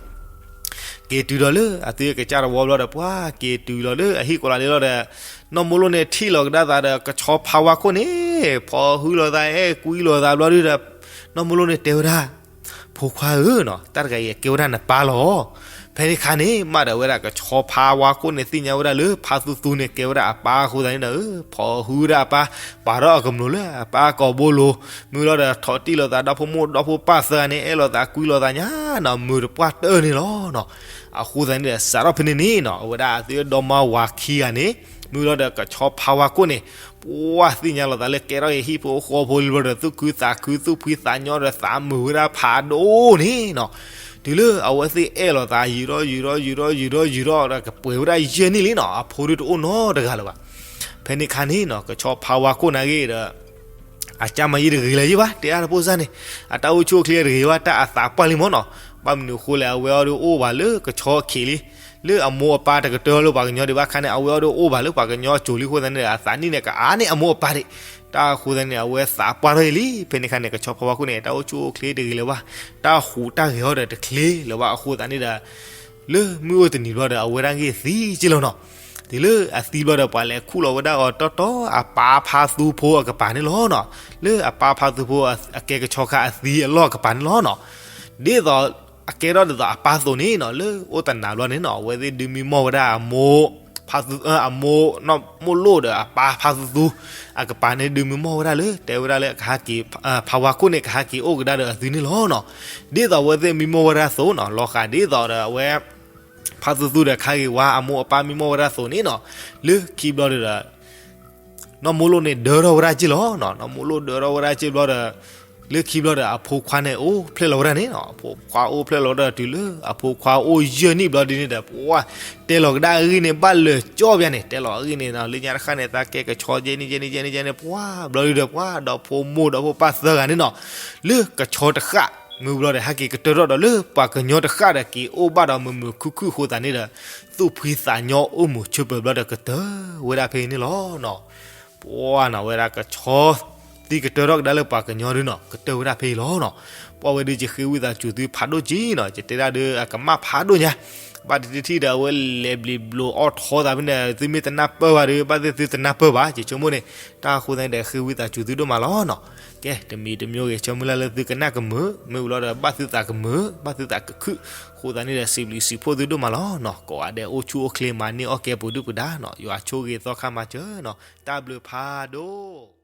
က့ၤတုၤဒီးလၢအသုကစၢ်တဝီဘျီဒီး ပှၤက့ၤတုၤလီၤလၢအဟံၣ်ကိးလးလ့လီၤဒီး နီၢ်မိၢ်လိၣ်န့ၣ်ထံၣ်လီၤကဒါသးဒီး ကဆီဖါဝါခိၣ်န့ၣ် ဖီဟုလိာ်သး အဲၣ်ကွံလိာ်သးဘျီဒုဒီး နီၢ်မိၢ်လိၣ်န့ၣ်တဲဝဲဒၣ် ဖိခွါဧၢနီၤ, တၢ်တဂၤအံၤအကဲဝဲဒၣ်နပၢ်လီၤ. ဖဲန့ၣ်ခါန့ၣ် မ့ၢ်ဒီးဝဲဒၣ်ကဆီဖါဝါခိၣ်န့ၣ် သ့ၣ်ညါဝဲဒၣ်လၢဖါသူသူန့ၣ် ကဲဝဲဒၣ်အပၢ်အဃိသတးန့ၣ်ဒီး ဖီဟုဝဲဒၣ်အပၢ် ပာ်ထီၣ်အကမျိၤလၢအပၢ်ကိာ်ဘိလိၤ, မ့ၢ်လီၤဒီး ထီၣ်တံၢ်လိာ်သးဒီဖိမိၢ်ဒီဖိပၢ်သၢဂၤန့ၣ် အဲၣ်လိာ်သးကွံလိာ်သးညါနီၤ မုာ်တပှၢ်တၢၢ်န့ၣ်လီၤနီၤ. အဃိသတးန့ၣ်ဒီး စးထီၣ်ဖဲန့ၣ်န့ၣ်နီၤ အဝဲဒၣ်အသုဒီမါဝၤခံဂၤန့ၣ် မ့ၢ်လီၤဒီးကဆီဖါဝါခိၣ်န့ၣ် ပှၤသ့ၣ်ညါလိာ်သးလၢကဲထီၣ်က့ၤဟံၣ်ဖိဃီဖိလံဘျီဒီး သူၣ်ခုသးခု သူၣ်ဖှံသးညီဒီး သးမုာ်ဝဲဒၣ်ဖးဒိၣ်န့ၣ်နီၤ. တုၤလၢအဝဲသ့ၣ်အဲၣ်လိာ်သး ယံာ်ထီၣ်ယံာ်ထီၣ်ယံာ်ထီၣ်ယံာ်ထီၣ်ယံာ်ထီၣ်ဒီး ကပှဲၤဝဲဒၣ်ယဲၢ်နံၣ်လံနီၤ အဖိဒုတအိၣ်နီတဂၤလၢၤဘၣ်. ဖဲန့ၣ်ခါန့ၣ်နီၤ ကဆီဖါဝါခိၣ်န့ၣ်ဂ့ၤဒီး အကၢ်မၤယံၤတဂ့ၤလၢၤယံၤဘၣ် တဲအါတဖိစၢ်န့ၣ် အတၢ်အိၣ်ဆူၣ်အိၣ်ချ့တဂ့ၤဘၣ် တၢ်အသးပှၢ်လံမ့ၢ်နီၤ. ဘၣ်မနုၤအဃိလဲၣ် အဝဲအီၤဒုအိၣ်ဘၣ်လၢကဆီအခံးလံ လၢအမိၢ်အပၢ်တကတၢၢ်လၢပှၤကညီဒံးဘၣ်ခါန့ၣ် အဝဲအီၤဒုအိၣ်ဘၣ်လၢပှၤကညီအစိၤလံအဃိသတးန့ၣ်ဒီး အသးနံၣ်န့ၣ်ကအါန့ၢ်အမိၢ်အပၢ်ဒံး တၢ်အဃိသတးန့ၣ် အဝဲသးပှၢ်ထီၣ်အံၤလံ. ဖဲန့ၣ်ခါန့ၣ် ကဆီဖါဝါခိၣ်န့ၣ် တၢ်အိၣ်ဆူၣ်အိၣ်ချ့တဂ့ၤလၢၤဘၣ် တၢ်ဟူးတၢ်ဂဲၤအီၤဒီးတချ့လၢၤဘၣ်အဃိသတးန့ၣ်ဒီး လၢမုၢ်အိၣ်တနံၤဘျီဒီး အဝဲဒၣ်ဂ့ၢ်သံက့လီၤနီၤ. တုၤလၢအသံဘျီဒီး ပှၤလဲၤခူၣ်လီၤဝဲဒၣ်အီၤတီတီ အပၢ်ဖါသူဖိအကပၤန့ၣ်လီၤနီၤ. လၢအပၢ်ဖါသူဖိ အကဲကဆီခါအသံအလီၢ်အကပၤန့ၣ်လီၤနီၤ. ဒ်သိး အကဲထီၣ်ဒ်သိးအပၢ်အသိးန့ၣ်နီၤ လၢအိၣ်တနၤဘျီန့ၣ်နီၤ အဝဲသ့ၣ်ဒုးမံမီၢ်ဝဲဒၣ်အမိၢ် ဖါသူ အမိၢ်နီၢ်မိၢ်လိၣ်ဒီးအပၢ်ဖါသူသူ အကပၤန့ၣ်ဒုးမံမီၢ်ဝဲဒၣ်လၢ တဲဝဲဒၣ်လၢကဟဲက့ၤ ဖါဝါခိၣ်န့ၣ် ကဟဲက့ၤအိၣ်ကဒါဒီးအသုန့ၣ်လီၤနီၤ. ဒ်သိးအဝဲသ့ၣ်မံမီၢ်ဝဲဒၣ်အသိးနီၤ လီၤဃာ်ဒ်သိးဒီးအဝဲ ဖါသူသူဒီးခါဂ့ၤဝါအမိၢ်အပၢ်မံမီၢ်ဝဲဒၣ်အသိးန့ၣ်နီၤ လၢခံဘျီဒီး နီၢ်မိၢ်လိၣ်န့ၣ်ဒၢထီၣ်ဝဲဒၣ်က့လီၤနီၤ. နီၢ်မိၢ်လိၣ်ဒၢထီၣ်ဝဲဒၣ်က့ဘျီဒီး လၢခံဘျီဒီး အဖိခွါန့ၣ်အိၣ်ဖျဲၣ်လီၤဝဲဒၣ်န့ၣ်နီၤ. အဖိခွါအိၣ်ဖျဲၣ်လီၤဝဲဒၣ်တုၤလၢအဖိခွါအိၣ်ယဲၢ်နံၣ်ဘျီဒ်န့ၣ်ဒီး ပှၤ တဲလီၤကဒါအဂ့ၢ်န့ၣ် ဘၣ်လၢာ်ကၠီဘၣ်န့ၣ် တဲလီၤအဂ့ၢ်န့ၣ်နီၤ လၢညါတဃၣ်န့ၣ် သးကဲကဆီယဲၢ်နံၣ်ယဲၢ်နံၣ်ယဲၢ်နံၣ် ပှၤဘျီဒုဒီး ပှၤဒီဖိမိၢ်ဒီဖိပၢ်သၢဂၤန့ၣ်နီၤ လၢကဆီတဃၣ် မ့ၢ်ဘျီဒီး ဟဲက့ၤကတၢၢ်ထီၣ်ဒီးလၢပှၤကညီတဃၣ်ဒီး က့ၤအိၣ်ဘၣ်ဒီးမုာ်မုာ်ခုၣ်ခုၣ်အဃိသတးန့ၣ်ဒီး သူၣ်ဖှံသးညီအိၣ်မုာ်ဆိးပၢၤဘျီဒီး ကတၢၢ်ဝဲဒၣ်ဖဲအံၤန့ၣ်လီၤနီၤ. ပှၤနီၤ ဝဲဒၣ်ကဆီ သံကတၢၢ်ထီၣ်ကဒါလၢပှၤကညီဒုနီၤ ကတၢၢ်ဝဲဒၣ်ဖဲအံၤလီၤနီၤ. ပှၤဝဲဒု ယဃ့ဝံသးစူၤသုဖးဒိၣ်က့နီၤ ယတဲဒၣ်ဒု အကမၣ်ဖးဒိၣ်ညါ ဘၣ်တထံၣ်ဒီး အဝဲလဲၤဘျံးဘျိးအီၣ်ထီသးဖဲန့ၣ် သုမ့ၢ်တနၢ်ပၢၢ်ဘၣ်ဒီး ဘၣ်သ့ၣ်သုတနၢ်ပၢၢ်ဘၣ် ယဆိကမိၣ်န့ၣ် တၢ်အဃိသတးန့ၣ်ဒီး ဃ့ဝံသးစူၤသုဒိၣ်မးလီၤနီၤ. ကဲ တမံၤတမံၤဂ့ၤ ဆၢမုၢ်လၢ်လၢသုကနၣ်ကမုာ် မ့ၢ်ဝံၤလီၤဒီး ဘၣ်သုသးကမုာ် ဘၣ်သုသးကခုၣ် အဃိသတးန့ၣ်ဒီး စံးဘျုးစံးဖှိၣ်သုဒိၣ်မးလီၤနီၤ. ကိးဂၤဒဲးအိၣ်ဆူၣ်အိၣ်ချ့ မၤန့ၢ်အီၣ်ကဲပူၤဒုၣ်ပူၤဒါနီၤ ယွၤဆိၣ်ဂ့ၤသီခါမၤစၢၤနီၤ တၢ်ဘျုးဖးဒိၣ်